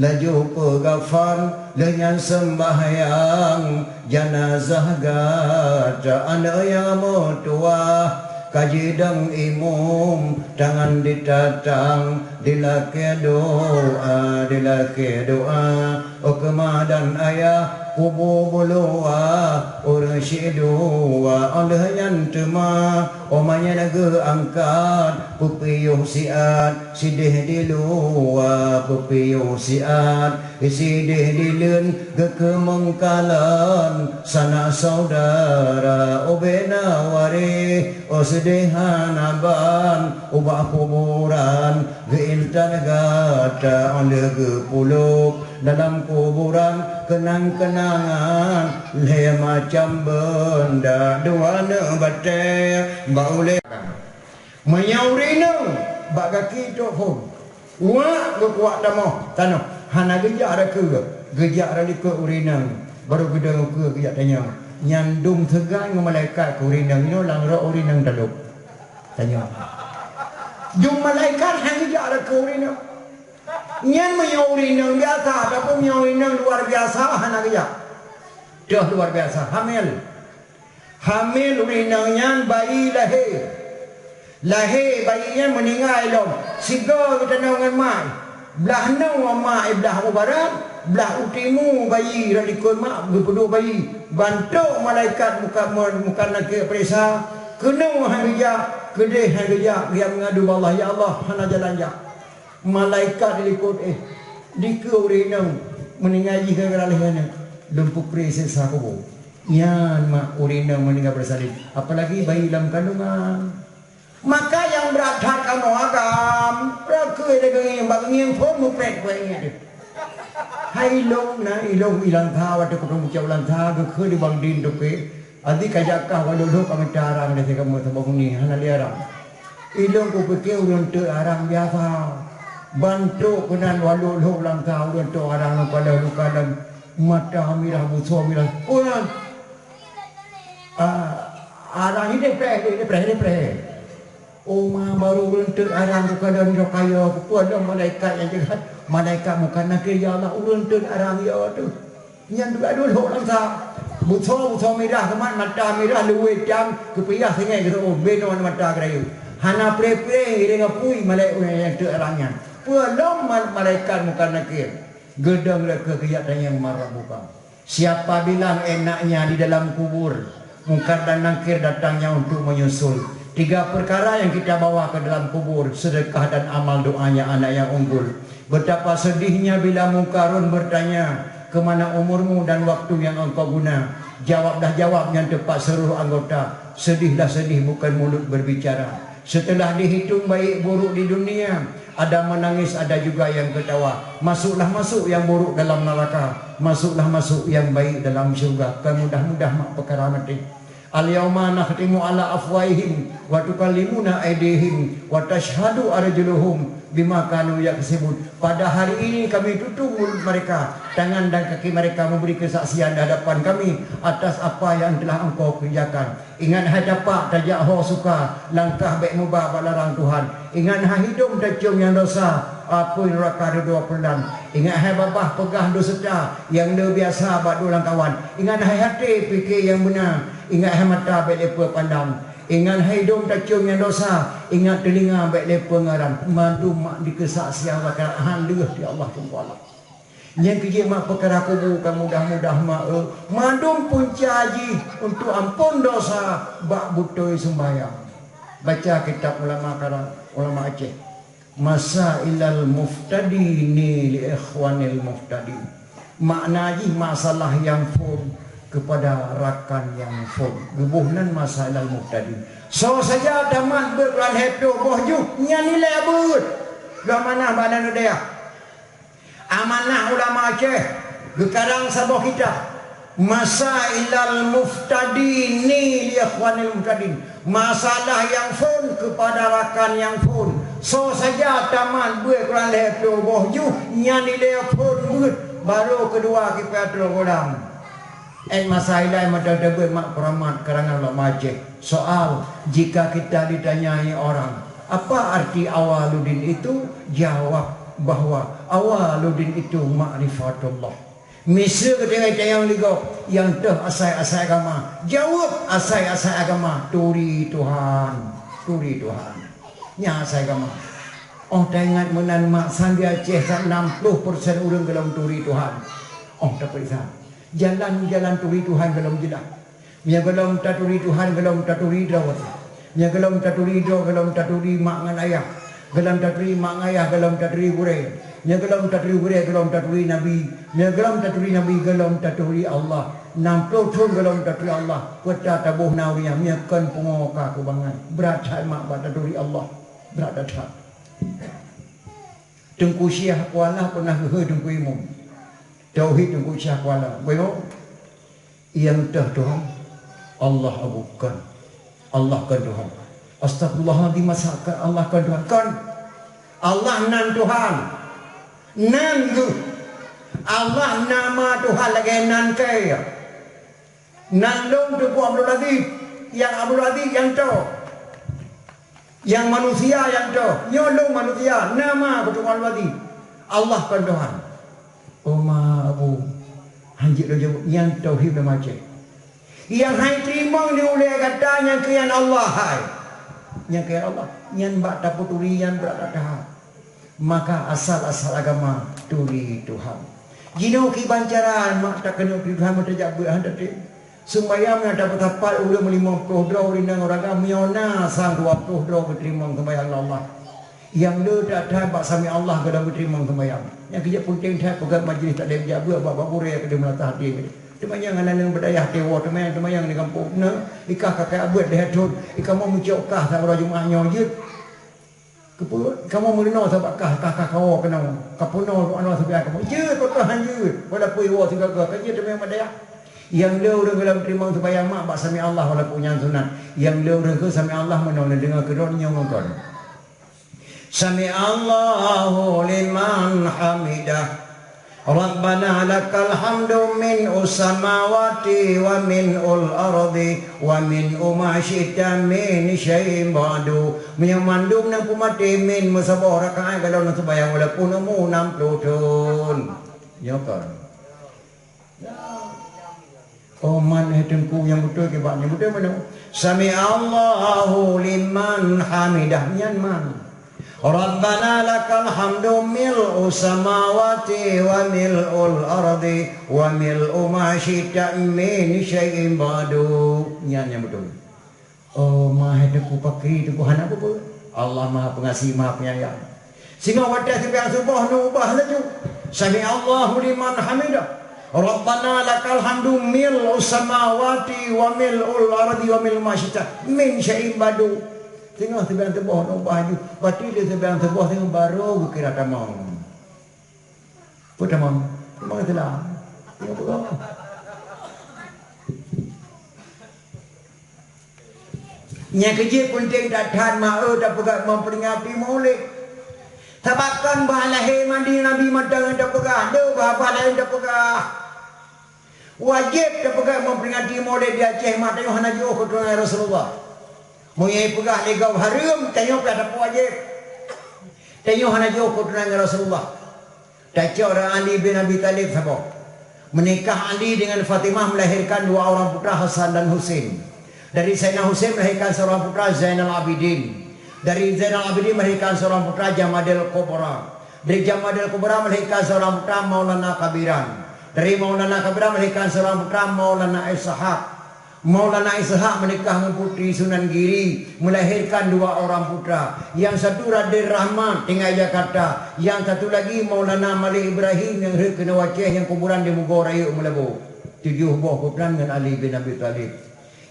laju peugafan, lheueh nyan seumbahyang janazah gata aneuk nyang meutuwah. Ka jidong imum, tangan ditatang, dilakèe doa, dilakèe doa. Óh keumah dan ayah kubu beuluwa, ureueng syik dua. Óh lheueh nyan teuma, óh ma nyan geuangkat, peupiôh siat, sideh diluwa, peupiôh siat, sideh dileuen, geukeumeung kalon sanak syedara. Óh bèk na waréh, óh seudeh hana ban, ubak kuburan geuintat gata. Óh lheueh geupulôk dalam kuburan, keunang-keunangan lhèe macam beunda, dua aneuk batèe bak ulèe. Meunyoe ureueng inong bak gaki trok phôn, uak geukuak tamoh tanoh, hana geujak rakeu, geujak ralikot ureueng inong, barô geudong ukeue geujak tanyong. Nyan dum teuga ngon malaikat keu ureueng inong nyoe lam rot ureueng inong talop. Tanyong. Dum malaikat hana geujak rakeu ureueng inong. Nyan meunyoe ureueng inong biasa, ataupun meunyoe ureueng inong luar biasa hana geujak. Toh luar biasa, hamil. Hamil ureueng inong nyan bayi lahé. Lahé bayi nyan meuninggai lom. Sigoe geutanoh ngon mak. Blah noe mak blah u barat, blah u timu bayi rot likot mak geupeuduek bayi. Ban trok malaikat muka-, muka nakir peuriksa, keunoe han geujak, keudeh han geujak, geujak meungadu bak Allah, "Ya Allah, hana jalan jak." Malaikat dilikot, "Eh, dikeue ureueng inong meuninggai jih gara-gara lheueh aneuk?" "Lôn peupreh siksa kubu." Nyan mak ureueng inong meuninggai beureusalieb, apalagi bayi lam kandungan. Maka nyang brat that kamoe agam, rakui lé geungieng bak geungieng phon mupreh-preh nyan. Hai ilôn na, ilôn ilang tha watèe kuteumeung cok lam tha geukheun di Bang Din teuke. Adik ka jak kah walau lhok ka mita arang lé kamoe sabab uni hana lé arang. Ilôn kupike ureueng teuk arang biasa. Ban trok keunan walau lhok lam tha ureueng teuk arang luka lom, luka lom, mata mirah, busoe mirah. Ureueng Ah, arang hideh preh, hideh preh, hideh preh. Oma barô ureueng teuk arang keu keuadaan droe kaya, keupeue lom malaikat nyang jeuet. Malaikat muka nakir, "Ya Allah, ureueng teuk arang ya teuh." Nyan duek dulu lam sa. Busoe, busoe mirah keumat, mata mirah, luweh cam, keupiah singèt geuseuôt, binoe mata geurayeuk. Hana preh-preh, iréng apui malaikat nyang teuk arang nyan. Peue lom ma-, malaikat muka nakir. Geudong lé keu geujak tanyong man rabbuka. Siapa bilang enaknya di dalam kubur, Mungkar dan Nakir datangnya untuk menyusul. Tiga perkara yang kita bawa ke dalam kubur, sedekah dan amal doanya anak yang unggul. Betapa sedihnya bila Mungkarun bertanya, "Kemana umurmu dan waktu yang engkau guna?" Jawablah jawab yang tepat seluruh anggota. Sedihlah sedih, bukan mulut berbicara. Setelah dihitung baik buruk di dunia, ada menangis, ada juga yang ketawa. Masuklah masuk yang buruk dalam neraka, masuklah masuk yang baik dalam syurga. Kan mudah-mudah mak peukara maté. "Al-yauma nakhtimu ala afwahihim wa tukallimuna aidihim wa tashhadu arjuluhum bima kanu yaksibun." Pada hari ini kami tutup mulut mereka, tangan dan kaki mereka memberi kesaksian di hadapan kami atas apa yang telah engkau kerjakan. Ingat hai tapak tajak ho suka, langkah bék meuba bak larang Tuhan. Ingat hai hidong tacium nyang dosa, apui nuraka ridho peureuleueh. Ingat hai babah peugah dusta nyang le biasa bak dua lamkawan. Ingat hai até pike nyang beuna. Ingat hai mata bék le peupandang. Ingat hai hidong tacium nyang dosa. Ingat teulinga bék le peungaran. Mandum mak dikeusak siang bak akhirat han lheueh di Allah Teungku Allah. Nyang keujeuet mak peukara kubu ka mudah-mudah mak, eh, mandum punca jih untuk ampon dosa bak beutôi sumbayang. Baca kitab ulama karam, ulama Aceh. Masailal muftadini li ikhwanil muftadin. Makna jih masalah nyang phon kepada rakan nyang phon. Geuboh nan masailal muftadin. Soe saja tamat beuet Quran heploh boh juh, nyan nilai beuet. Dua manah bak aneuk dayah. Amanah ulama Aceh geukarang saboh kitab, Masailal Muftadini li Ikhwanil Muhtadin. Masalah nyang phon kepada rakan nyang phon. Soe saja tamat beuet Quran lhèe ploh boh juh, nyan ilèe phon beuet, barô keudua kipatrôh golam. Eh, masalah mata teubeuet mak peuramat karangan ulama Aceh. Soal, jika kita ditanyai orang, "Apa arti awaluddin itu?" Jawab bahwa awaluddin itu ma'rifatullah. Miseue geutanyoe-tanyoe lé gob, nyang teuh asai-asai agama. Jaweueb asai-asai agama, turi Tuhan. Turi Tuhan. Nyan asai agama. Oh, taingat meunan mak, sampoe Aceh sa nam ploh persen ureuëng gohlom turi Tuhan. Oh, tapeuriksa. Jalan-jalan turi Tuhan gohlom jeulaih. Meunyoe gohlom taturi Tuhan, gohlom taturi droe. Meunyoe gohlom taturi droe, gohlom taturi mak ngon ayah. Gohlom taturi mak ngon ayah, gohlom taturi gurèe. Meunyoe gohlom taturi gurèe, gohlom taturi nabi. Meunyoe gohlom taturi nabi, gohlom taturi Allah. Nam ploh thon gohlom taturi Allah. Peue taboh na ureuëng nyan, meunyoe kon pungo ka keu bangai. Brat that mak bak taturi Allah. Brat that. Teungku Syiah Kuala peunah geuhôi Teungku Imum. Tauhid Teungku Syiah Kuala. Beuh, nyang teuh Tuhan, Allah bukan. Allah kon Tuhan. Astagfirullahaladzim, masa kon Allah kon Tuhan? Kon. Allah nan Tuhan. Nan geuh. Allah nama Tuhan lagèe nan kèe. Nan lôn Teungku Abdul Aziz, nyang Abdul Aziz nyang toe. Nyang manusia nyang toe. Nyoe lôn manusia, nama Teungku Abdul Aziz. Allah kon Tuhan. Oh ma Abu, hanjeuet lôn jaweueb, nyan tauhid ulama Aceh. Nyang hai teurimong di ulèe gata nyang keu nyan Allah hai. Nyang keu nyan Allah, nyan bak tapeuturi nyan brat that. Maka asal-asal agama turi Tuhan. Jinoe kiban cara mak takeuneuk turi Tuhan meutajak beuet han tatem. Seumbahyang nyang tapeusapat ureuëng meulimong ploh droe ureuëng nyang uragam, meunyoe na sang dua ploh droe geuteurimong seumbahyang lé Allah. Nyang le that-that bak sami Allah gohlom geuteurimong seumbahyang. Nyang keujeuet peunteng that peugöt majlis taklim jak beuet bak, bak gurèe keudeh meunasah hati. Teuma nyang hana nyang beudayah tewoe, teuma nyang, teuma nyang di gampông na, ikah ka kajak beuet lhèe thon, ikamoe meucok kah saboh Jumat nyoe jeuet. Keupeue? Kamoe meurunoe sabab kah, kah, kah kawoe keunoe. Kapeurunoe, runoe sabian kamoe. Jeuet, peue keuh han jeuet. Walaupun iwoe sigoe-goe, ka jeuet teuma meudayah. Nyang le ureuëng gohlom teurimong seumbahyang mak bak sami Allah walaupun nyan sunat. Nyang le ureuëng keu sami Allah meunoe neudeungoe keudroe nyoe ngon kon. Sami Allahu liman hamidah. Rabbana lakal hamdu mil'us samawati wa mil'ul ardi wa mil'u ma syi'ta min syai'in ba'du. Meunyoe mandum nyang peumaté min meusaboh rakaat gohlom seumbahyang walaupun umu nam ploh thon. Nyoe kon. Oh, man, eh, teungku nyang beutôi kiban, nyang beutôi meunoe. Sami Allahu liman hamidah, nyan man. Rabbana lakal hamdu mil'u samawati wa mil'ul ardi wa mil'u ma syi'ta min syai'in ba'du. Nyan nyang beutôi. Oh, ma hai Teungku pakri, Teungku hana peue-peue. Allah Maha Pengasih, Maha Penyayang. Singoh watèe seumbahyang suboh neuubah laju. Sami Allahu liman hamidah. Rabbana lakal hamdu mil'us samawati wa mil'ul ardi wa mil'u ma syi'ta min syai'in ba'du. Singoh seumbahyang suboh neuubah laju. Berarti lé seumbahyang suboh singoh barô geukira tamong. Peue tamong? Tamong Islam. Singoh barô. Nyang keujeuet peunteng that-that meu'eu tapeugah memperingati Maulid. Sabab kon bah lahé mandi Nabi mantong nyang tapeugah, deuh bah-bah laén tapeugah. Wajéb tapeugah memperingati Maulid di Aceh, mak tanyoe hana jiôh keuturonan Rasulullah. Meunyoe peugah lé gob hareuem, tanyoe pih tapeuwajéb. Tanyoe hana jiôh keuturonan Rasulullah. Tacok dari Ali bin Abi Thalib saboh. Menikah Ali dengan Fatimah melahirkan dua orang putra Hasan dan Husin. Dari Sayyidina Husin melahirkan seorang putra Zainal Abidin. Dari Zainal Abidin melahirkan seorang putra Jamadil Kubra. Dari Jamadil Kubra melahirkan seorang putra Maulana Kabiran. Dari Maulana Kabiran melahirkan seorang putra Maulana Ishak. Maulana Ishak menikah dengan Putri Sunan Giri, melahirkan dua orang putra. Yang satu Raden Rahmat tinggal di Jakarta, yang satu lagi Maulana Malik Ibrahim nyang rhot keunoe u Aceh nyang kuburan di Mugo Rayeuk Meulaboh. Tujoh boh putra ngon Ali bin Abi Thalib.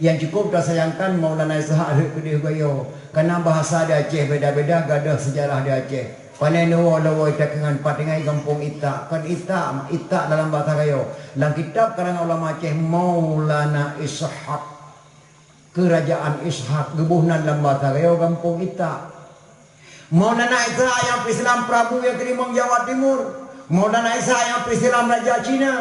Nyang cukup tasayangkan Maulana Ishak rhot keudeh u Gayo. Karena bahasa di Aceh beda-beda, gadoh sejarah di Aceh. Pane neuwoe lawoi takeungon pat tinggai gampông Itak, kon Itak, Itak dalam bahasa Gayo. Lam kitab karangan ulama Aceh Maulana Ishak, Kerajaan Ishak, geuboh nan lam bahasa Gayo gampông Itak. Maulana Ishak nyang peuislam prabu nyang teurimong Jawa Timur. Maulana Ishak nyang peuislam raja Cina.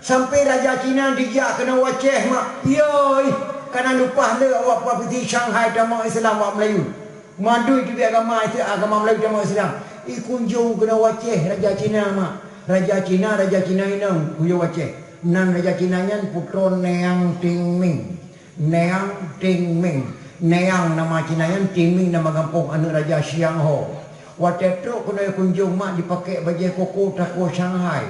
Sampai raja Cina dijak keunoe u Aceh mak, yoi, kana lumpah le awak provinsi Shanghai tamong Islam awak Melayu. Mandum teubiet agama Islam, agama Melayu tamong Islam. Ikunjong keunoe u Aceh raja Cina mak. Raja Cina, raja Cina inong kunjong u Aceh. Nan raja Cina nyan putroe Neang Tingming. Neang Tingming. Neang nama Cina nyan, Tingming nama gampông aneuëk raja Siang Ho. Watée trok keunoe kunjong mak dipakai bajée koko takue Shanghai.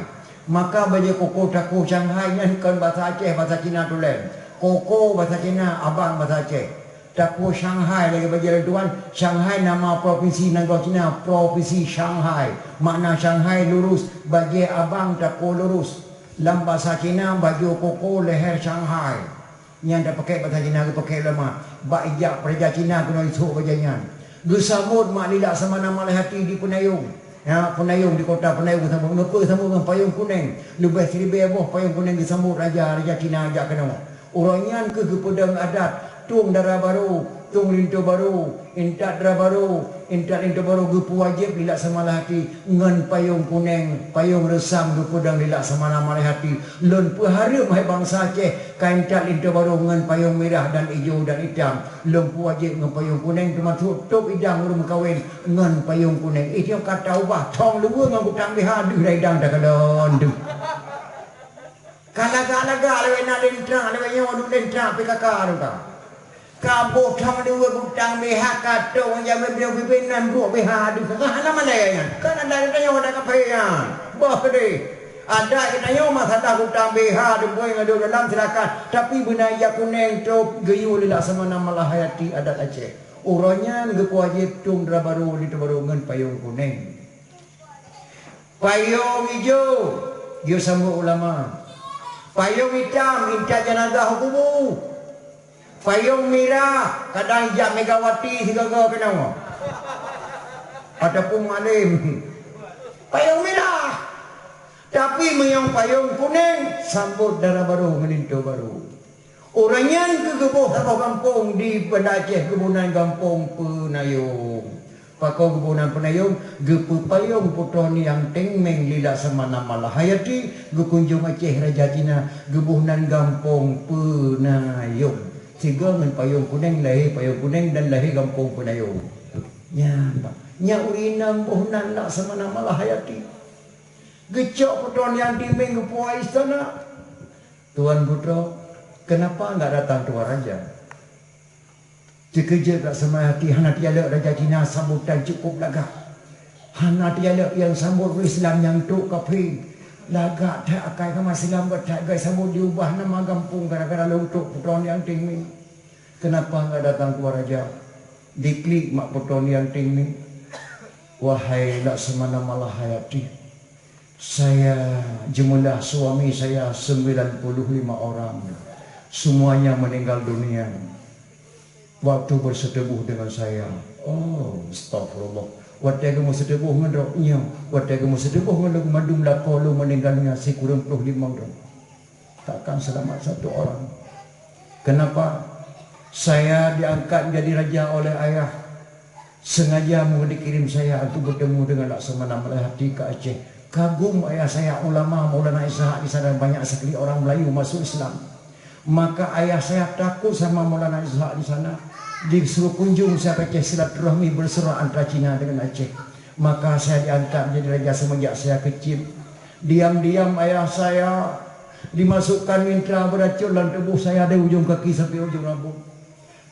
Maka bajée koko takue Shanghai nyan kon bahasa Aceh, bahasa Cina tulen. Koko bahasa Cina, abang bahasa Aceh. Takue Shanghai lagée bajée lôn tuan, Shanghai nama provinsi nanggroe Cina, provinsi Shanghai. Makna Shanghai lurus, bajée abang takue lurus. Lam bahasa Cina baju koko leher Shanghai. Nyan tapakai bahasa Cina, geupakai ulama. Bak ijak peuraja Cina keunoe isok bajée nyan. Geusambot mak Lila Samana Malai Hati di peunayong. Ya, peunayong di kota Peunayong geusambot. Ngeupeu sambot ngon payong kuneng. Leubeh siribée boh payong kuneng geusambot raja, raja Cina jak keunoe. Uroe nyan keuh geupeudong adat, tueng dara barô, tueng linto barô, intat dara barô, intat linto barô geupeuwajéb Lila Samana Malai Hati ngon payong kuneng, payong reusam geupeudong Lila Samana Malai Hati. Lôn peuhareuem hai bansa Aceh, ka intat linto barô ngon payong mirah dan ijo dan itam. Lôn peuwajéb ngon payong kuneng, teumasok tôb idang ureuëng meukawen ngon payong kuneng. Ih, nyoe ka taubah, thong luweue ngon kutang B H deuh dah idang takalon deuh. Ka lagak-lagak lawét na lintrak, lawét nyoe duek lintrak P K K tu ka. Ka boh thong dua gutang B H ka tong nyang meubiyeu bibit nan brok B H deuh. Ka hana malée nyan. Kan adat geutanyoe adat kaphé nyan. Boh keudeh. Adat geutanyoe masalah gutang B H deuh, beungui ngon dalam silakan. Tapi beuna ija kuneng trok geuyue Lila Samana Malai Hati adat Aceh. Uroe nyan geupeuwajéb tueng dara barô, linto barô ngon payong kuneng. Payong ijo, geusambot ulama. Payong itam, intat janazah u kubu. Payong mirah, kadang jak Megawati sigoe-goe keunoe. Ataupun Malim. Payong mirah. Tapi meunyoe payong kuneng, sambot dara barô, meulinto barô. Uroe nyan keuh geuboh saboh gampông di Banda Aceh, geuboh nan Gampông Peunayong. Pakon geuboh nan Peunayong? Geupeupayong putroe Niang Tengmeng Lila Samana Malahayati, geukunjong Aceh Raja Cina, geuboh nan Gampông Peunayong. Sigoe ngon payong kuneng, lahé payong kuneng dan lahé Gampông Peunayong. Nyan, bah. Nyan ureueng inong boh nan Lila Samana Malahayati. Geucok putroe Niang Tengmeng geupuwoe istana. "Tuan Putroe, kenapa enggak datang Tuan Raja?" Teukeujot Lila Samana Malahayati, hana teujalok Raja Cina, sambutan cukup lagak. Hana teujalok nyang sambot ureueng Islam, nyang trok kaphé. Lagak that akai kama Islam, that gai sambot diubah nama gampông gara-gara lôn trok putroe Niang Tengmeng. "Kenapa enggak datang Tuan Raja?" Diklik mak putroe Niang Tengmeng. "Wahai Lila Samana Malahayati, saya, jumlah suami saya sembilan puluh lima orang. Semuanya meninggal dunia waktu bersetubuh dengan saya." "Oh, astagfirullah. Watée kamoe seutuboh ngon droe?" "Nyo, watée kamoe seutuboh ngon lôn, mandum lakoe lôn meninggal dunia sikureueng ploh limong droe. Takkan selamat satu orang." "Kenapa?" Saya diangkat menjadi raja oleh ayah. Sengaja Muhyiddin kirim saya untuk bertemu dengan Laksamana Malahati ke Aceh. Kagum ayah saya ulama Maulana Ishak di sana, banyak sekali orang Melayu masuk Islam. Maka ayah saya takut sama Maulana Ishak di sana. Disuruh kunjung saya ke Aceh, silaturahmi berserak antara Cina dengan Aceh. Maka saya diangkat menjadi raja semenjak saya kecil. Diam-diam ayah saya dimasukkan minta beracun dalam tubuh saya dari ujung kaki sampai ujung rambut.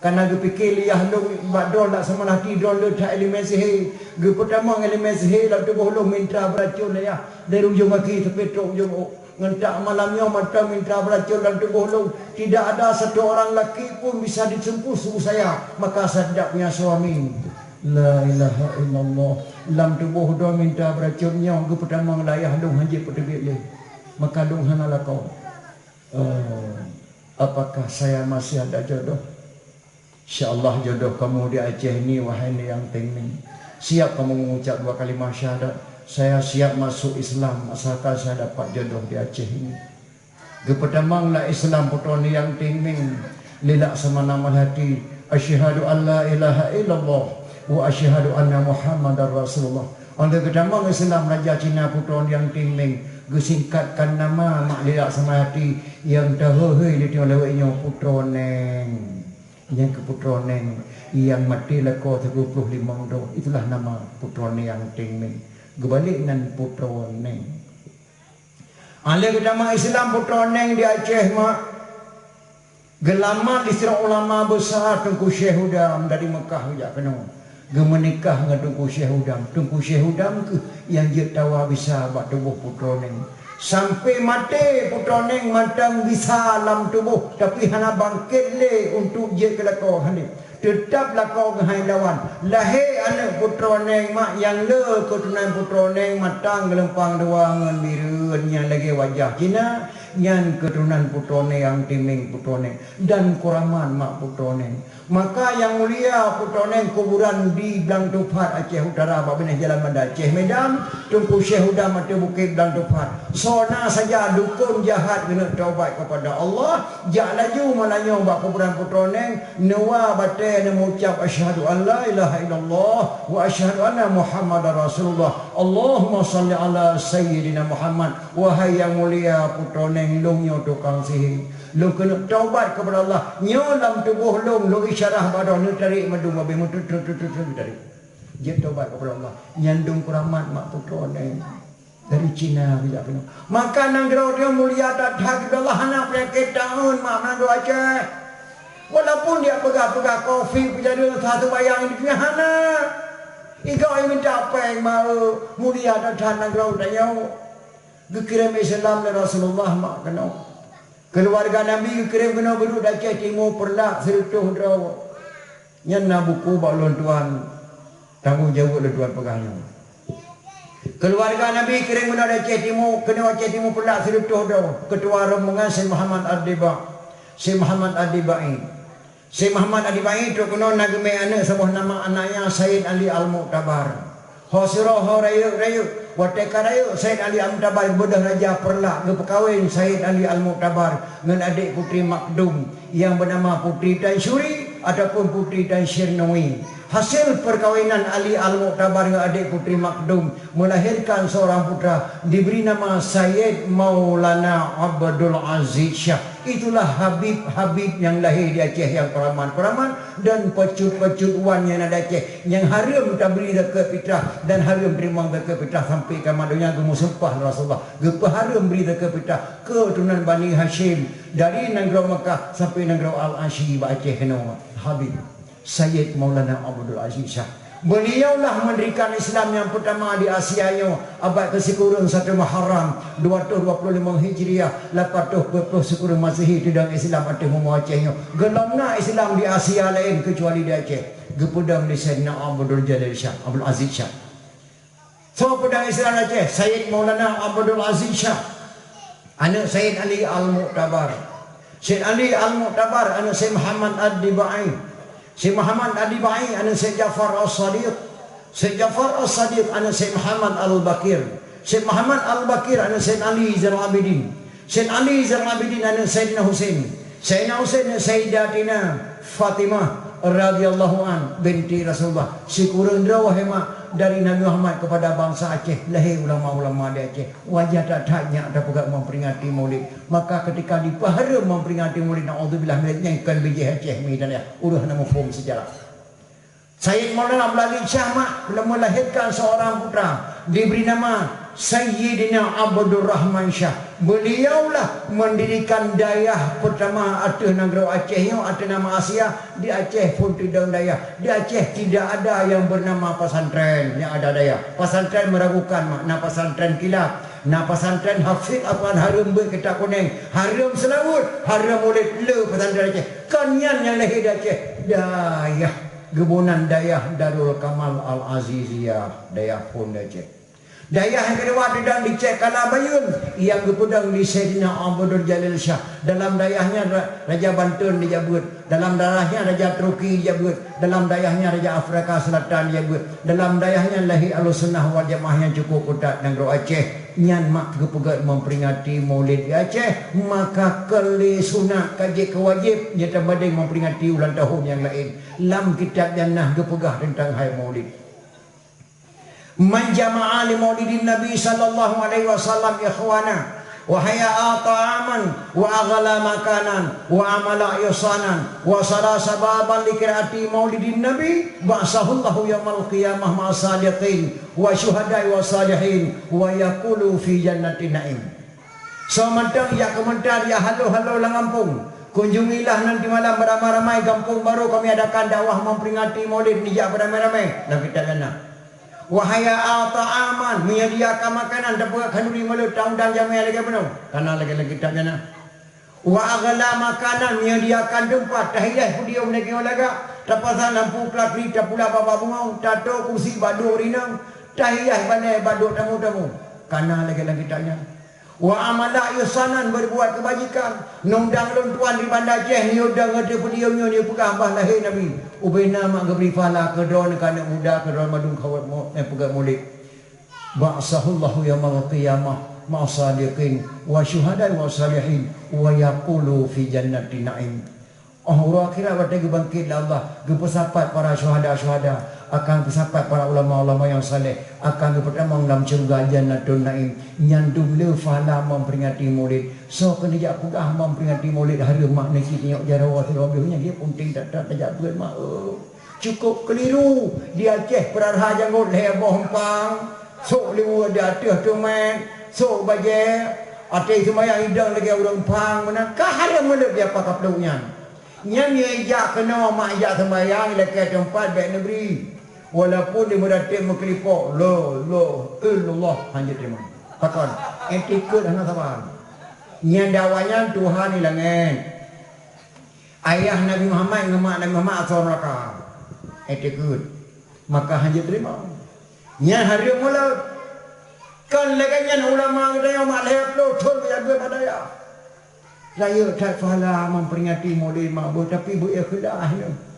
Karena geupike lé yah lôn bak droe Laksamana Malahati, droe le that ileumèe sihé. Geupeutamong ileumèe sihé lam tuboh lôn minta beuracon lé yah, dari ujong gaki sampoe trok ujong ôk. Ngon that malam nyoe mantong minta beuracon lam tuboh lôn. Tidak ada satu orang laki pun bisa disentuh tubuh saya, maka saya tidak punya suami. La ilaha illallah. Lam tuboh droe minta beuracon nyoe geupeutamong lé yah lôn hanjeuet peuteubiet lé. Maka lôn hana lakoe. Eh, apakah saya masih ada jodoh? Insya Allah jodoh kamu di Aceh ini, wahai Nang Teng Meng. Siap kamu mengucap dua kalimah syahadat? Saya siap masuk Islam asalkan saya dapat jodoh di Aceh ini. Geupeutamong lé Islam putroe Nang Teng Meng, lé Laksamana Malahati, "Asyhadu an la ilaha illallah wa asyhadu anna Muhammadar Rasulullah." Óh lheueh geutamong Islam Raja Cina putroe Nang Teng Meng, geusingkatkan nama mak lé Laksamana Malahati nyang teuhôi-hôi lé nyoe lewat nyoe Putroe Neng. Nyang keu Putroe Neng nyang maté lakoe sikureueng ploh limong droe, itulah nama Putroe Nang Teng Meng. Geubalek nan Putroe Neng. Óh lheueh geutamong Islam Putroe Neng di Aceh, mak. Geulamat di sidroe ulama besar Teungku Syekh Hudam dari Mekah geujak keunoe. Geumeunikah ngon Teungku Syekh Hudam. Teungku Syekh Hudam kheueh nyang jeuet tawa bisa bak tuboh Putroe Neng. Sampoe maté Putroe Neng mantong bisa lam tuboh, tapi hana bangkét lé untuk jeuet keu lakoe, hana. Teutab lakoe keuhai lawan. Lahé aneuk Putroe Neng, mak, nyang le keuturonan Putroe Neng, mata geulumpang dua ngon bireuen, nyang lagée wajah Cina, nyan keuturonan Putroe Nang Teng Meng Putroe Neng, dan Kuramat mak Putroe Neng. Maka nyang mulia Putroe Neng kuburan di Blang Tupat Aceh Utara bak binéh Jalan Banda Aceh Medan, Teungku Syekh Hudam ateueh bukét Blang Tupat. Soe na saja dukon jahat keuneuk taubat kepada Allah, jak laju malam nyoe bak kuburan Putroe Neng, neuwa batée neumeucab, "Asyhadu an la ilaha illallah wa asyhadu anna Muhammadar Rasulullah. Allahumma shalli ala Sayyidina Muhammad." Wahai nyang mulia Putroe Neng, lôn nyoe tukang sihé. Lôn keuneuk taubat kepada Allah. Nyoe lam tuboh lôn, lôn isyarah bak droe, neutarek mandum babeh, meutut-tut-tut-tut tarék. Jeuet taubat kepada Allah. Nyan dum Kuramat mak Putroe Neng. Dari Cina geujak keunoe. Maka nanggroe nyoe mulia that-that, Allah hana peunyakét taun mak nanggroe Aceh. Walaupun dia peugah-peugah kofi peujadeueng satu bayang di dunia hana. Igoe minta péng mau mulia that-that nanggroe tanyoe. Geukirém Islam lé Rasulullah mak keunoe. Keuluwarga Nabi geukirém keunoe geuduek di Aceh Timu Peureulak sireutôh droe. Nyan na buku bak ulôn tuan, tanggong jaweueb lôn tuan peugah nyoe. Keuluwarga Nabi kirém keunoe di Aceh Timu, keunoe Aceh Timu Peureulak sireutôh droe, keutua rombongan Syekh Muhammad Ad-Diba, Syekh Muhammad Ad-Dibai. Syekh Muhammad Ad-Dibai trok keunoe na geumé aneuk saboh nama, anaknya Said Ali Al-Mu'tabar. Ho sidroe ho rayeuk-rayeuk, watée ka rayeuk Said Ali Al-Mu'tabar geubeudôh Raja Peureulak geupeukawen Said Ali Al-Mu'tabar ngon adék Putri Makdum nyang beunama Putri Tan Syuri ataupun Putri Tan Syirnawi. Hasil peukawinan Ali Al-Mu'tabar ngon adék Putri Makdum meulahirkan seorang putra diberi nama Sayyid Maulana Abdul Aziz Syah. Itulah habib-habib nyang lahé di Aceh nyang kuramat-kuramat dan pacut-pacut wan nyang na di Aceh nyang hareuem tabri zakeuet fitrah dan hareuem teurimong zakeuet fitrah sampoe kiamat donya geumeusumpah lé Rasulullah geupeuhareuem bri zakeuet fitrah keuturonan Bani Hasyim dari nanggroe Meukah sampoe nanggroe Al-Asyi bak Aceh keunoe. Habib. Sayyid Maulana Abdul Aziz Syah. Beliaulah mendirikan Islam nyang pertama di Asia nyoe, abad keusikureueng satu Muharram, dua ratus dua puluh lima Hijriah, lapan ratus dua puluh sikureueng Masehi, teudong Islam ateueh bumoe Aceh nyoe. Geulom na Islam di Asia laén keucuali di Aceh. Geupeudong lé Sayyidina Abdul Jalil Syah, Abdul Aziz Syah. Soe peudong Islam Aceh? Sayyid Maulana Abdul Aziz Syah, aneuk Sayyid Ali Al-Mu'tabar. Sayyid Ali Al-Mu'tabar, aneuk Sayyid Muhammad Ad-Dibai. Sayyid Muhammad Ad-Dibai, aneuk Sayyid Ja'far As-Sadiq. Sayyid Ja'far As-Sadiq, aneuk Sayyid Muhammad Al-Baqir. Sayyid Muhammad Al-Baqir, aneuk Sayyid Ali Zainal Abidin. Sayyid Ali Zainal Abidin, aneuk Sayyidina Husain. Sayyidina Husain, aneuk Sayyidatina Fatimah radhiyallahu an binti Rasulullah. Sikureueng droe, wahai mak, dari Nabi Muhammad kepada bangsa Aceh, lahé ulama-ulama di Aceh. Wajah that-that nyak tapeugah memperingati Maulid. Maka ketika dipeuhareuem memperingati Maulid, naudzubillah, Maulid nyan kon bijéh Aceh mi dan ya, ureuëng hana muphom sejarah. Sayyid Maulana Abdul Aziz Syah mak melahirkan seorang putra, diberi nama Sayyidina Abdul Rahman Syah. Beliaulah mendirikan dayah pertama ateueh nanggroe Aceh nyoe, ateueh nama Asia. Di Aceh phon teudong dayah. Di Aceh tidak ada yang bernama pesantren, yang ada dayah. Pesantren meragukan mak, na pesantren kilat, na pesantren hafiz Al-Quran hareuem beuet kitab kuneng, hareuem seulaweuet, hareuem Maulid, le pesantren Aceh. Kon nyan nyang lahé di Aceh, dayah. Geuboh nan dayah Darul Kamal Al-Aziziyah, dayah phon di Aceh. Dayah nyang keudua teudong di Cek Kala Bayeuen, nyang geupeudong di Saidina Abdul Jalil Syah. Dalam dayah nyan ra-, Raja Banten dijak beuet, dalam dayah nyan Raja Turki dijak beuet, dalam dayah nyan Raja Afrika Selatan dijak beuet, dalam dayah nyan lahé Ahlussunnah wal Jamaah nyang cukup keutat nanggroe Aceh. Nyan mak geupeugét memperingati Maulid di Aceh, maka kon lé sunat, ka jeuet keu wajéb, nyan tabandéng memperingati ulang tahun nyang laén. Lam kitab nyan na geupeugah teuntang hai Maulid. Man jama'a li maulidin Nabi sallallahu alaihi wasallam ikhwana, wa hayya'a ta'aman, wa aghala makanan, wa amala ihsanan, wa sara sababan li qiraati maulidin Nabi, ba'atsahullahu yaumal qiyamah ma'as sadiqin, wa syuhada'i wa salihin, wa yaqulu fi jannatin na'im. Soe mantong jak keumeuntar, jak halo-halo lam gampông. Kunjungilah nanti malam beramai-ramai gampông baru kami adakan dakwah memperingati Maulid, nijak beramai-ramai. Lam kitab nyan na. Wa hayya'a ta'aman, menyediakan makanan, tapeugah khanduri Maulid, taundang jamé lagèe bunoe. Kana lagèe lam kitab nyan na. Wa aghala makanan, menyediakan teumpat, tahias podium lagèe lagak, tapasang lampu peulakri, tapula bak bungong, tato kursi bak duek ureueng inong, tahias balèe bak duek tamu-tamu. Kana lagèe lam kitab nyan. Wa amala ihsanan, berbuat kebajikan. Neundang lôn tuan di Banda Aceh, neuyue dong ateueh podium nyoe, neupeugah bah lahé Nabi. Ubena mak geubri pahala keu droeneuh keu aneuk muda, keu droeneuh mandum kawat mo-, eh, peugah Maulid. Ba'atsahullahu yaumal qiyamah ma'as sadiqin wa syuhada'i wa salihin wa yaqulu fi jannatin na'im. Oh, uroe akhirat watèe geubangkét lé Allah, geupeusapat para syuhada-syuhada, akan peusapat para ulama-ulama nyang saleh, akan geupeutamong lam syeuruga Jannatun Naim. Nyan dum le pahala memperingati Maulid. Soe keuneuk jak peugah memperingati Maulid hareuem mak nasi nyok jaroe sidroe nyan, dia penting that-that tajak beuet mak, eh. Cukup keliru. Di Aceh peurara janggot lhèe boh eumpang, sok liweuet di ateueh teumèt, sok bajèe, até seumayang idong lagèe ureueng eumpang meunan, ka hareuem Maulid di apa kaplôk nyan. Nyan nyang ijak keunoe mak ijak seumayang ilakèe teumpat bèk neubri. Walaupun di meuratéb meukeulipok, la ilaha illallah, hanjeuet teurimong. Pakon? Etikeuet hana saban. Nyan dakwah nyan Tuhan di langèt. Ayah Nabi Muhammad ngon mak Nabi Muhammad asoe neuraka. Etikeuet. Maka hanjeuet teurimong. Nyan hareuem Maulid. Kon lagèe nyan ulama geutanyoe mak lhèe plôh thôn geujak beuet bak dayah. Rayeuk that pahala memperingati Maulid mak beuet, tapi beu ikhlas nyoe.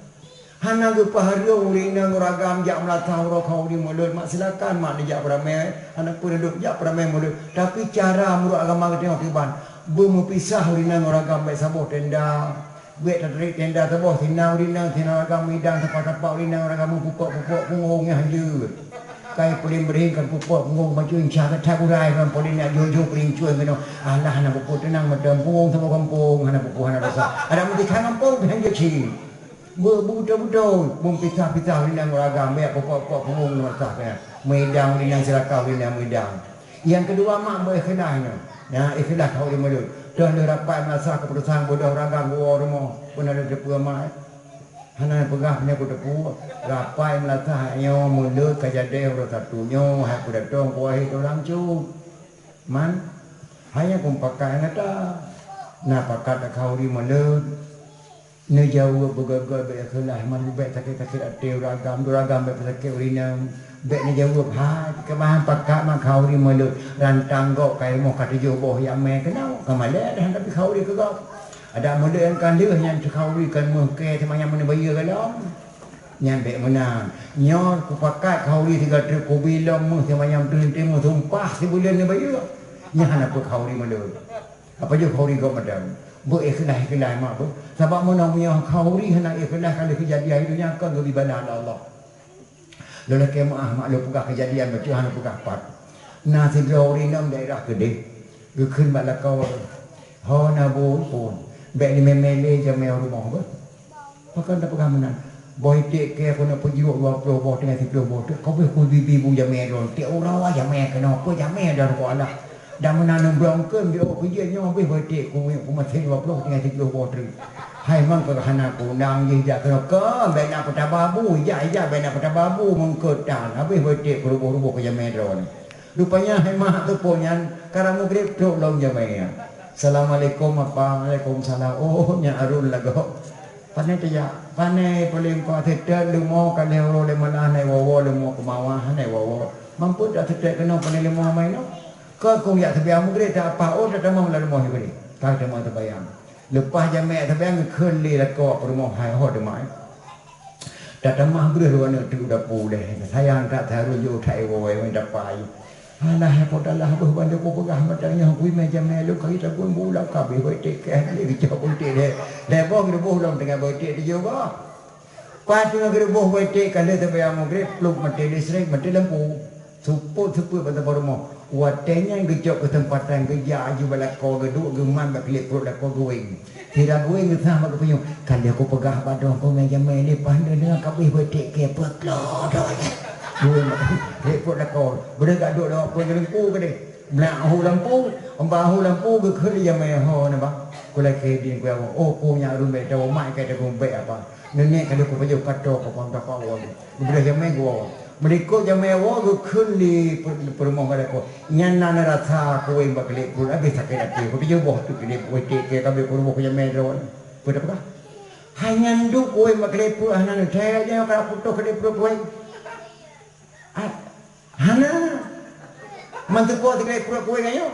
Hana geupeuhareuem ureueng inong ureueng agam jak meulasah uroe khanduri Maulid, mak silakan mak neujak peuramè, hana peue neudok jak peuramè Maulid. Tapi cara meunurot agama geutanyoe kiban, beumeupisah ureueng inong ureueng agam bèk saboh tenda. Bèk tatarek tenda saboh, sinan ureueng inong, sinan ureueng agam meudang, sapat-sapat ureueng inong ureueng agam meupupok-pupok punggong nyang hanjeuet. Kai puléng beuréng kan pupok punggong baju incah that-that urai kan puléng nak jôh-jôh peulincueng keunoe. Alah hana pupok teunang mantong punggong saboh gampông hana pupok hana dosa. Adak meutisah gampông pih hanjeuet cit. Beu-, beubeutôi-beutôi, beupisah-pisah ureueng inong ureueng agam, bèk pupok-pupok punggong meusah keunan. Meudang ureueng inong silakan ureueng inong meudang. Nyang keudua mak beu ikhlas nyoe. Nyan ikhlas khanduri Maulid. Toh lheueh rapat meulasah keuputusan bodoh ureueng agam geuwoe rumoh. Peue na lôn teupeue mak? Hana peugah nyoe kuteupeue. Rapat meulasah nyoe Maulid ka jadi uroe satu nyoe hai kudatong kuwahé teuh langsông. Man, hai nyan keu mupakat ngon gata. Na pakat takhanduri Maulid. Neujaweueb beugöt-göt bèk ikhlas, man bèk sakét-sakét até ureueng agam, ureueng agam bèk peusakét ureueng inong. Bèk neujaweueb, hai, keumahan pakat mak khanduri Maulid, rantang gob ka ilmu ka tujoh boh jak mè keunoe, ka malèe dah tapi khanduri keu gob. Adak Maulid nyang ka lheueh nyan khanduri kon meuh kèe teuma nyang meuneuk bayeue golom. Nyan bèk meunan. Nyoe kupakat khanduri sigoe treuk kubi lom meuh teuma nyang meuteun teurimong sumpah sibuleuen neubayeue. Nyan hana peue khanduri Maulid. Apa jeuet khanduri gob mantong. Beu ikhlas-ikhlas mak beu. Sabab meunoe meunyoe khauri hana ikhlas ka lheueh keujadian di donya kon geubri bala lé Allah. Lôn lakée meuáh mak lôn peugah keujadian bacut hana peugah pat. Na sidroe ureuëng inong daerah keudeh geukheun bak lakoe, "Ho na bu phon, bék neumé-mé lé jamé u rumoh beuh." Pakon tapeugah meunan? Boh iték kée keuneuk peujeuet dua ploh boh teungoh siploh boh teuk, ka beuh kubibi bu jamé droe, tiek uroe jamé keunoe, peue jamé droe keu Allah. Dan meunan neubrong kheun di ôk keujeuet nyoe beuh boh iték ku, ku maté dua ploh teungoh siploh boh teuk. Hai mang keu hana kunang jih jak keunoe, keu bék na peutaba bu, ijak, ijak bék na peutaba bu meungkeutan, habéh boh iték keu ruboh-ruboh keu jamé droe nyoe. Rupanya hai mak teupeu nyan, karang mugreb trok lom jamé nyan. "Assalamualaikum apa?" "Waalaikumsalam." "Oh, nyan Arun lagoe." Pane tajak, pane paléng ka seutôt leumo ka lhée uroe lé malah nai wowo leumo keumawa nai wowo. Mampu tak seutôt keunoe pane leumo mai nyoe. Ka kong yak teubiang mugreb tak apa, oh, tatamong lam rumoh ibrih. Ka tamong teubayang. Leupah jamé teubiang geukheun lé lakoe peurumoh hai ho teuma. Tatamah breuh dua aneuk teuk dapu lé. Sayang that teuharun jôk that iwoe ngon dapai. Alah, hai po talah beuh bandum kupeugah mata nyoe kui mé jamé lôn keu tagun bulang kabeh beutek keh lé geucok beutek lé. Lé boh geuboh lom teungoh beutek tujoh boh. Pas teungoh geuboh beutek ka lheueh teubiang mugreb, plup maté listrik, maté lampu. Supot-supot bak teumpat rumoh. Watée nyan geucok keuseumpatan geujak aju bak lakoe geuduek geuman bak klep pruet lakoe geuwéng. Sira geuwéng geusah bak geupeunyoe, "Ka lheueh kupeugah bak droe keu mé jamé lé paih deungoe kabeh beutek keu peuklo donya." Geuwéng bak klep pruet lakoe. Beudôh ka duek lewat pruet geulengku keudeh. Blah hu lampu, umbah hu lampu geukheun lé jamé ho na bah. Kulakée ding kuyawoe, "Oh, ku nyak rumbek tawoe mai kai tagumbek apa." Nenek ka lheueh kupajoh kato ka pom tapa woe. Geubeudôh jamé geuwoe. Meulikot jamé woe geukheun lé per-, peurumoh bak lakoe. Nyan na neurasa kuwéng bak klep pruet habéh sakét até. Kutujoh boh teuk klep pruet keu kabeh peurumoh keu jamé droe. Peue tapeugah? Hai nyan duek kuwéng bak klep pruet hana neuthée nyoe ka putôh klep pruet kuwéng. Ah, hana. Manteuko teugleh pruet kuwéng nyoe.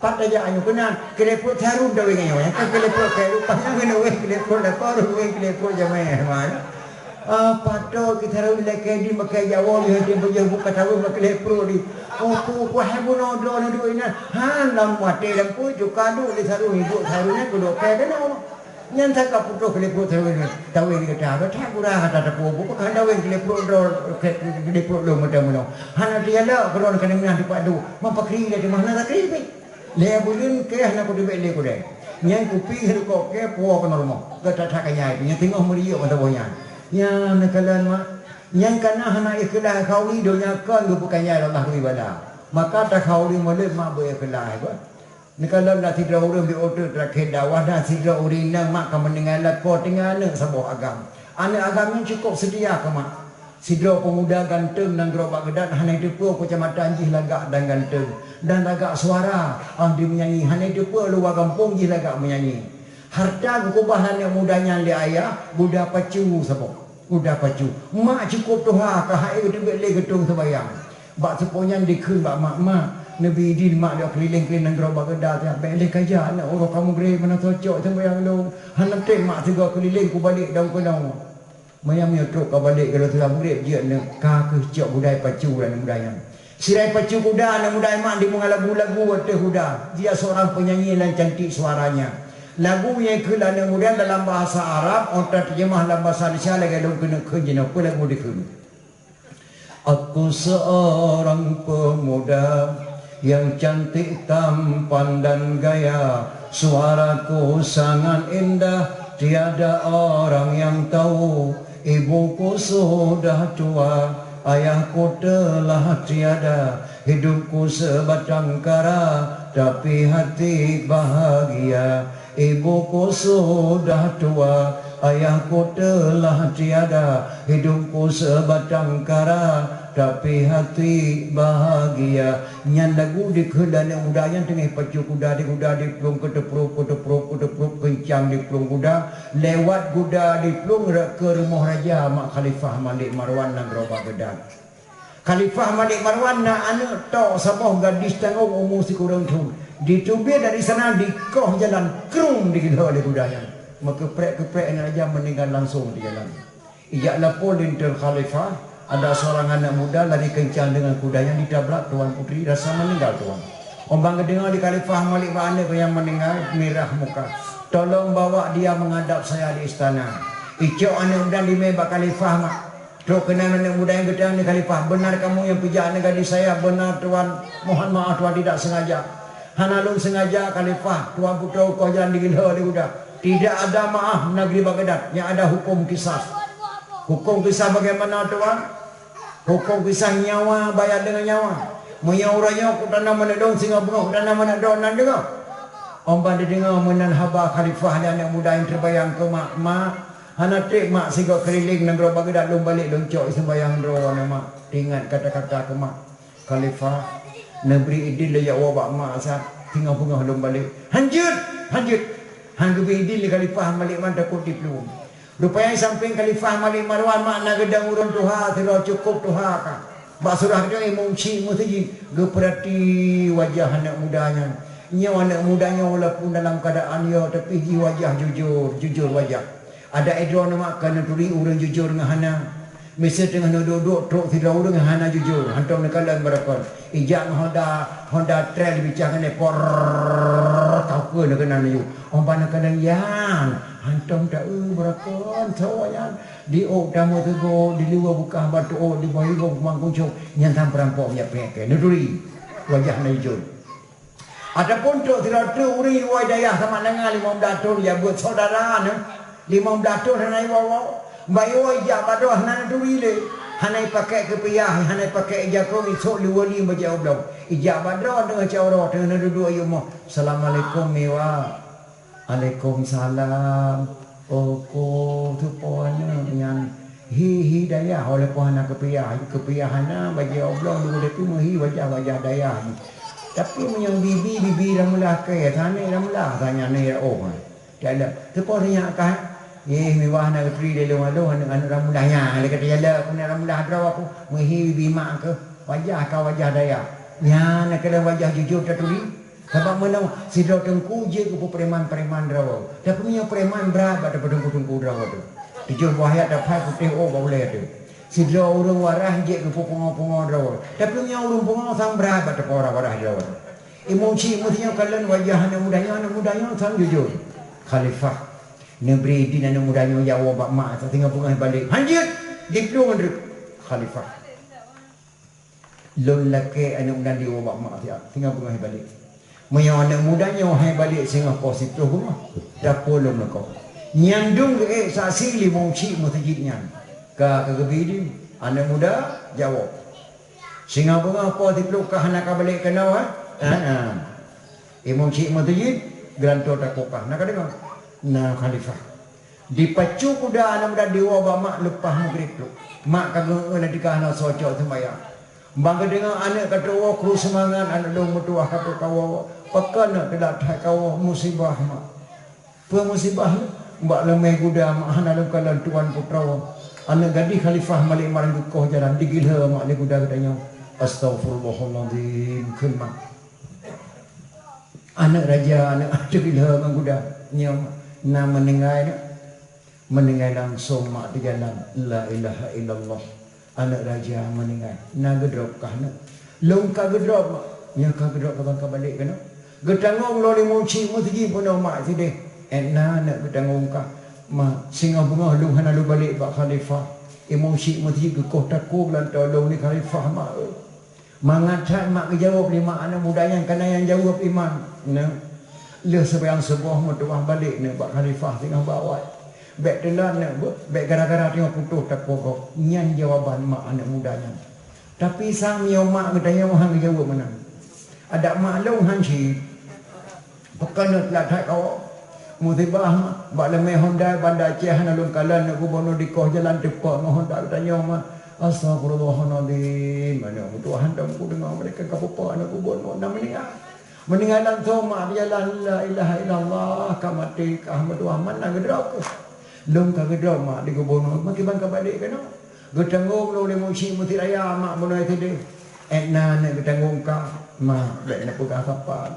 Pat tajak nyoe keunan, gleh pruet teuharun tawéng nyoe. Nyang ka gleh pruet keu rupa nyang keuneuk wéng gleh pruet lakoe, wéng gleh pruet jamé. Man. Ah, patot keu teuharun lakée di makai jawoe, di hati bajée buka tawéng bak gleh pruet di. Oh, ku, ku hai bunoe droe neuduek inan. Han lam watée lam pui cuka duek di teuharun, iduek teuharun nyan keuduek kée keunoe. Nyan that ka putôh gleh pruet tawéng, tawéng gata, gata gura gata teupeue, bukan tawéng gleh pruet droe, gleh pruet lôn meuteumeunoe. Hana teujalak keudroe keuneuk na teupadu, mapakri lé teuma hana takri pih. Lhée buleuen keu hana kuteubiet lé kudée. Nyan kupi heurukoe keu puwoe keunoe rumoh, gata that ka nyai, nyan teungoh meuriyeuk meusaboh nyan. Nyan neukalon mak, nyan kana hana ikhlaih khauri donya kon geupeukan nyai Allah geubri bala. Maka takhauri mulod mak beu ikhlaih beuh. Neukalon na sidroe ureuëng di uteuk teurakhiet dakwah, na sidroe ureuëng inong mak ka meuninggai lakoe tinggai aneuëk saboh agam. Aneuëk agam nyan cukôp seutia keu mak. Sidroe peumuda ganteueng nanggroe Baghdad hana jiteupeue keucamatan jih lagak dan ganteueng dan lagak suara, ah, di meunyanyi hana jiteupeue luwa gampông jih lagak meunyanyi. Hareuta geukeubah aneuëk muda nyan lé ayah, guda pacu saboh. Udah pacu. Mak cukôp tuha ka hai geuteubiet lé geutung seubayang. Bak seupôt nyan dikheun bak mak, "Mak, neubi idin mak lé keulileng-keulileng nanggroe Baghdad, bék lé kajak aneuëk uroe kamoe gré meunan cocok seubayang lôn. Hana tem mak sigoe keulileng kubalek dong keunoe." Manyam nyoe trok ka balek keudroe teulah murit jeuet neuka keuh cok budai pacu dan budai nyan. Sirai pacu kuda aneuk muda mak di meunga lagu-lagu ateueh kuda. Dia seorang penyanyi dan cantik suaranya. Lagu nyang keu aneuk muda dalam bahasa Arab, ôh tateurjemah lam bahasa Indonesia lagée lôn keuneuk kheun jinoe peue lagu dikheun. Aku seorang pemuda yang cantik tampan dan gaya, suaraku sangat indah, tiada orang yang tahu. Ibuku sudah tua, ayahku telah tiada. Hidupku sebatang kara, tapi hati bahagia. Ibuku sudah tua, ayahku telah tiada. Hidupku sebatang kara, tapi hati bahagia. Nyan lagu dikheun lé aneuk muda nyan teungoh pacu kuda di kuda di plueng keuteuprop, keuteuprop, keuteuprop keuncang di plueng kuda. Lewat guda di plueng rot keu rumoh raja mak Khalifah Malik Marwan nanggroe Baghdad. Khalifah Malik Marwan na aneuk tok saboh gadis tanggong umu sikureueng thon. Diteubiet dari sana dikoh jalan krung digeulhok lé guda nyan. Meukeuprek-keuprek aneuk raja meuninggai langsong di jalan. Ijak lapor linto khalifah, ada seorang anak muda lari kencang dengan kudanya ditabrak tuan putri rasa meninggal tuan. Óh ban geudeungoe lé khalifah Malik bak aneuk nyang meuninggai, mirah muka. "Tolong bawa dia menghadap saya di istana." Icok aneuk muda limé bak khalifah, mak. Trok keunan aneuk muda nyang geutanyong lé khalifah, "Benar kamu yang pijak aneuk gadis saya?" "Benar, Tuan. Mohon maaf, Tuan, tidak sengaja." "Hana lôn sengaja, Khalifah. Tuan putôh koh jalan digiloe lé kuda." "Tidak ada maaf negeri Baghdad. Yang ada hukum kisas." "Hukum kisas bagaimana, Tuan?" "Hukum kisas nyawa bayar dengan nyawa. Meunyoe uroe nyoe kutanom aneuk lôn, singoh beungoh kutanom aneuk droe nan deungoe." Óh ban dideungoe meunan haba khalifah lé aneuk muda nyang teubayang keu mak, "Mak, hana trép mak sigoe keuliléng nanggroe Baghdad lôn balek lôn cok seumayang droe nyoe mak. Teuingat kata-kata keu mak." "Khalifah, neubri idin lé ya Allah bak mak saat singoh beungoh lôn balek." "Hanjeuet! Hanjeuet!" Han geubri idin lé Khalifah Malik Marwan takot diplueng. Rupanya sampéng Khalifah Malik Marwan mak na geudong ureuëng tuha sidroe cukôp tuha ka. Bak surah nyoe Imum Syik Meuseujid geupeurati wajah aneuk muda nyan. Nyoe aneuk muda nyoe walaupun dalam keuadaan yo, tapi jih wajah jujur, jujur wajah. Adak droeneuh mak ka neuturi ureuëng jujur ngon hana. Miseue teungoh neuduek-duek trok sidroe ureuëng hana jujur, hantom neukalon baroekon. Ijak ngon Honda, Honda Trail bicah ngon éh, por, taukeue neukeunan laju. Óh ban neukeunan nyan, hantom taeu baroekon, soe nyan. Di ôk tameuteugok, di luwa bukah batu ôk, di bawah igoe kumang kuncong, nyan tan peurampok jak péng keu neuturi. Wajah na jujur. Ataupun trok sidroe teuk ureuëng iwoe dayah sama dengan limong blaih thon, ya buet saudara nyoe, limong blaih thon hana iwoe-woe. Bak iwoe jak bak droe hana neuturi lé, hana ipakék keupiah, hana ipakék jakong, isok leuwali bajée oblong. Ijak bak droe teungoh cawara, teungoh neuduek-duek i rumoh. "Assalamualaikum, Miwa." "Alaikumsalam." "Oh, ko teupo aneuk nyan hi, hi dayah, walaupun hana keupiah, keupiah hana, bajée oblong dua tapi meuhi wajah-wajah dayah jih. Tapi meunyoe bibi, bibi Rameulah keu, sanék Rameulah, tanya ni oh." Teupo tanya kah? "Yeh, Miwa hana geutri lé lôn aloh aneuk-aneuk Rameulah nyan, lé kata jala keuneuk Rameulah droe aku, meuhi bibi mak keuh, wajah ka wajah dayah. Nyan na keudeh wajah jujur taturi." Sabab meunoe sidroe teungku jeuet keu peupreman-preman droe. Tapi meunyoe preman brat bak teupeu teungku-teungku droe teuh. Tujoh buah ayat dapai putéh ôk bak ulée teuh. Sidroe ureuëng waras jeuet keu peupungo-pungo droe. Tapi meunyoe ureuëng pungo sang brat bak teupeu waras-waras droe teuh. Imum Syik Meuseujid kalon wajah aneuk muda nyoe, aneuk muda nyoe sang jujur. Khalifah neubri idin aneuk muda nyoe jak woe bak mak, singoh beungoh balek. "Hanjeuet!" Diplueng treuk. Khalifah. "Lôn lakée aneuk muda nyoe bak mak siat, singoh beungoh hai balek. Meunyoe aneuk muda nyoe hai balek singoh poh siplôh beungoh, dapu lôn leukoh." Nyan dum geuék saksi lé Imum Syik Meuseujid nyan. Ka, ka geubri idin, aneuk muda jak woe. "Singoh beungoh poh siplôh ka hana ka balek keunoe, eh?" "Hana." Imum Syik Meuseujid geulantoe takue ka, na ka deungoe? Na, Khalifah. Dipacu kuda aneuk muda diwoe bak mak leupah meugreb trok. Mak ka geu-, geuh lam tika hana soe cok seumayang. Ban geudeungoe aneuk ka trok woe, kru seumangat, "Aneuk lôn meutuwah ka trok kawoe, pakon neuk teulat that kawoe, musibah mak." "Peue musibah lôn?" "Bak leumé guda mak hana lôn kalon tuan putroe. Aneuk gadih Khalifah Malik Marwan geukoh jalan, digiloe mak lé guda geutanyoe." "Astaghfirullahalazim," kheun mak. Aneuk raja, aneuk teugiloe ngon guda. Nyoe na meuninggai, na meuninggai langsong mak teujalan. La ilaha illallah. Aneuk raja meuninggai. Na geudrop kah neuk? Lôn ka geudrop, mak. Nyoe ka geudrop ka ban ka balek keunoe. Geutanggong lom lé Imum Syik Meuseujid bunoe mak sideh. Eh, na neuk geutanggong kah. Mak, singoh beungoh lôn hana lôn balek bak khalifah. Imum Syik Meuseujid geukoh takue beulantoe lôn lé khalifah, mak, eh. Mangat that mak geujaweueb lé mak aneuk muda nyan, kana nyang jaweueb iman. Nah, lheueh seumayang suboh meutuwah balek neuk bak khalifah singoh bak awai. Bék teulat neuk beuh, bék gara-gara teungoh putôh tapokok. Nyan jawaban mak aneuk muda nyan. Tapi sang meunyoe mak geutanyoe han geujaweueb meunan. Adak mak lôn han cit. Pakon neuk teulat that kawoe? Musibah mak, bak leumé Honda Banda Aceh hana lôn kalon aneuk gubunur dikoh jalan teupok ngon Honda geutanyoe mak. Astagfirullahalazim. Aneuk meutuwah hantom kudeungoe mereka ka peupok aneuk gubunur na meuninggai. Meuninggai langsong mak di jalan, la ilaha illallah, ka maté kah meutuwah, mana geudrop keuh? Lôn ka geudrop mak di gubunur, makiban ka balek keunoe. Geutanggong lôn lé Imum Syik Meuseujid Raya mak bunoe sideh. Eh, na neuk geutanggong kah mak, bék neupeugah sapat.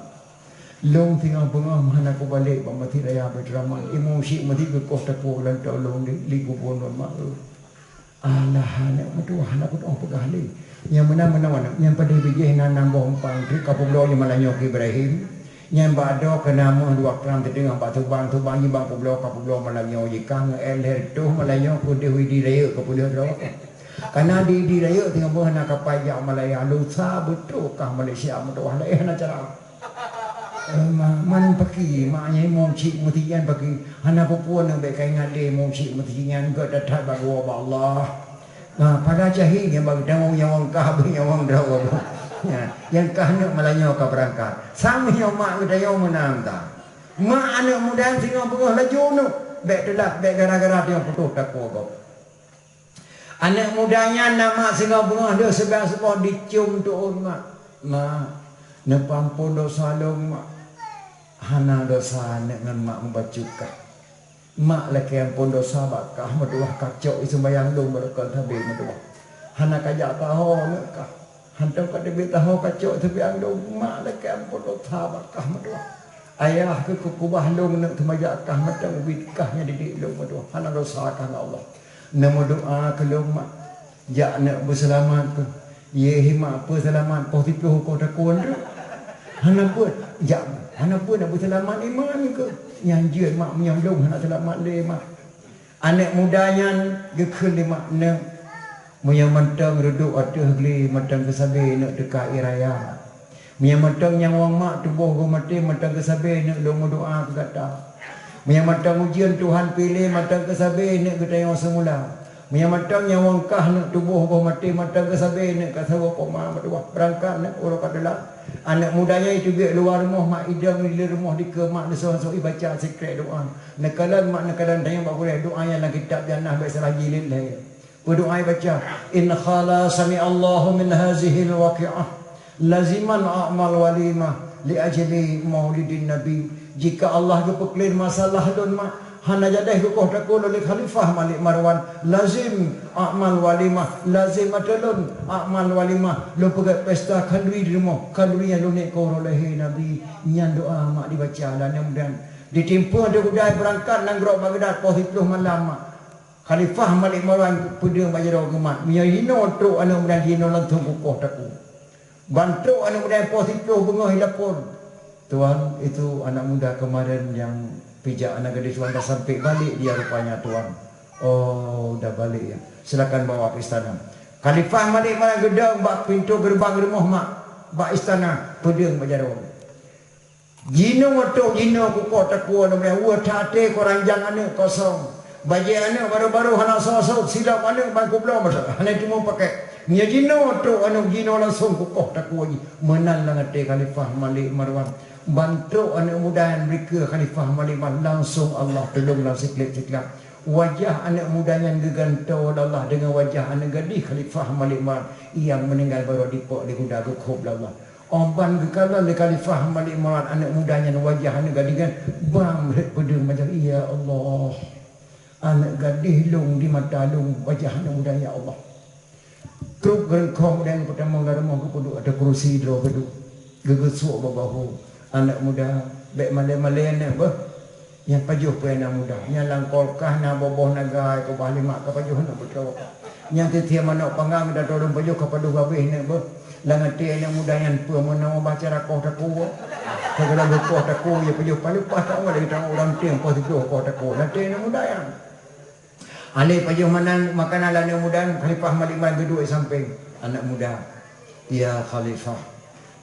Lôn singoh beungoh hana kubalek bak Meuseujid Raya Baiturrahman. Imum Syik Meuseujid geukoh takue lam taloe lé, lé gubunur mak lôn. Alah, aneuk meutuwah, hana peunoh peugah lé. Nyang meunan-meunan aneuk, nyang padé bijéh na nam boh umpang, treuk ka peubloe nyoe malam nyoe keu Ibrahim. Nyang bak droe keu na meuh dua kram teudeungoh bak tubang, tubang jih ban peubloe, ka peubloe malam nyoe jih, ka ngeuet lhèe reutôh malam nyoe, peudeuh Idi Rayeuk ka peudeuh droe. Kana di Idi Rayeuk teungoh beuh na kapai jak Malaya, lusa beutôi kah Malaysia meutuwah, laén hana cara. Eh, ma-, man paki, mak nyai mong cit meusijan paki. Hana peue-peue na bèk kaingat lé mong cit meusijan, gèt that-that bak geuwoe bak Allah. Nah, pada cahé nyang bak geutanyoe nyawöng kah bak nyawöng droe. Nya, nyang kah neuk malam nyoe ka beurangkat. Sang nyoe mak geutanyoe meunan ta. Mak aneuk muda singoh beungoh laju neuk. Bèk teulat, bèk gara-gara tanyoe putôh takue gob. Aneuk muda nyan na mak singoh beungoh deuh siban suboh dicium tu'on mak. Mak, neupeuampon dosa lôn mak. Hana dosa aneuk ngon mak meubacut kah. Mak lakèe ampon dosa bak kah meutuwah, kacok i seumbahyang lôn barokon sabe meutuwah. Hana kajak taho aneuk kah. Hantom ka teubiet taho kacok i seumbahyang lôn, mak lakèe ampon dosa bak kah meutuwah. Ayah keu keukubah lôn neuk teuma jak kah mantong ubit kah nyang didik lôn meutuwah. Hana dosa kah ngon Allah. Neumeudoa keu lôn mak. Jak neuk beuseulamat keuh. Yeh mak peuseulamat poh siplôh ukoh takue treuk. Hana buet, jak, hana buet neuk beuseulamat iman keuh. Nyan jeuet mak meunyoe lôn hana seulamat lé mak. Aneuk muda nyan geukheun lé mak, "Neuk, meunyoe mantong reudôk ateueh glé mantong keusabe neuk teuka ie raya." Meunyoe mantong nyawöng mak tuboh goh maté, mantong keusabe neuk lôn meudoa keu gata. Meunyoe mantong ujeuen Tuhan piléh, mantong keusabe neuk geutanyoe seumula. Meunyoe mantong nyawöng kah neuk tuboh goh maté, mantong keusabe neuk ka saboh koma meutuwah. Beurangkat neuk uroe ka teulat. Aneuk muda nyan iteubiet luwa rumoh, mak idong di leuen rumoh dikeue mak, neusoe-soe ibaca sikrek doa. Neukalon mak neukalon tanyoe bak gurèe, doa nyang lam kitab Jannah bèk salah jilid lhèe. Peue doa ibaca, "In khala sami'allahu min hazihil waqi'ah, laziman a'mal walimah li ajli maulidin nabi." Jika Allah geupeukleuen masalah lôn mak, hana jadeh kukoh takue lôn lé Khalifah Malik Marwan, lazim a'mal walimah, lazim ateueh lôn a'mal walimah, lôn peugèt pesta khanduri di rumoh, khanduri nyang lôn nèk keu uroe lahé Nabi. Nyan doa mak dibaca, dan mudah-mudahan ditimpue ateueh kudai beurangkat nanggroe Baghdad poh siplôh malam mak. Khalifah Malik Marwan peudeueng bak jaroe geumat. Meunyoe jinoe trok aneuk muda jinoe langsong kukoh takue. Ban trok aneuk muda poh siplôh beungoh ilapor, "Tuan, itu anak muda kemarin yang pijak aneuk gadis Tuan dah sampai balik dia rupanya, Tuan." "Oh, dah balik ya. Silakan bawa ke istana." Khalifah Malik Marwan geudong bak pintoe geureubang rumoh mak, bak istana, peudeueng bak jaroe. Jinoe trok jinoe kukoh takue, nyan weueh that até, keu ranjang aneuk kosong. Bajèe aneuk barô-barô hana soe-soe, silop aneuk ban kubloe masa hana teuma pakèk. Nyoe jinoe trok aneuk jinoe langsong kukoh takue jih. Meunan lam até Khalifah Malik Marwan. Ban trok aneuk muda nyan bri keu Khalifah Malik Marwan, langsong Allah tulông lam siklik-siklik. Wajah aneuk muda nyan geugantoe lé Allah deungon wajah aneuk gadis Khalifah Malik Marwan nyang meuninggai barô dipok di guda geukhôb lé Allah. Óh ban geukalon lé Khalifah Malik Marwan aneuk muda nyan wajah aneuk gadis nyan, bang rhët peudeueng bak jaroe, "Ya Allah, aneuk gadis lôn di mata lôn, wajah aneuk muda, ya Allah." Trok geureunkong dan peutamong lam rumoh geupeuduek ateueh keurusi droe geuduek. Geugeusuek bak bahu. "Aneuk muda, bèk malèe-malèe aneuk beuh. Nyang pajoh peue aneuk muda. Nyang lam kulkas na boh-boh naga, keubah lé mak ka pajoh aneuk beutroe. Nyang teutie manok panggang dan tolong pajoh ka padub habéh aneuk beuh." Lam até aneuk muda nyan peue meunoe bah cara koh takue. Segala geukoh takue, ya pajoh paleupah tahu lagi tahu ureueng tem poh siplôh koh takue. Lam até aneuk muda nyan. Alèh pajoh makanan, makanan lam aneuk muda, Khalifah Malik Marwan geuduek sampéng. "Aneuk muda, ya Khalifah,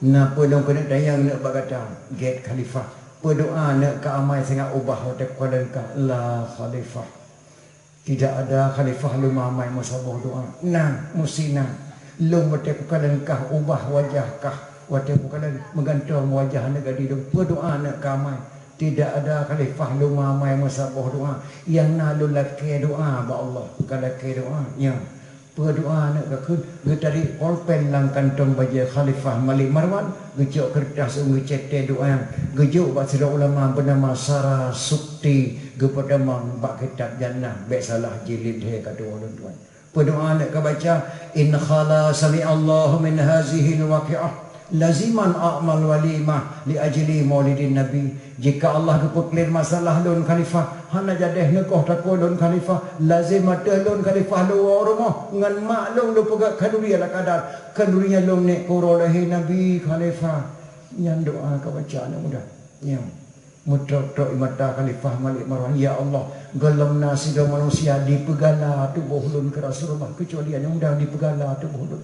na peue lôn keuneuk tanyong neuk bak gata?" "Gèt Khalifah." "Peue doa neuk keu amai singoh ubah watèe kukalon kah?" "La Khalifah." "Tidak ada Khalifah lôn amai meusaboh doa." "Na, musti na. Lôn watèe kukalon kah ubah wajah kah, watèe kukalon meugantoe wajah aneuk gadis lôn. Peue doa neuk keu amai?" "Tidak ada Khalifah lôn amai meusaboh doa. Nyang na lôn lakèe doa bak Allah." "Ka lakèe doa?" "Nyo." "Peue doa neuk kakheun?" Geutarek polpen lam kantong bajèe Khalifah Malik Marwan, geucok keureutah siôn geuceute doa, geujok bak sidroe ulama beunama Sarasukti, geupeutamong bak kitab Jannah, bèk salah jilid lhèe ka tuwoe lôn tuan. Peue doa neuk kabaca, "In khala sami'allahu min hazihil waqi'ah, Laziman a'mal walimah li ajli maulidin nabi. Jika Allah geupeuklir masalah lôn khalifah, hana jadeh neukoh takue lôn khalifah, lazim ateueh lôn khalifah lôn woe rumoh ngon mak lôn, lôn peugah khanuri ala kadar, khanuri nyang lôn nek kuro lahé nabi khalifah. Nyan doa ka baca aneuk muda. Nyan. Meutrok-trok i mata Khalifah Malik Marwan, "Ya Allah, gohlom na sidroe manusia dipeugala tuboh lôn keu Rasulullah, keucuali aneuk muda dipeugala tuboh lôn.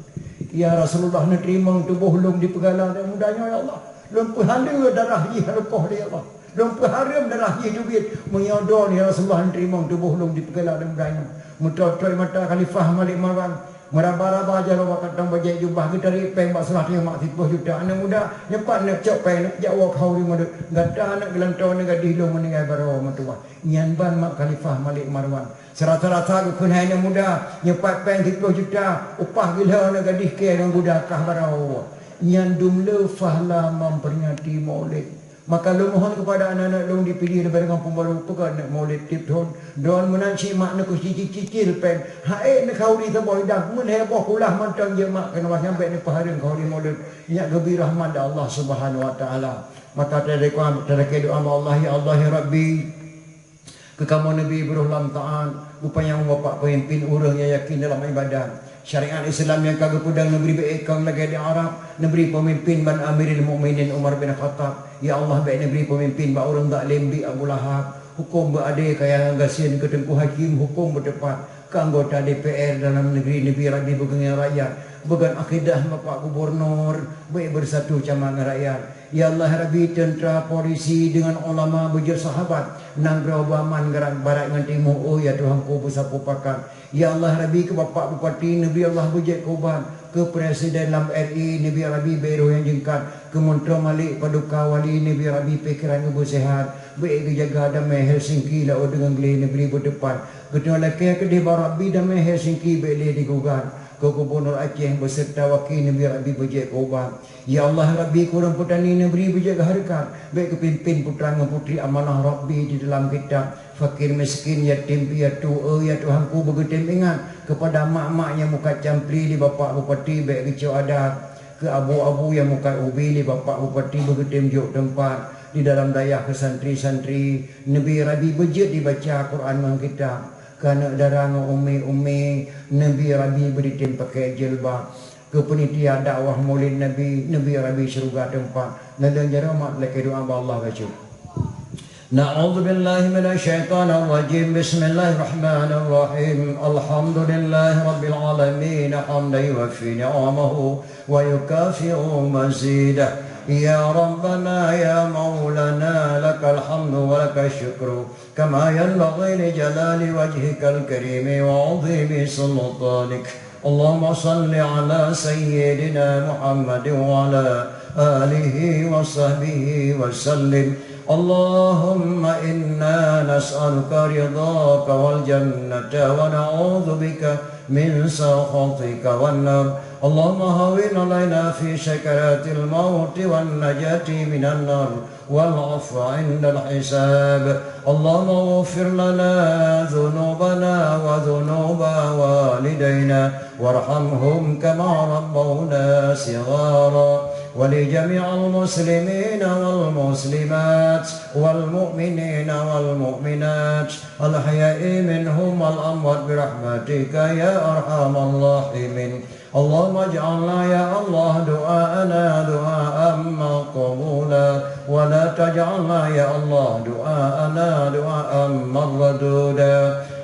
Ya Rasulullah, neuteurimong tuboh lôn dipeugala aneuk muda nyoe, ya Allah. Lôn peuhaleue darah jih leukoh lé, ya Allah. Lôn peuhareuem darah jih teubiet. Meunyoe droeneuh, ya Rasulullah, neuteurimong tuboh lôn dipeugala aneuk muda nyoe." Meutrok-trok i mata Khalifah Malik Marwan, meuraba-raba jaroe bak kantong bajèe jubah, geutarék péng bak seulaih teungoh mak siploh juta. Aneuk muda, nyoe pat neuk cok péng, neuk jak woe keu Khauri Madut. Gata aneuk geulantoe aneuk gadih lôn meuninggai baroe meutuwah. Nyan ban mak Khalifah Malik Marwan. Seurasa-rasa geukheun hai aneuk muda, nyoe pat péng siploh juta, upah geulhô aneuk gadih kèe ngon guda kah baroe. Nyan dum le fahla memperingati Maulid. Maka lôn mohon keupada aneuk-aneuk lôn di Pidie leubeh deungon peubaru peugah aneuk Maulid tiep thon. Droen meunan cit mak neukeuh cicil-cicil péng. Hai neuk Khauri saboh idang, meunyoe boh kulah mantong jeuet mak keunoe nyan bèk neupeuhareuem Khauri Maulid. Nyak geubri rahmat dari Allah Subhanahu wa Taala. Maka tadakee doa bak Allah, "Ya Allah, ya Rabbi, keu kamoe neubri beuroh lam taat, beupanyang umu bapak peumimpin ureueng nyang yakin dalam ibadat. Syariat Islam nyang ka geupeudong neubri beuikong lagèe di Arab, neubri peumimpin ban Amirul Mukminin Umar bin Khattab. Ya Allah, bèk neubri peumimpin bak ureueng zalim bak Abu Lahab. Hukôm beuadé kaya ngon gasien, keu Teungku Hakim hukôm beuteupat, keu anggota D P R dalam neugri neubri Rabbi beugeungai rakyat, beugon akidah bapak gubernur, bèk beusatu sama ngon rakyat." Ya Allah Rabbi, teuntra, polisi deungon ulama beujeuet sahabat, nanggroe beuaman barat ngon timu, oh ya Tuhanku beusapeue pakat. Ya Allah Rabbi, keu Bapak Bupati neubri Allah beujeuet keu ubat, keu Presiden lam R I neubri Rabbi bèk roh nyang jeungkat, keu Meuntroe Malik Paduka Wali neubri Rabbi pikeran geuh beuseuhat, bèk geujaga damai Helsinki laôt deungon glé neubri beuteupat. Geutanyoe lakèe keudeh bak Rabbi damai Helsinki bèk lé digugat, keu Gubernur Aceh beuseurta waki neubri Rabbi beujeuet keu ubat. Ya Allah Rabbi, keu ureueng peutani neubri beujeuet keu hareukat, bèk geupimpin putra ngon putri amanah Rabbi di dalam kitab. Fakir miskin, yatim piatu, oh ya Tuhanku, beugeutem ingat keupada mak-mak nyang mukat campli di Bapak Bupati, bèk geucok adat, keu abu-abu nyang mukat ubi di Bapak Bupati, beugeutem jok teumpat di dalam dayah, keu santri-santri neubri Rabbi beujeuet dibaca Quran ngon kitab, keu aneuk dara ngon umi-umi neubri Rabbi beudeutem pakèk jilbab. Keu peunitia dakwah Maulid Nabi, neubri Rabbi syeuruga teumpat. Nyan lôn jaroe mak lakèe doa bak Allah bacut. أعوذ بالله من الشيطان الرجيم. بسم الله الرحمن الرحيم. الحمد لله رب العالمين، حمدا يوافي نعمه ويكافئ مزيده. يا ربنا يا مولانا، لك الحمد ولك الشكر، كما ينبغي لجلال وجهك الكريم وعظيم سلطانك. اللهم صل على سيدنا محمد وعلى آله وصحبه وسلم. اللهم إنا نسألك رضاك والجنة ونعوذ بك من سخطك والنار. اللهم هون علينا في سكرات الموت والنجاة من النار والعفو عند الحساب. اللهم اغفر لنا ذنوبنا وذنوب والدينا وارحمهم كما ربونا صغارا. ولجميع المسلمين والمسلمات والمؤمنين والمؤمنات الأحياء منهم والأموات برحمتك يا أرحم الراحمين. اللهم اجعلنا يا الله دعاءنا دعاء مقبولا، ولا تجعلنا يا الله دعاءنا دعاء مردودا.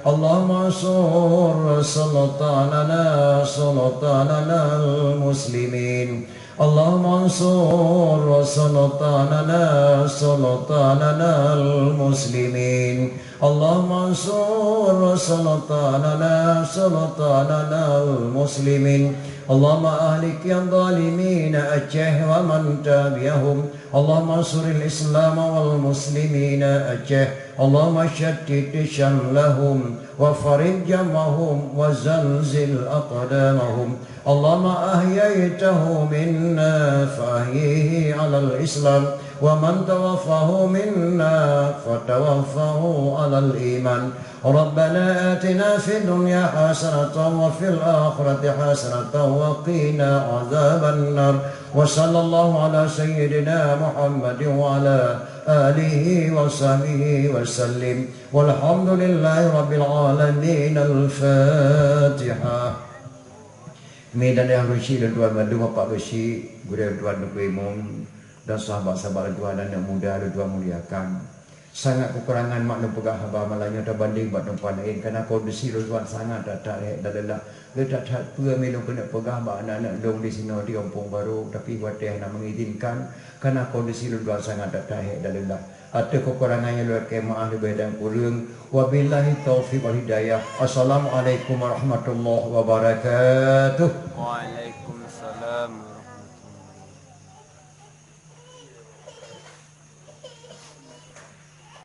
اللهم انصر سلطاننا سلطاننا المسلمين. اللهم انصر سلطاننا سلطاننا المسلمين. اللهم انصر سلطاننا سلطاننا المسلمين. اللهم أهلك يا الظالمين أتشه ومن تبعهم. اللهم انصر الإسلام والمسلمين أتشه. اللهم شتت شملهم وفرق جمعهم وزلزل أقدامهم. اللهم أحييته منا فأحيه على الإسلام، ومن توفاه منا فتوفاه على الإيمان. ربنا آتنا في الدنيا حسنة وفي الآخرة حسنة وقنا عذاب النار. Wa sallallahu ala sayyidina Muhammadin wa ala alihi wa sahbihi wa sallim. Walhamdulillahi rabbil alamin. Al-Fatihah. Mi dan nyang geuchik lôn tuan mandum, Bapak Geuchik, gurée lôn tuan Teungku Imum, dan sahabat-sahabat lôn tuan, aneuk muda lôn tuan muliakan. Sangat keukurangan mak lôn peugah haba malam nyoe tabandéng bak teumpat laén, kareuna kondisi lôn tuan sangat that-that hék dan leulah. Lé that-that peue mi lôn keuneuk peugah bak aneuk-aneuk lôn disinoe di Gampông Barô, tapi watée hana mengizinkan, kareuna kondisi lôn tuan sangat that-that hék dan leulah. Ateueh keukurangan nyoe lôn lakée meu'ah leubeh dan kureueng. Wabillahi taufiq wal hidayah. Assalamualaikum warahmatullahi wabarakatuh.